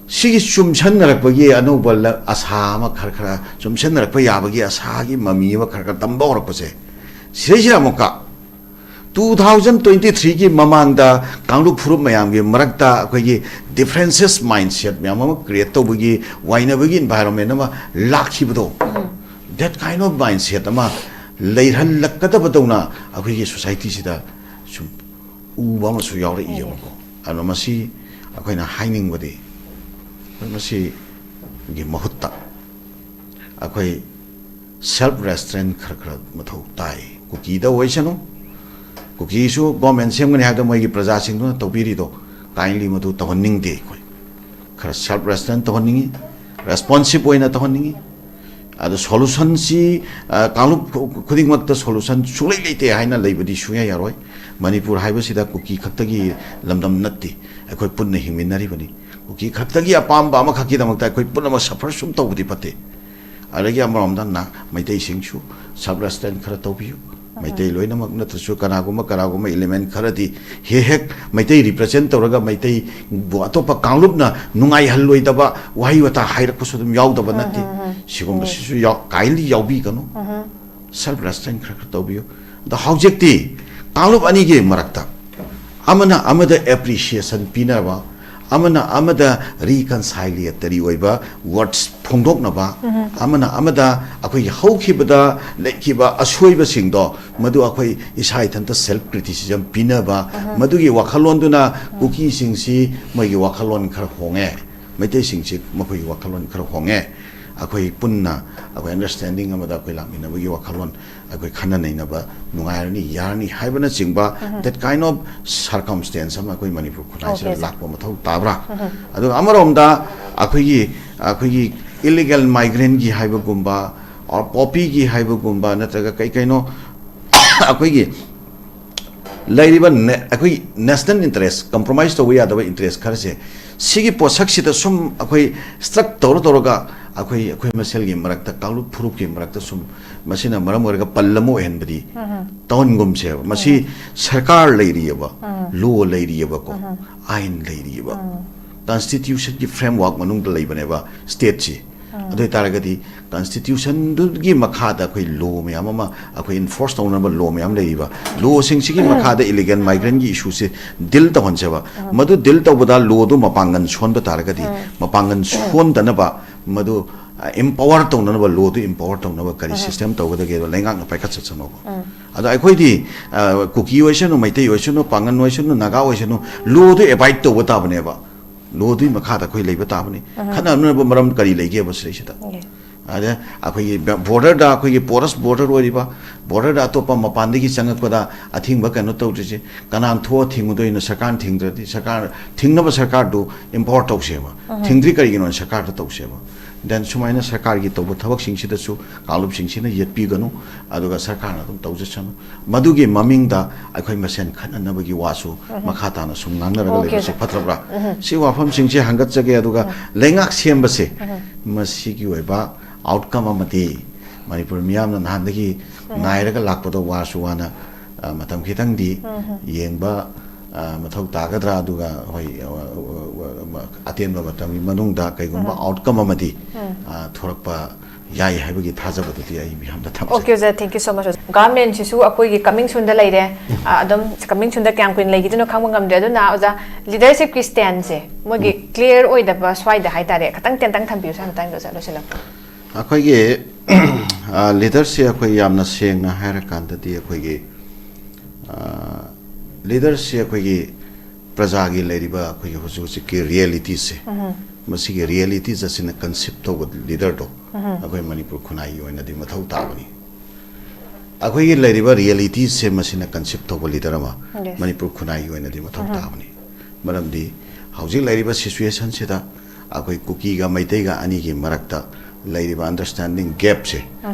ꯁꯤꯒꯤ ꯆꯨꯝꯁꯟꯅꯔꯛꯄꯒꯤ ꯑꯅꯧꯕ ꯂ-, ꯑꯁꯥ ꯑꯃ ꯈꯔ ꯈꯔ ꯆꯨꯝꯁꯟꯅꯔꯛꯄ ꯌꯥꯕꯒꯤ ꯑꯁꯥꯒꯤ ꯃꯃꯤ ꯑꯃ ꯈꯔ ꯈꯔ ꯇꯝꯕ ꯍꯧꯔꯛꯄꯁꯦ, ꯁꯤꯗꯩꯁꯤꯗ ꯑꯃꯨꯛꯀ two thousand twenty threeꯒꯤ ꯃꯃꯥꯡꯗ ꯀꯥꯡꯂꯨꯞ ꯐꯨꯔꯨꯞ ꯃꯌꯥꯝꯒꯤ ꯃꯔꯛꯇ ꯑꯩꯈꯣꯏꯒꯤ differences mindset ꯃꯌꯥꯝ ꯑꯃ create ꯇꯧꯕꯒꯤ, ꯋꯥꯏꯅꯕꯒꯤ environment ꯑꯃ ꯂꯥꯛꯈꯤꯕꯗꯣ, that kind of mindset ꯑꯃ ꯂꯩꯍꯜꯂꯛꯀꯗꯕꯗꯧꯅ ꯑꯩꯈꯣꯏꯒꯤ societyꯁꯤꯗ ꯁꯨꯝ ꯎꯕ ꯑꯃꯁꯨ ꯌꯥꯎꯔꯛꯏꯌꯦꯕꯀꯣ꯫ ꯑꯗꯣ ꯃꯁꯤ ꯑꯩꯈꯣꯏꯅ ꯍꯥꯏꯅꯤꯡꯕꯗꯤ, ꯑꯩꯈꯣꯏ ꯃꯁꯤꯒꯤ ꯃꯍꯨꯠꯇ ꯑꯩꯈꯣꯏ self restraint ꯈꯔ ꯈꯔ ꯃꯊꯧ ꯇꯥꯏ꯫ ꯀꯨꯀꯤꯗ ꯑꯣꯏꯁꯅꯨ, ꯀꯨꯀꯤꯁꯨ government ꯁꯦꯝꯒꯅꯤ ꯍꯥꯏꯕꯗ ꯃꯣꯏꯒꯤ ꯄ꯭ꯔꯖꯥꯁꯤꯡꯗꯨꯅ ꯇꯧꯕꯤꯔꯤꯗꯣ kindly ꯃꯗꯨ ꯇꯧꯍꯟꯅꯤꯡꯗꯦ꯫ ꯑꯩꯈꯣꯏ ꯈꯔ self restraint ꯇꯧꯍꯟꯅꯤꯡꯉꯤ, responsive ꯑꯣꯏꯅ ꯇꯧꯍꯟꯅꯤꯡꯉꯤ꯫ ꯑꯗꯣ solutionꯁꯤ, ꯑ, ꯀꯥꯡꯂꯨꯞ ꯈꯨ-, ꯈꯨꯗꯤꯡꯃꯛꯇ solution ꯁꯨꯡꯂꯩ ꯂꯩꯇꯦ ꯍꯥꯏꯅ ꯂꯩꯕꯗꯤ ꯁꯨꯡꯌꯥ ꯌꯥꯔꯣꯏ꯫ ꯃꯅꯤꯄꯨꯔ ꯍꯥꯏꯕꯁꯤꯗ ꯀꯨꯀꯤ ꯈꯛꯇꯒꯤ ꯂꯝꯗꯝ ꯅꯠꯇꯦ, ꯑꯩꯈꯣꯏ ꯄꯨꯟꯅ ꯍꯤꯡꯃꯤꯟꯅꯔꯤꯕꯅꯤ꯫ ꯀꯨꯀꯤ ꯈꯛꯇꯒꯤ ꯑꯄꯥꯝꯕ ꯑꯃꯈꯛꯀꯤꯗꯃꯛꯇ ꯑꯩꯈꯣꯏ ꯄꯨꯝꯅꯃꯛ suffer ꯁꯨꯝ ꯇꯧꯕꯗꯤ ꯐꯠꯇꯦ꯫ ꯑꯗꯒꯤ ꯑꯃꯔꯣꯝꯗ ꯅ-, ꯃꯩꯇꯩꯁꯤꯡꯁꯨ self restraint ꯈꯔ ꯇꯧꯕꯤꯌꯨ꯫ ꯃꯩꯇꯩ ꯂꯣꯏꯅꯃꯛ ꯅꯠꯇ꯭ꯔꯁꯨ ꯀꯅꯥꯒꯨꯝꯕ, ꯀꯅꯥꯒꯨꯝꯕ element ꯈꯔꯗꯤ ꯍꯦꯛ ꯍꯦꯛ ꯃꯩꯇꯩ represent ꯇꯧꯔꯒ ꯃꯩꯇꯩꯕꯨ ꯑꯇꯣꯞꯄ ꯀꯥꯡꯂꯨꯞꯅ ꯅꯨꯡꯉꯥꯏꯍꯜꯂꯣꯏꯗꯕ ꯋꯥꯍꯩ ꯋꯥꯇꯥ ꯍꯥꯏꯔꯛꯄꯁꯨ ꯑꯗꯨꯝ ꯌꯥꯎꯗꯕ ꯅꯠꯇꯦ꯫ ꯁꯤꯒꯨꯝꯕꯁꯤꯁꯨ ꯌꯥꯎ-, kindly ꯌꯥꯎꯕꯤꯒꯅꯨ꯫ Self restraint ꯈꯔ ꯈꯔ ꯇꯧꯕꯤꯌꯨ꯫ ꯑꯗꯣ ꯍꯧꯖꯤꯛꯇꯤ ꯀꯥꯡꯂꯨꯞ ꯑꯅꯤꯒꯤ ꯃꯔꯛꯇ ꯑꯃꯅ ꯑꯃꯗ appreciation ꯄꯤꯅꯕ, ꯑꯃꯅ ꯑꯃꯗ reconciliatory ꯑꯣꯏꯕ words ꯐꯣꯡꯗꯣꯛꯅꯕ, ꯑꯃꯅ ꯑꯃꯗ ꯑꯩꯈꯣꯏꯒꯤ ꯍꯧꯈꯤꯕꯗ ꯂꯩꯈꯤꯕ ꯑꯁꯣꯏꯕꯁꯤꯡꯗꯣ ꯃꯗꯨ ꯑꯩꯈꯣꯏ ꯏꯁꯥ ꯏꯊꯟꯇ self criticism ꯄꯤꯅꯕ, ꯃꯗꯨꯒꯤ ꯋꯥꯈꯜꯂꯣꯟꯗꯨꯅ ꯀꯨꯀꯤꯁꯤꯡꯁꯤ ꯃꯣꯏꯒꯤ ꯋꯥꯈꯜꯂꯣꯟ ꯈꯔ ꯍꯣꯡꯉꯦ, ꯃꯩꯇꯩꯁꯤꯡꯁꯤ ꯃꯈꯣꯏꯒꯤ ꯋꯥꯈꯜꯂꯣꯟ ꯈꯔ ꯍꯣꯡꯉꯦ꯫ ꯑꯩꯈꯣꯏ ꯄꯨꯟꯅ ꯑꯩꯈꯣꯏ ꯑꯟꯗꯔꯁ꯭ꯇꯦꯟꯗꯤꯡ ꯑꯃꯗ ꯑꯩꯈꯣꯏ ꯂꯥꯛꯃꯤꯟꯅꯕꯒꯤ ꯋꯥꯈꯜꯂꯣꯟ, ꯑꯩꯈꯣꯏ ꯈꯟꯅ ꯅꯩꯅꯕ ꯅꯨꯡꯉꯥꯏꯔꯅꯤ, ꯌꯥꯔꯅꯤ ꯍꯥꯏꯕꯅꯆꯤꯡꯕ, that kind of circumstance ꯑꯃ ꯑꯩꯈꯣꯏ ꯃꯅꯤꯄꯨꯔ ꯈꯨꯟꯅꯥꯏꯁꯤꯗ ꯂꯥꯛꯄ ꯃꯊꯧ ꯇꯥꯕ꯭ꯔꯥ? ꯑꯗꯨꯒ ꯑꯃꯔꯣꯝꯗ ꯑꯩꯈꯣꯏꯒꯤ, ꯑꯩꯈꯣꯏꯒꯤ ꯏꯂꯤꯒꯦꯜ ꯃꯥꯏꯒ꯭ꯔꯦꯟꯒꯤ ꯍꯥꯏꯕꯒꯨꯝꯕ, ꯑꯣꯔ ꯄꯣꯄꯤꯒꯤ ꯍꯥꯏꯕꯒꯨꯝꯕ, ꯅꯠꯇ꯭ꯔꯒ ꯀꯩ ꯀꯩꯅꯣ ꯑꯩꯈꯣꯏꯒꯤ ꯂꯩꯔꯤꯕ ꯅꯦ-, ꯑꯩꯈꯣꯏ ꯅꯦꯁꯅꯦꯜ ꯏꯟꯇꯔꯦꯁ, ꯀꯝꯄ꯭ꯔꯣꯃꯥꯏꯁ ꯇꯧꯕ ꯌꯥꯗꯕ ꯏꯟꯇꯔꯦꯁ ꯈꯔꯁꯦ, ꯁꯤꯒꯤ ꯄꯣꯠꯁꯛꯁꯤꯗ ꯁꯨꯝ ꯑꯩꯈꯣꯏ ꯁ꯭ꯇ꯭ꯔꯛ ꯇꯧꯔ ꯇꯧꯔꯒ ꯑꯩꯈꯣꯏ, ꯑꯩꯈꯣꯏ ꯃꯁꯦꯜꯒꯤ ꯃꯔꯛꯇ, ꯀꯥꯡꯂꯨꯞ ꯐꯨꯔꯨꯞꯀꯤ ꯃꯔꯛꯇ ꯁꯨꯝ ꯃꯁꯤꯅ ꯃꯔꯝ ꯑꯣꯏꯔꯒ ꯄꯜ ꯑꯃ ꯑꯣꯏꯍꯟꯕꯗꯤ ꯇꯧꯍꯟꯒꯨꯝꯁꯦꯕ꯫ ꯃꯁꯤ ꯁꯔꯀꯥꯔ ꯂꯩꯔꯤꯑꯕ, ꯂꯣ ꯂꯩꯔꯤꯑꯕꯀꯣ, ꯑꯥꯏꯟ ꯂꯩꯔꯤꯑꯕ, ꯀꯟꯁꯇꯤꯇ꯭ꯌꯨꯁꯟꯒꯤ ꯐ꯭ꯔꯦꯝꯋꯥꯔꯛ ꯃꯅꯨꯡꯗ ꯂꯩꯕꯅꯦꯕ ꯁ꯭ꯇꯦꯠꯁꯤ꯫ ꯑꯗꯨ ꯑꯣꯏꯇꯥꯔꯒꯗꯤ ꯀꯟꯁꯇꯤꯇ꯭ꯌꯨꯁꯟꯗꯨꯒꯤ ꯃꯈꯥꯗ ꯑꯩꯈꯣꯏ ꯂꯣ ꯃꯌꯥꯝ ꯑꯃ, ꯑꯩꯈꯣꯏ ꯏꯟꯐꯣꯔꯁ ꯇꯧꯅꯕ ꯂꯣ ꯃꯌꯥꯝ ꯂꯩꯔꯤꯕ, ꯂꯣꯁꯤꯡꯁꯤꯒꯤ ꯃꯈꯥꯗ ꯏꯂꯤꯒꯦꯜ ꯃꯥꯏꯒ꯭ꯔꯦꯟꯒꯤ ꯏꯁꯨꯁꯦ ꯗꯤꯜ ꯇꯧꯍꯟꯁꯦꯕ꯫ ꯃꯗꯨ ꯗꯤꯜ ꯇꯧꯕꯗ ꯂꯣꯗꯨ ꯃꯄꯥꯡꯒꯜ ꯁꯣꯟꯕ ꯇꯥꯔꯒꯗꯤ, ꯃꯄꯥꯡꯒꯜ ꯁꯣꯟꯗꯅꯕ, ꯃꯗꯨ ꯑꯦꯝꯄꯥꯋꯔ ꯇꯧꯅꯅꯕ, ꯂꯣꯗꯨ ꯑꯦꯝꯄꯥꯋꯔ ꯇꯧꯅꯕ ꯀꯔꯤ ꯁꯤꯁꯇꯦꯝ ꯇꯧꯒꯗꯒꯦꯗꯣ ꯂꯩꯉꯥꯛꯅ ꯄꯥꯏꯈꯠꯆꯁꯅꯣꯕ꯫ ꯑꯗꯣ ꯑꯩꯈꯣꯏꯗꯤ, ꯑ, ꯀꯨꯀꯤ ꯑꯣꯏꯁꯅꯨ, ꯃꯩꯇꯩ ꯑꯣꯏꯁꯅꯨ, ꯄꯥꯡꯒꯟ ꯑꯣꯏꯁꯅꯨ, ꯅꯥꯒꯥ ꯑꯣꯏꯁꯅꯨ, ꯂꯣꯗꯨ ꯑꯦꯕꯥꯏꯠ ꯇꯧꯕ ꯇꯥꯕꯅꯦꯕ꯫ ꯂꯣꯗꯨꯒꯤ ꯃꯈꯥꯗ ꯑꯩꯈꯣꯏ ꯂꯩꯕ ꯇꯥꯕꯅꯤ꯫ ꯈꯠꯅꯅꯕ ꯃꯔꯝ ꯀꯔꯤ ꯂꯩꯒꯦꯕ ꯁꯤꯗꯩꯁꯤꯗ? ꯑꯗ ꯑꯩꯈꯣꯏꯒꯤ ꯕ-, ꯕꯣꯔꯗꯔꯗ, ꯑꯩꯈꯣꯏꯒꯤ ꯄꯣꯔꯁ ꯕꯣꯔꯗꯔ ꯑꯣꯏꯔꯤꯕ, ꯕꯣꯔꯗꯔꯗ ꯑꯇꯣꯞꯄ ꯃꯄꯥꯟꯗꯒꯤ ꯆꯪꯉꯛꯄꯗ ꯑꯊꯤꯡꯕ ꯀꯩꯅꯣ ꯇꯧꯗ꯭ꯔꯤꯁꯦ ꯀꯅꯥꯅ ꯊꯣꯛꯑ ꯊꯤꯡꯉꯨꯗꯣꯏꯅꯣ? ꯁꯔꯀꯥꯔꯅ ꯊꯤꯡꯗ꯭ꯔꯗꯤ, ꯁꯔꯀꯥꯔ, ꯊꯤꯡꯅꯕ ꯁꯔꯀꯥꯔꯗꯨ ꯑꯦꯝꯄꯥꯋꯔ ꯇꯧꯁꯦꯕ꯫ ꯊꯤꯡꯗ꯭ꯔꯤ ꯀꯔꯤꯒꯤꯅꯣ? ꯁꯔꯀꯥꯔꯗ ꯇꯧꯁꯦꯕ꯫ ꯗꯦꯟ ꯁꯨꯃꯥꯏꯅ ꯁꯔꯀꯥꯔꯒꯤ ꯇꯧꯕ ꯊꯕꯛꯁꯤꯡꯁꯤꯗꯁꯨ ꯀꯥꯡꯂꯨꯞꯁꯤꯡꯁꯤꯅ ꯌꯦꯠꯄꯤꯒꯅꯨ, ꯑꯗꯨꯒ ꯁꯔꯀꯥꯔꯅ ꯑꯗꯨꯝ ꯇꯧꯖꯁꯅꯨ꯫ ꯃꯗꯨꯒꯤ ꯃꯃꯤꯡꯗ ꯑꯩꯈꯣꯏ ꯃꯁꯦꯟ ꯈꯠꯅꯅꯕꯒꯤ ꯋꯥꯁꯨ ꯃꯈꯥ ꯇꯥꯅ ꯁꯨꯝ ꯉꯥꯡꯅꯔꯒ ꯑꯣꯀꯦ, ꯂꯩꯕꯁꯦ ꯁꯔ꯫ ꯐꯠꯇꯕ꯭ꯔꯥ? ꯁꯤ ꯋꯥꯐꯝꯁꯤꯡꯁꯦ ꯍꯪꯒꯠꯆꯒꯦ꯫ ꯑꯗꯨꯒ ꯂꯩꯉꯥꯛ ꯁꯦꯝꯕꯁꯦ, ꯃꯁꯤꯒꯤ ꯑꯣꯏꯕ ꯑꯥꯎꯠꯀꯝ ꯑꯃꯗꯤ ꯃꯅꯤꯄꯨꯔ ꯃꯤꯌꯥꯝꯅ ꯅꯍꯥꯟꯗꯒꯤ ꯉꯥꯏꯔꯒ ꯂꯥꯛꯄꯗ ꯋꯥꯔꯁꯨ ꯋꯥꯅ, ꯑ, ꯃꯇꯝ ꯈꯤꯇꯪꯗꯤ ꯌꯦꯡꯕ, ꯑ, ꯃꯊꯧ ꯇꯥꯒꯗ꯭ꯔꯥ? ꯑꯗꯨꯒ ꯍꯣꯏ, ꯑ, ꯑ, ꯑ, ꯑ, ꯑꯇꯦꯟꯕ ꯃꯇꯝꯒꯤ ꯃꯅꯨꯡꯗ ꯀꯩꯒꯨꯝꯕ ꯑꯥꯎꯠꯀꯝ ꯑꯃꯗꯤ, ꯑ, ꯊꯣꯔꯛꯄ ꯌꯥꯏ ꯍꯥꯏꯕꯒꯤ ꯊꯥꯖꯕꯗꯨꯗꯤ ꯑꯩ ꯃꯤꯌꯥꯝꯗ ꯊꯝꯖꯒꯦ꯫ ꯑꯣꯀꯦ, ꯑꯣꯖꯥ, thank you so much, ꯑꯣꯖꯥ꯫ ꯒꯚꯔꯟꯃꯦꯟꯁꯤꯁꯨ ꯑꯩꯈꯣꯏꯒꯤ ꯀꯃꯤꯡ ꯁꯨꯟꯗ ꯂꯩꯔꯦ꯫ ꯑ, ꯑꯗꯨꯝ ꯀꯃꯤꯡ ꯁꯨꯟꯗ ꯀꯌꯥꯝ ꯀꯨꯏꯅ ꯂꯩꯈꯤꯗꯣꯏꯅꯣ ꯈꯪꯕ ꯉꯝꯗ꯭ꯔꯦ꯫ ꯑꯗꯨꯅ ꯑꯣꯖꯥ, ꯂꯤꯗꯔꯁꯤꯞꯀꯤ ꯁ꯭ꯇꯦꯟꯁꯦ ꯃꯣꯏꯒꯤ ꯀ꯭ꯂꯤꯌꯥꯔ ꯑꯣꯏꯗꯕ ꯁ꯭ꯋꯥꯏꯗ ꯍꯥꯏꯇꯥꯔꯦ, ꯈꯤꯇꯪ ꯇꯦꯟꯇꯪ ꯊꯝꯕꯤꯌꯨ ꯁ꯭ꯋꯥꯏ ꯃꯇꯥꯡꯗ, ꯑꯣꯖꯥ, ꯂꯣꯏꯁꯤꯜꯂꯛꯄ꯫ ꯑꯩꯈꯣꯏꯒꯤ, ꯑ, ꯂꯤꯗꯔꯁꯦ ꯑꯩꯈꯣꯏ ꯌꯥꯝꯅ ꯁꯦꯡꯅ ꯍꯥꯏꯔꯀꯥꯟꯗꯗꯤ ꯑꯩꯈꯣꯏꯒꯤ, ꯑ, ꯂꯤꯗꯔꯁꯦ ꯑꯩꯈꯣꯏꯒꯤ ꯄ꯭ꯔꯖꯥꯒꯤ ꯂꯩꯔꯤꯕ ꯑꯩꯈꯣꯏꯒꯤ ꯍꯧꯖꯤꯛ ꯍꯧꯖꯤꯛꯀꯤ ꯔꯤꯌꯦꯂꯤꯇꯤꯁꯦ, ꯃꯁꯤꯒꯤ ꯔꯤꯌꯦꯂꯤꯇꯤꯁ ꯑꯁꯤꯅ ꯀꯟꯁꯤꯞ ꯇꯧꯕ ꯂꯤꯗꯔꯗꯣ ꯑꯩꯈꯣꯏ ꯃꯅꯤꯄꯨꯔ ꯈꯨꯟꯅꯥꯏꯒꯤ ꯑꯣꯏꯅꯗꯤ ꯃꯊꯧ ꯇꯥꯕꯅꯤ꯫ ꯑꯩꯈꯣꯏꯒꯤ ꯂꯩꯔꯤꯕ ꯔꯤꯌꯦꯂꯤꯇꯤꯁꯦ ꯃꯁꯤꯅ ꯀꯟꯁꯤꯞ ꯇꯧꯕ ꯂꯤꯗꯔ ꯑꯃ ꯃꯅꯤꯄꯨꯔ ꯈꯨꯟꯅꯥꯏꯒꯤ ꯑꯣꯏꯅꯗꯤ ꯃꯊꯧ ꯇꯥꯕꯅꯤ꯫ ꯃꯔꯝꯗꯤ ꯍꯧꯖꯤꯛ ꯂꯩꯔꯤꯕ ꯁꯤꯆꯨꯋꯦꯁꯟꯁꯤꯗ ꯑꯩꯈꯣꯏ ꯀꯨꯀꯤꯒ ꯃꯩꯇꯩꯒ ꯑꯅꯤꯒꯤ ꯃꯔꯛꯇ ꯂꯩꯔꯤꯕ ꯑꯟꯗꯔꯁ꯭ꯇꯦꯟꯗꯤꯡ ꯒꯦꯞꯁꯦ,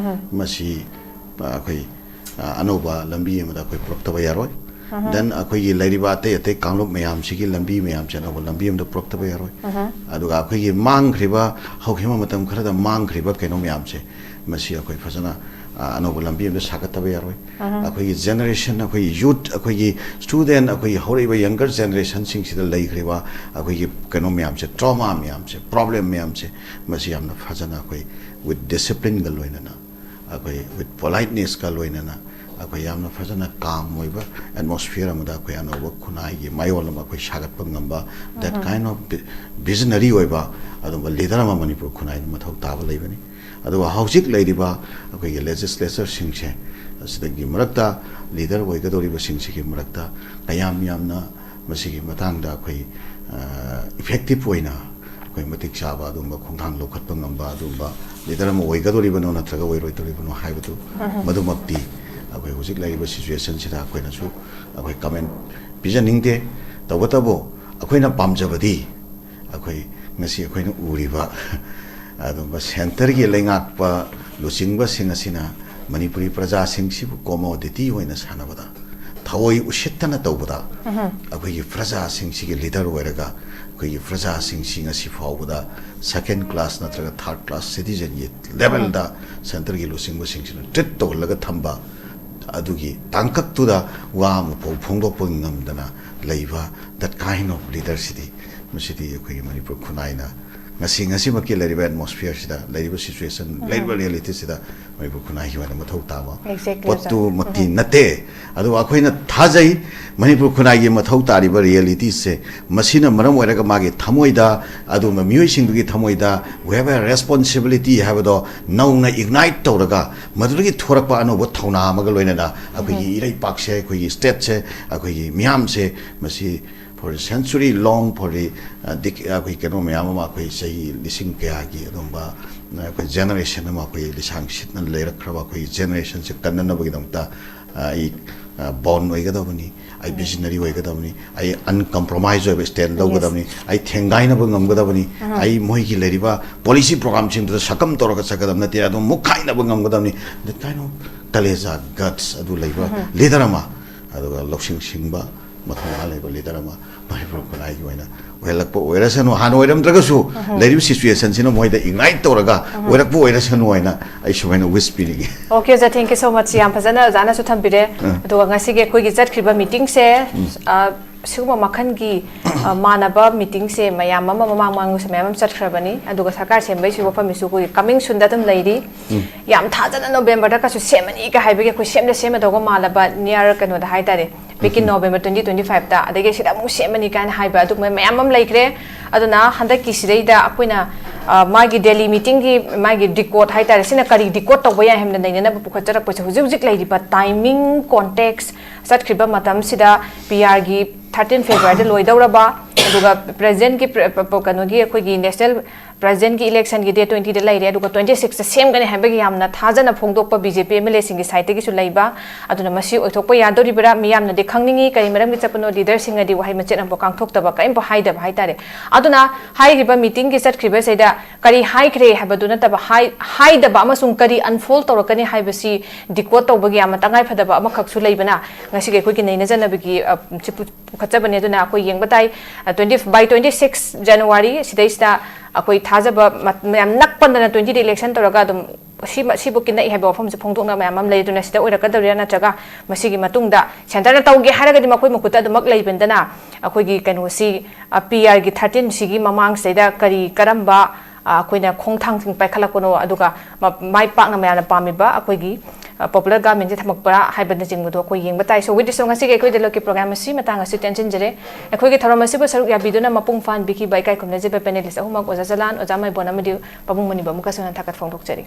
ꯃꯁꯤ ꯑꯩꯈꯣꯏ ꯑ, ꯑꯅꯧꯕ ꯂꯝꯕꯤ ꯑꯃꯗ ꯑꯩꯈꯣꯏ ꯄꯨꯔꯛꯇꯕ ꯌꯥꯔꯣꯏ꯫ Then ꯑꯩꯈꯣꯏꯒꯤ ꯂꯩꯔꯤꯕ ꯑꯇꯩ ꯑꯇꯩ ꯀꯥꯡꯂꯨꯞ ꯃꯌꯥꯝꯁꯤꯒꯤ ꯂꯝꯕꯤ ꯃꯌꯥꯝꯁꯦ ꯑꯅꯧꯕ ꯂꯝꯕꯤ ꯑꯃꯗ ꯄꯨꯔꯛꯇꯕ ꯌꯥꯔꯣꯏ꯫ ꯑꯗꯨꯒ ꯑꯩꯈꯣꯏꯒꯤ ꯃꯥꯡꯈ꯭ꯔꯤꯕ, ꯍꯧꯈꯤꯕ ꯃꯇꯝ ꯈꯔꯗ ꯃꯥꯡꯈ꯭ꯔꯤꯕ ꯀꯩꯅꯣ ꯃꯌꯥꯝꯁꯦ, ꯃꯁꯤ ꯑꯩꯈꯣꯏ ꯐꯖꯅ, ꯑ, ꯑꯅꯧꯕ ꯂꯝꯕꯤ ꯑꯃꯗ ꯁꯥꯒꯠꯇꯕ ꯌꯥꯔꯣꯏ꯫ ꯑꯩꯈꯣꯏꯒꯤ ꯖꯦꯅꯦꯔꯦꯁꯟ, ꯑꯩꯈꯣꯏꯒꯤ ꯌꯨꯠ, ꯑꯩꯈꯣꯏꯒꯤ ꯁ꯭ꯇꯨꯗꯦꯟ, ꯑꯩꯈꯣꯏꯒꯤ ꯍꯧꯔꯛꯏꯕ ꯌꯪꯒꯔ ꯖꯦꯅꯦꯔꯦꯁꯟꯁꯤꯡꯁꯤꯗ ꯂꯩꯈ꯭ꯔꯤꯕ ꯑꯩꯈꯣꯏꯒꯤ ꯀꯩꯅꯣ ꯃꯌꯥꯝꯁꯦ, ꯇ꯭ꯔꯣꯃꯥ ꯃꯌꯥꯝꯁꯦ, ꯄ꯭ꯔꯣꯕ꯭ꯂꯦꯝ ꯃꯌꯥꯝꯁꯦ, ꯃꯁꯤ ꯌꯥꯝꯅ ꯐꯖꯅ ꯑꯩꯈꯣꯏ with ꯗꯤꯁꯤꯄ꯭ꯂꯤꯟꯒ ꯂꯣꯏꯅꯅ, ꯑꯩꯈꯣꯏ with ꯄꯣꯂꯥꯏꯠꯅꯦꯁꯀ ꯂꯣꯏꯅꯅ ꯑꯩꯈꯣꯏ ꯌꯥꯝꯅ ꯐꯖꯅ ꯀꯥꯝ ꯑꯣꯏꯕ ꯑꯦꯠꯃꯣꯁꯐꯤꯌꯔ ꯑꯃꯗ ꯑꯩꯈꯣꯏ ꯑꯅꯧꯕ ꯈꯨꯟꯅꯥꯏꯒꯤ ꯃꯌꯣꯜ ꯑꯃ ꯑꯩꯈꯣꯏ ꯁꯥꯒꯠꯄ ꯉꯝꯕ, that kind of ꯚꯤꯖꯅꯔꯤ ꯑꯣꯏꯕ ꯑꯗꯨꯒꯨꯝꯕ ꯂꯤꯗꯔ ꯑꯃ ꯃꯅꯤꯄꯨꯔ ꯈꯨꯟꯅꯥꯏꯗ ꯃꯊꯧ ꯇꯥꯕ ꯂꯩꯕꯅꯤ꯫ ꯑꯗꯨꯒ ꯍꯧꯖꯤꯛ ꯂꯩꯔꯤꯕ ꯑꯩꯈꯣꯏꯒꯤ ꯂꯦꯖꯤꯁꯂꯦꯆꯔꯁꯤꯡꯁꯦ, ꯑꯁꯤꯗꯒꯤ ꯃꯔꯛꯇ ꯂꯤꯗꯔ ꯑꯣꯏꯒꯗꯧꯔꯤꯕꯁꯤꯡꯁꯤꯒꯤ ꯃꯔꯛꯇ ꯀꯌꯥꯝ ꯌꯥꯝꯅ ꯃꯁꯤꯒꯤ ꯃꯇꯥꯡꯗ ꯑꯩꯈꯣꯏ, ꯑ, ꯏꯐꯦꯛꯇꯤꯞ ꯑꯣꯏꯅ ꯑꯩꯈꯣꯏ ꯃꯇꯤꯛ ꯆꯥꯕ ꯑꯗꯨꯒꯨꯝꯕ ꯈꯣꯡꯊꯥꯡ ꯂꯧꯈꯠꯄ ꯉꯝꯕ ꯑꯗꯨꯒꯨꯝꯕ ꯂꯤꯗꯔ ꯑꯃ ꯑꯣꯏꯒꯗꯧꯔꯤꯕꯅꯣ ꯅꯠꯇ꯭ꯔꯒ ꯑꯣꯏꯔꯣꯏꯗꯧꯔꯤꯕꯅꯣ ꯍꯥꯏꯕꯗꯨ ꯃꯗꯨꯃꯛꯇꯤ ꯑꯩꯈꯣꯏ ꯍꯧꯖꯤꯛ ꯂꯩꯔꯤꯕ ꯁꯤꯆꯨꯋꯦꯁꯟꯁꯤꯗ ꯑꯩꯈꯣꯏꯅꯁꯨ ꯑꯩꯈꯣꯏ ꯀꯃꯦꯟ ꯄꯤꯖꯅꯤꯡꯗꯦ꯫ ꯇꯧꯕꯇꯕꯨ ꯑꯩꯈꯣꯏꯅ ꯄꯥꯝꯖꯕꯗꯤ ꯑꯩꯈꯣꯏ ꯉꯁꯤ ꯑꯩꯈꯣꯏꯅ ꯎꯔꯤꯕ ꯑꯗꯨꯒꯨꯝꯕ ꯁꯦꯟꯇꯔꯒꯤ ꯂꯩꯉꯥꯛꯄ ꯂꯨꯆꯤꯡꯕꯁꯤꯡ ꯑꯁꯤꯅ ꯃꯅꯤꯄꯨꯔꯤ ꯄ꯭ꯔꯖꯥꯁꯤꯡꯁꯤꯕꯨ ꯀꯣꯃꯣꯗꯤꯇꯤ ꯑꯣꯏꯅ ꯁꯥꯟꯅꯕꯗ, ꯊꯑꯣꯏ ꯎꯁꯤꯠꯇꯅ ꯇꯧꯕꯗ, ꯑꯩꯈꯣꯏꯒꯤ ꯄ꯭ꯔꯖꯥꯁꯤꯡꯁꯤꯒꯤ ꯂꯤꯗꯔ ꯑꯣꯏꯔꯒ ꯑꯩꯈꯣꯏꯒꯤ ꯄ꯭ꯔꯖꯥꯁꯤꯡꯁꯤ ꯉꯁꯤ ꯐꯥꯎꯕꯗ ꯁꯦꯀꯦꯟ ꯀ꯭ꯂꯥꯁ ꯅꯠꯇ꯭ꯔꯒ ꯊꯥꯔꯠ ꯀ꯭ꯂꯥꯁ ꯁꯤꯇꯤꯖꯟꯒꯤ ꯂꯦꯚꯦꯜꯗ ꯁꯦꯟꯇꯔꯒꯤ ꯂꯨꯆꯤꯡꯕꯁꯤꯡꯁꯤꯅ ꯇ꯭ꯔꯤꯠ ꯇꯧꯍꯜꯂꯒ ꯊꯝꯕ, ꯑꯗꯨꯒꯤ ꯇꯥꯡꯀꯛꯇꯨꯗ ꯋꯥ ꯑꯃꯐꯥꯎ ꯐꯣꯡꯗꯣꯛꯄ ꯉꯝꯗꯅ ꯂꯩꯕ, that kind of ꯂꯤꯗꯔꯁꯤꯗꯤ, ꯃꯁꯤꯗꯤ ꯑꯩꯈꯣꯏꯒꯤ ꯃꯅꯤꯄꯨꯔ ꯈꯨꯟꯅꯥꯏꯅ ꯉꯁꯤ, ꯉꯁꯤꯃꯛꯀꯤ ꯂꯩꯔꯤꯕ ꯑꯦꯠꯃꯣꯁꯐꯤꯌꯔꯁꯤꯗ, ꯂꯩꯔꯤꯕ ꯁꯤꯆꯨꯋꯦꯁꯟ, ꯂꯩꯔꯤꯕ ꯔꯤꯌꯦꯂꯤꯇꯤꯁꯤꯗ ꯃꯅꯤꯄꯨꯔ ꯈꯨꯟꯅꯥꯏꯒꯤ ꯑꯣꯏꯅ ꯃꯊꯧ ꯇꯥꯕ Exactly, ꯄꯣꯠꯇꯨꯃꯛꯇꯤ ꯅꯠꯇꯦ꯫ ꯑꯗꯨꯕꯨ ꯑꯩꯈꯣꯏꯅ ꯊꯥꯖꯩ, ꯃꯅꯤꯄꯨꯔ ꯈꯨꯟꯅꯥꯏꯒꯤ ꯃꯊꯧ ꯇꯥꯔꯤꯕ ꯔꯤꯌꯦꯂꯤꯇꯤꯁꯦ, ꯃꯁꯤꯅ ꯃꯔꯝ ꯑꯣꯏꯔꯒ ꯃꯥꯒꯤ ꯊꯃꯣꯏꯗ, ꯑꯗꯨꯒꯨꯝꯕ ꯃꯤꯑꯣꯏꯁꯤꯡꯗꯨꯒꯤ ꯊꯃꯣꯏꯗ, we have a responsibility ꯍꯥꯏꯕꯗꯣ ꯅꯧꯅ ꯏꯒꯅꯥꯏꯠ ꯇꯧꯔꯒ, ꯃꯗꯨꯗꯒꯤ ꯊꯣꯔꯛꯄ ꯑꯅꯧꯕ ꯊꯧꯅꯥ ꯑꯃꯒ ꯂꯣꯏꯅꯅ ꯑꯩꯈꯣꯏꯒꯤ ꯏꯔꯩꯄꯥꯛꯁꯦ, ꯑꯩꯈꯣꯏꯒꯤ ꯁ꯭ꯇꯦꯠꯁꯦ, ꯑꯩꯈꯣꯏꯒꯤ ꯃꯤꯌꯥꯝꯁꯦ, ꯃꯁꯤ for century long, for the, uh, dec- ꯑꯩꯈꯣꯏ ꯀꯩꯅꯣ ꯃꯌꯥꯝ ꯑꯃ, ꯑꯩꯈꯣꯏ ꯆꯍꯤ ꯂꯤꯁꯤꯡ ꯀꯌꯥꯒꯤ ꯑꯗꯨꯒꯨꯝꯕ, ꯑ, ꯑꯩꯈꯣꯏ ꯖꯦꯅꯦꯔꯦꯁꯟ ꯑꯃ, ꯑꯩꯈꯣꯏ ꯂꯤꯁꯥꯡ ꯁꯤꯠꯅ ꯂꯩꯔꯛꯈ꯭ꯔꯕ ꯑꯩꯈꯣꯏ ꯖꯦꯅꯦꯔꯦꯁꯟꯁꯦ ꯀꯟꯅꯅꯕꯒꯤꯗꯃꯛꯇ, ꯑ, ꯑꯩ ꯕꯣꯟ ꯑꯣꯏꯒꯗꯕꯅꯤ, ꯑꯩ ꯚꯤꯖꯅꯔꯤ ꯑꯣꯏꯒꯗꯕꯅꯤ, ꯑꯩ ꯑꯟꯀꯝꯄ꯭ꯔꯣꯃꯥꯏꯖ ꯑꯣꯏꯕ ꯁ꯭ꯇꯦꯟ ꯂꯧꯒꯗꯕꯅꯤ, ꯑꯩ ꯊꯦꯡꯒꯥꯏꯅꯕ ꯉꯝꯒꯗꯕꯅꯤ, ꯑꯩ ꯃꯣꯏꯒꯤ ꯂꯩꯔꯤꯕ ꯄꯣꯂꯤꯁꯤ ꯄ꯭ꯔꯣꯒ꯭ꯔꯥꯝꯁꯤꯡꯗꯨꯗ ꯁꯛꯀꯝ ꯇꯧꯔꯒ ꯆꯠꯀꯗꯕ ꯅꯠꯇꯦ, ꯑꯗꯨꯝ ꯃꯨꯛꯈꯥꯏꯅꯕ ꯉꯝꯒꯗꯕꯅꯤ꯫ That kind of ꯀꯂꯦꯖꯥ, ꯒꯠꯁ ꯑꯗꯨ ꯂꯩꯕ ꯂꯤꯗꯔ ꯑꯃ, ꯑꯗꯨꯒ ꯂꯧꯁꯤꯡ ꯁꯤꯡꯕ, ꯃꯊꯧꯅꯥ ꯂꯩꯕ ꯂꯤꯗꯔ ꯑꯃ ꯃꯅꯤꯄꯨꯔ ꯈꯨꯟꯅꯥꯏꯒꯤ ꯑꯣꯏꯅ ꯑꯣꯏꯍꯜꯂꯛꯄ ꯑꯣꯏꯔꯁꯅꯨ, ꯍꯥꯟꯅ ꯑꯣꯏꯔꯝꯗ꯭ꯔꯒꯁꯨ ꯂꯩꯔꯤꯕ ꯁꯤꯆꯨꯋꯦꯁꯟꯁꯤꯅ ꯃꯣꯏꯗ ꯏꯒꯅꯥꯏꯠ ꯇꯧꯔꯒ ꯑꯣꯏꯔꯛꯄ ꯑꯣꯏꯔꯁꯅꯨ ꯍꯥꯏꯅ ꯑꯩ ꯁꯨꯃꯥꯏꯅ ꯋꯤꯁ ꯄꯤꯅꯤꯡꯉꯤ꯫ Okay, sir, thank you so much. ꯌꯥꯝ ꯐꯖꯅ ꯑꯣꯖꯥꯅꯁꯨ ꯊꯝꯕꯤꯔꯦ꯫ ꯑꯗꯨꯒ ꯉꯁꯤꯒꯤ ꯑꯩꯈꯣꯏꯒꯤ ꯆꯠꯈ꯭ꯔꯤꯕ ꯃꯤꯇꯤꯡꯁꯦ, ꯑ, ꯁꯤꯒꯨꯝꯕ ꯃꯈꯜꯒꯤ, ꯑ, ꯃꯥꯟꯅꯕ ꯃꯤꯇꯤꯡꯁꯦ ꯃꯌꯥꯝ ꯑꯃ ꯃꯃꯥꯡ ꯃꯃꯥꯡꯗꯁꯨ ꯃꯌꯥꯝ ꯑꯃ ꯆꯠꯈ꯭ꯔꯕꯅꯤ꯫ ꯑꯗꯨꯒ ꯁꯔꯀꯥꯔ ꯁꯦꯝꯕꯩꯁꯨ ꯋꯥꯐꯝꯁꯤꯁꯨ ꯑꯩꯈꯣꯏꯒꯤ ꯀꯃꯤꯡ ꯁꯨꯟꯗ ꯑꯗꯨꯝ ꯂꯩꯔꯤ꯫ ꯌꯥꯝ ꯊꯥꯖꯅ ꯅꯣꯕꯦꯝꯕꯔꯗ ꯀꯁꯨ ꯁꯦꯝꯃꯅꯤꯒ ꯍꯥꯏꯕꯒꯤ ꯑꯩꯈꯣꯏ ꯁꯦꯝꯗ ꯁꯦꯝꯃꯗꯧꯕ ꯃꯥꯜꯂꯕ near ꯀꯩꯅꯣꯗ ꯍꯥꯏꯇꯥꯔꯦ, back in November twenty twenty five ꯇ, ꯑꯗꯒꯤ ꯁꯤꯗ ꯑꯃꯨꯛ ꯁꯦꯝꯃꯅꯤ ꯀꯥꯏꯅ ꯍꯥꯏꯕ ꯑꯗꯨꯒꯨꯝꯕ ꯃꯌꯥꯝ ꯑꯃ ꯂꯩꯈ꯭ꯔꯦ꯫ ꯑꯗꯨꯅ ꯍꯟꯗꯛꯀꯤꯁꯤꯗꯩꯗ ꯑꯩꯈꯣꯏꯅ, ꯑ, ꯃꯥꯒꯤ ꯗꯦꯜꯂꯤ ꯃꯤꯇꯤꯡꯒꯤ ꯃꯥꯒꯤ ꯗꯤꯀꯣꯗ ꯍꯥꯏꯇꯥꯔꯦ, ꯁꯤꯅ ꯀꯔꯤ ꯗꯤꯀꯣꯗ ꯇꯧꯕ ꯌꯥꯏ ꯍꯥꯏꯕꯗ ꯅꯩꯅꯅꯕ ꯄꯨꯈꯠꯆꯔꯛꯄꯁꯦ ꯍꯧꯖꯤꯛ ꯍꯧꯖꯤꯛ ꯂꯩꯔꯤꯕ ꯇꯥꯏꯃꯤꯡ ꯀꯣꯟꯇꯦꯛꯁ, ꯆꯠꯈ꯭ꯔꯤꯕ ꯃꯇꯝꯁꯤꯗ ꯄꯤ ꯑꯥꯔꯒꯤ thirteen February ꯗ ꯂꯣꯏꯗꯧꯔꯕ, ꯑꯗꯨꯒ ꯄ꯭ꯔꯦꯖꯦꯟꯒꯤ ꯀꯩꯅꯣꯒꯤ ꯑꯩꯈꯣꯏꯒꯤ ꯅꯦꯁꯅꯦꯜ ꯄ꯭ꯔꯦꯖꯦꯟꯒꯤ ꯏꯂꯦꯛꯁꯟꯒꯤ date twenty ꯗ ꯂꯩꯔꯦ, ꯑꯗꯨꯒ twenty six ꯇ ꯁꯦꯝꯒꯅꯤ ꯍꯥꯏꯕꯒꯤ ꯌꯥꯝꯅ ꯊꯥꯖꯅ ꯐꯣꯡꯗꯣꯛꯄ B J P M L ꯑꯦꯁꯤꯡꯒꯤ ꯁꯥꯏꯠꯇꯒꯤꯁꯨ ꯂꯩꯕ꯫ ꯑꯗꯨꯅ ꯃꯁꯤ ꯑꯣꯏꯊꯣꯛꯄ ꯌꯥꯗꯣꯔꯤꯕ꯭ꯔꯥ? ꯃꯤꯌꯥꯝꯅꯗꯤ ꯈꯪꯅꯤꯡꯉꯤ, ꯀꯔꯤ ꯃꯔꯝꯒꯤ ꯆꯠꯄꯅꯣ? ꯂꯤꯗꯔꯁꯤꯡꯅꯗꯤ ꯋꯥꯍꯩ ꯃꯆꯦꯠ ꯑꯃꯐꯥꯎ ꯀꯥꯡꯊꯣꯛꯇꯕ, ꯀꯔꯤꯝꯐꯥꯎ ꯍꯥꯏꯗꯕ ꯍꯥꯏꯇꯥꯔꯦ꯫ ꯑꯗꯨꯅ ꯍꯥꯏꯔꯤꯕ ꯃꯤꯇꯤꯡꯒꯤ ꯆꯠꯈ꯭ꯔꯤꯕꯁꯤꯗ ꯀꯔꯤ ꯍꯥꯏꯈ꯭ꯔꯦ ꯍꯥꯏꯕꯗꯨ ꯅꯠꯇꯕ, ꯍꯥꯏ-, ꯍꯥꯏꯗꯕ ꯑꯃꯁꯨꯡ ꯀꯔꯤ ꯑꯟꯐꯣꯜ ꯇꯧꯔꯛꯀꯅꯤ ꯍꯥꯏꯕꯁꯤ ꯗꯤꯀꯣꯗ ꯇꯧꯕꯒꯤ ꯌꯥꯝꯅ ꯇꯉꯥꯏ ꯐꯗꯕ ꯑꯃꯈꯛꯁꯨ ꯂꯩꯕꯅ ꯉꯁꯤꯒꯤ ꯑꯩꯈꯣꯏꯒꯤ ꯅꯩꯅꯖꯅꯕꯒꯤ, ꯑ, ꯁꯤ ꯄꯨ-, ꯄꯨꯈꯠꯆꯕꯅꯦ꯫ ꯑꯗꯨꯅ ꯑꯩꯈꯣꯏ ꯌꯦꯡꯕ ꯇꯥꯏ, ꯑ, twenty, by twenty six January ꯁꯤꯗꯩꯁꯤꯗ ꯑꯩꯈꯣꯏ ꯊꯥꯖꯕ ꯃꯠ-, ꯃꯌꯥꯝ ꯅꯛꯄꯗꯅ twenty ꯗ ꯏꯂꯦꯛꯁꯟ ꯇꯧꯔꯒ ꯑꯗꯨꯝ ꯁꯤ ꯃ-, ꯁꯤꯕꯨꯛꯀꯤ ꯅꯛꯏ ꯍꯥꯏꯕ ꯋꯥꯐꯝꯁꯦ ꯐꯣꯡꯗꯣꯛꯅꯕ ꯃꯌꯥꯝ ꯑꯃ ꯂꯩ꯫ ꯑꯗꯨꯅ ꯁꯤꯗ ꯑꯣꯏꯔꯛꯀꯗꯧꯔꯤꯔꯥ, ꯅꯠꯇ꯭ꯔꯒ ꯃꯁꯤꯒꯤ ꯃꯇꯨꯡꯗ ꯁꯦꯟꯇꯔꯅ ꯇꯧꯒꯦ ꯍꯥꯏꯔꯒꯗꯤ ꯃꯈꯣꯏ ꯃꯈꯨꯠꯇ ꯑꯗꯨꯃꯛ ꯂꯩꯕꯅꯤꯗꯅ ꯑꯩꯈꯣꯏꯒꯤ ꯀꯩꯅꯣꯁꯤ, ꯑ, ꯄꯤ ꯑꯥꯔꯒꯤ thirteen ꯁꯤꯒꯤ ꯃꯃꯥꯡꯁꯤꯗꯩꯗ ꯀꯔꯤ ꯀꯔꯝꯕ, ꯑ, ꯑꯩꯈꯣꯏꯅ ꯈꯣꯡꯊꯥꯡꯁꯤꯡ ꯄꯥꯏꯈꯠꯂꯛꯄꯅꯣ, ꯑꯗꯨꯒ ꯃ-, ꯃꯥꯏ ꯄꯥꯛꯅ ꯃꯌꯥꯝꯅ ꯄꯥꯝꯃꯤꯕ ꯑꯩꯈꯣꯏꯒꯤ, ꯑ, ꯄꯣꯄꯨꯂꯔ ꯒꯚꯔꯟꯃꯦꯟꯁꯦ ꯊꯝꯃꯛꯄ꯭ꯔꯥ ꯍꯥꯏꯕꯅꯆꯤꯡꯕꯗꯣ ꯑꯩꯈꯣꯏ ꯌꯦꯡꯕ ꯇꯥꯏ꯫ So, with this, ꯉꯁꯤꯒꯤ ꯑꯩꯈꯣꯏ ꯗꯦꯂꯣꯛꯀꯤ ꯄ꯭ꯔꯣꯒ꯭ꯔꯥꯝ ꯑꯁꯤ ꯃꯇꯥꯡ ꯑꯁꯤ ꯇꯦꯟꯁꯤꯟꯖꯔꯦ꯫ ꯑꯩꯈꯣꯏꯒꯤ ꯊꯧꯔꯝ ꯑꯁꯤꯕꯨ ꯁꯔꯨꯛ ꯌꯥꯕꯤꯗꯨꯅ ꯃꯄꯨꯡ ꯐꯥꯍꯟꯕꯤꯈꯤꯕ ꯏꯀꯥꯏ ꯈꯨꯝꯅꯖꯕ ꯄꯦꯅꯦꯂꯤꯁ ꯑꯍꯨꯝꯃꯛ, ꯑꯣꯖꯥ ꯖꯂꯥꯟ, ꯑꯣꯖꯥ ꯃꯥꯏꯕꯣꯟ ꯑꯃꯗꯤ ꯄꯥꯕꯨꯡ ꯃꯅꯤꯕ ꯑꯃꯨꯛꯀꯁꯨ ꯍꯟꯅ ꯊꯥꯒꯠ ꯐꯣꯡꯗꯣꯛꯆꯔꯤ꯫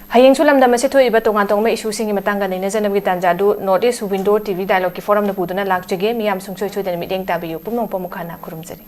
ꯍꯌꯦꯡꯁꯨ ꯂꯝꯗꯝ ꯑꯁꯤ ꯊꯣꯛꯏꯕ ꯇꯣꯉꯥꯟ ꯇꯣꯉꯥꯟꯕ ꯏꯁꯨꯁꯤꯡꯒꯤ ꯃꯇꯥꯡꯗ ꯅꯩꯅꯖꯅꯕꯒꯤ ꯇꯥꯟꯖꯥ ꯑꯗꯨ North East Window T V Dialogue ꯀꯤ forum ꯅ ꯄꯨꯗꯨꯅ ꯂꯥꯛꯆꯒꯦ꯫ ꯃꯤꯌꯥꯝ ꯁꯨꯡꯁꯣꯏ ꯁꯣꯏꯗꯅ ꯃꯤꯠꯌꯦꯡ ꯇꯥꯕꯤꯌꯨ꯫ ꯄꯨꯝꯅꯃꯛꯄꯨ ꯑꯃꯨꯛ ꯍꯟꯅ ꯈꯨꯔꯨꯝꯖꯔꯤ꯫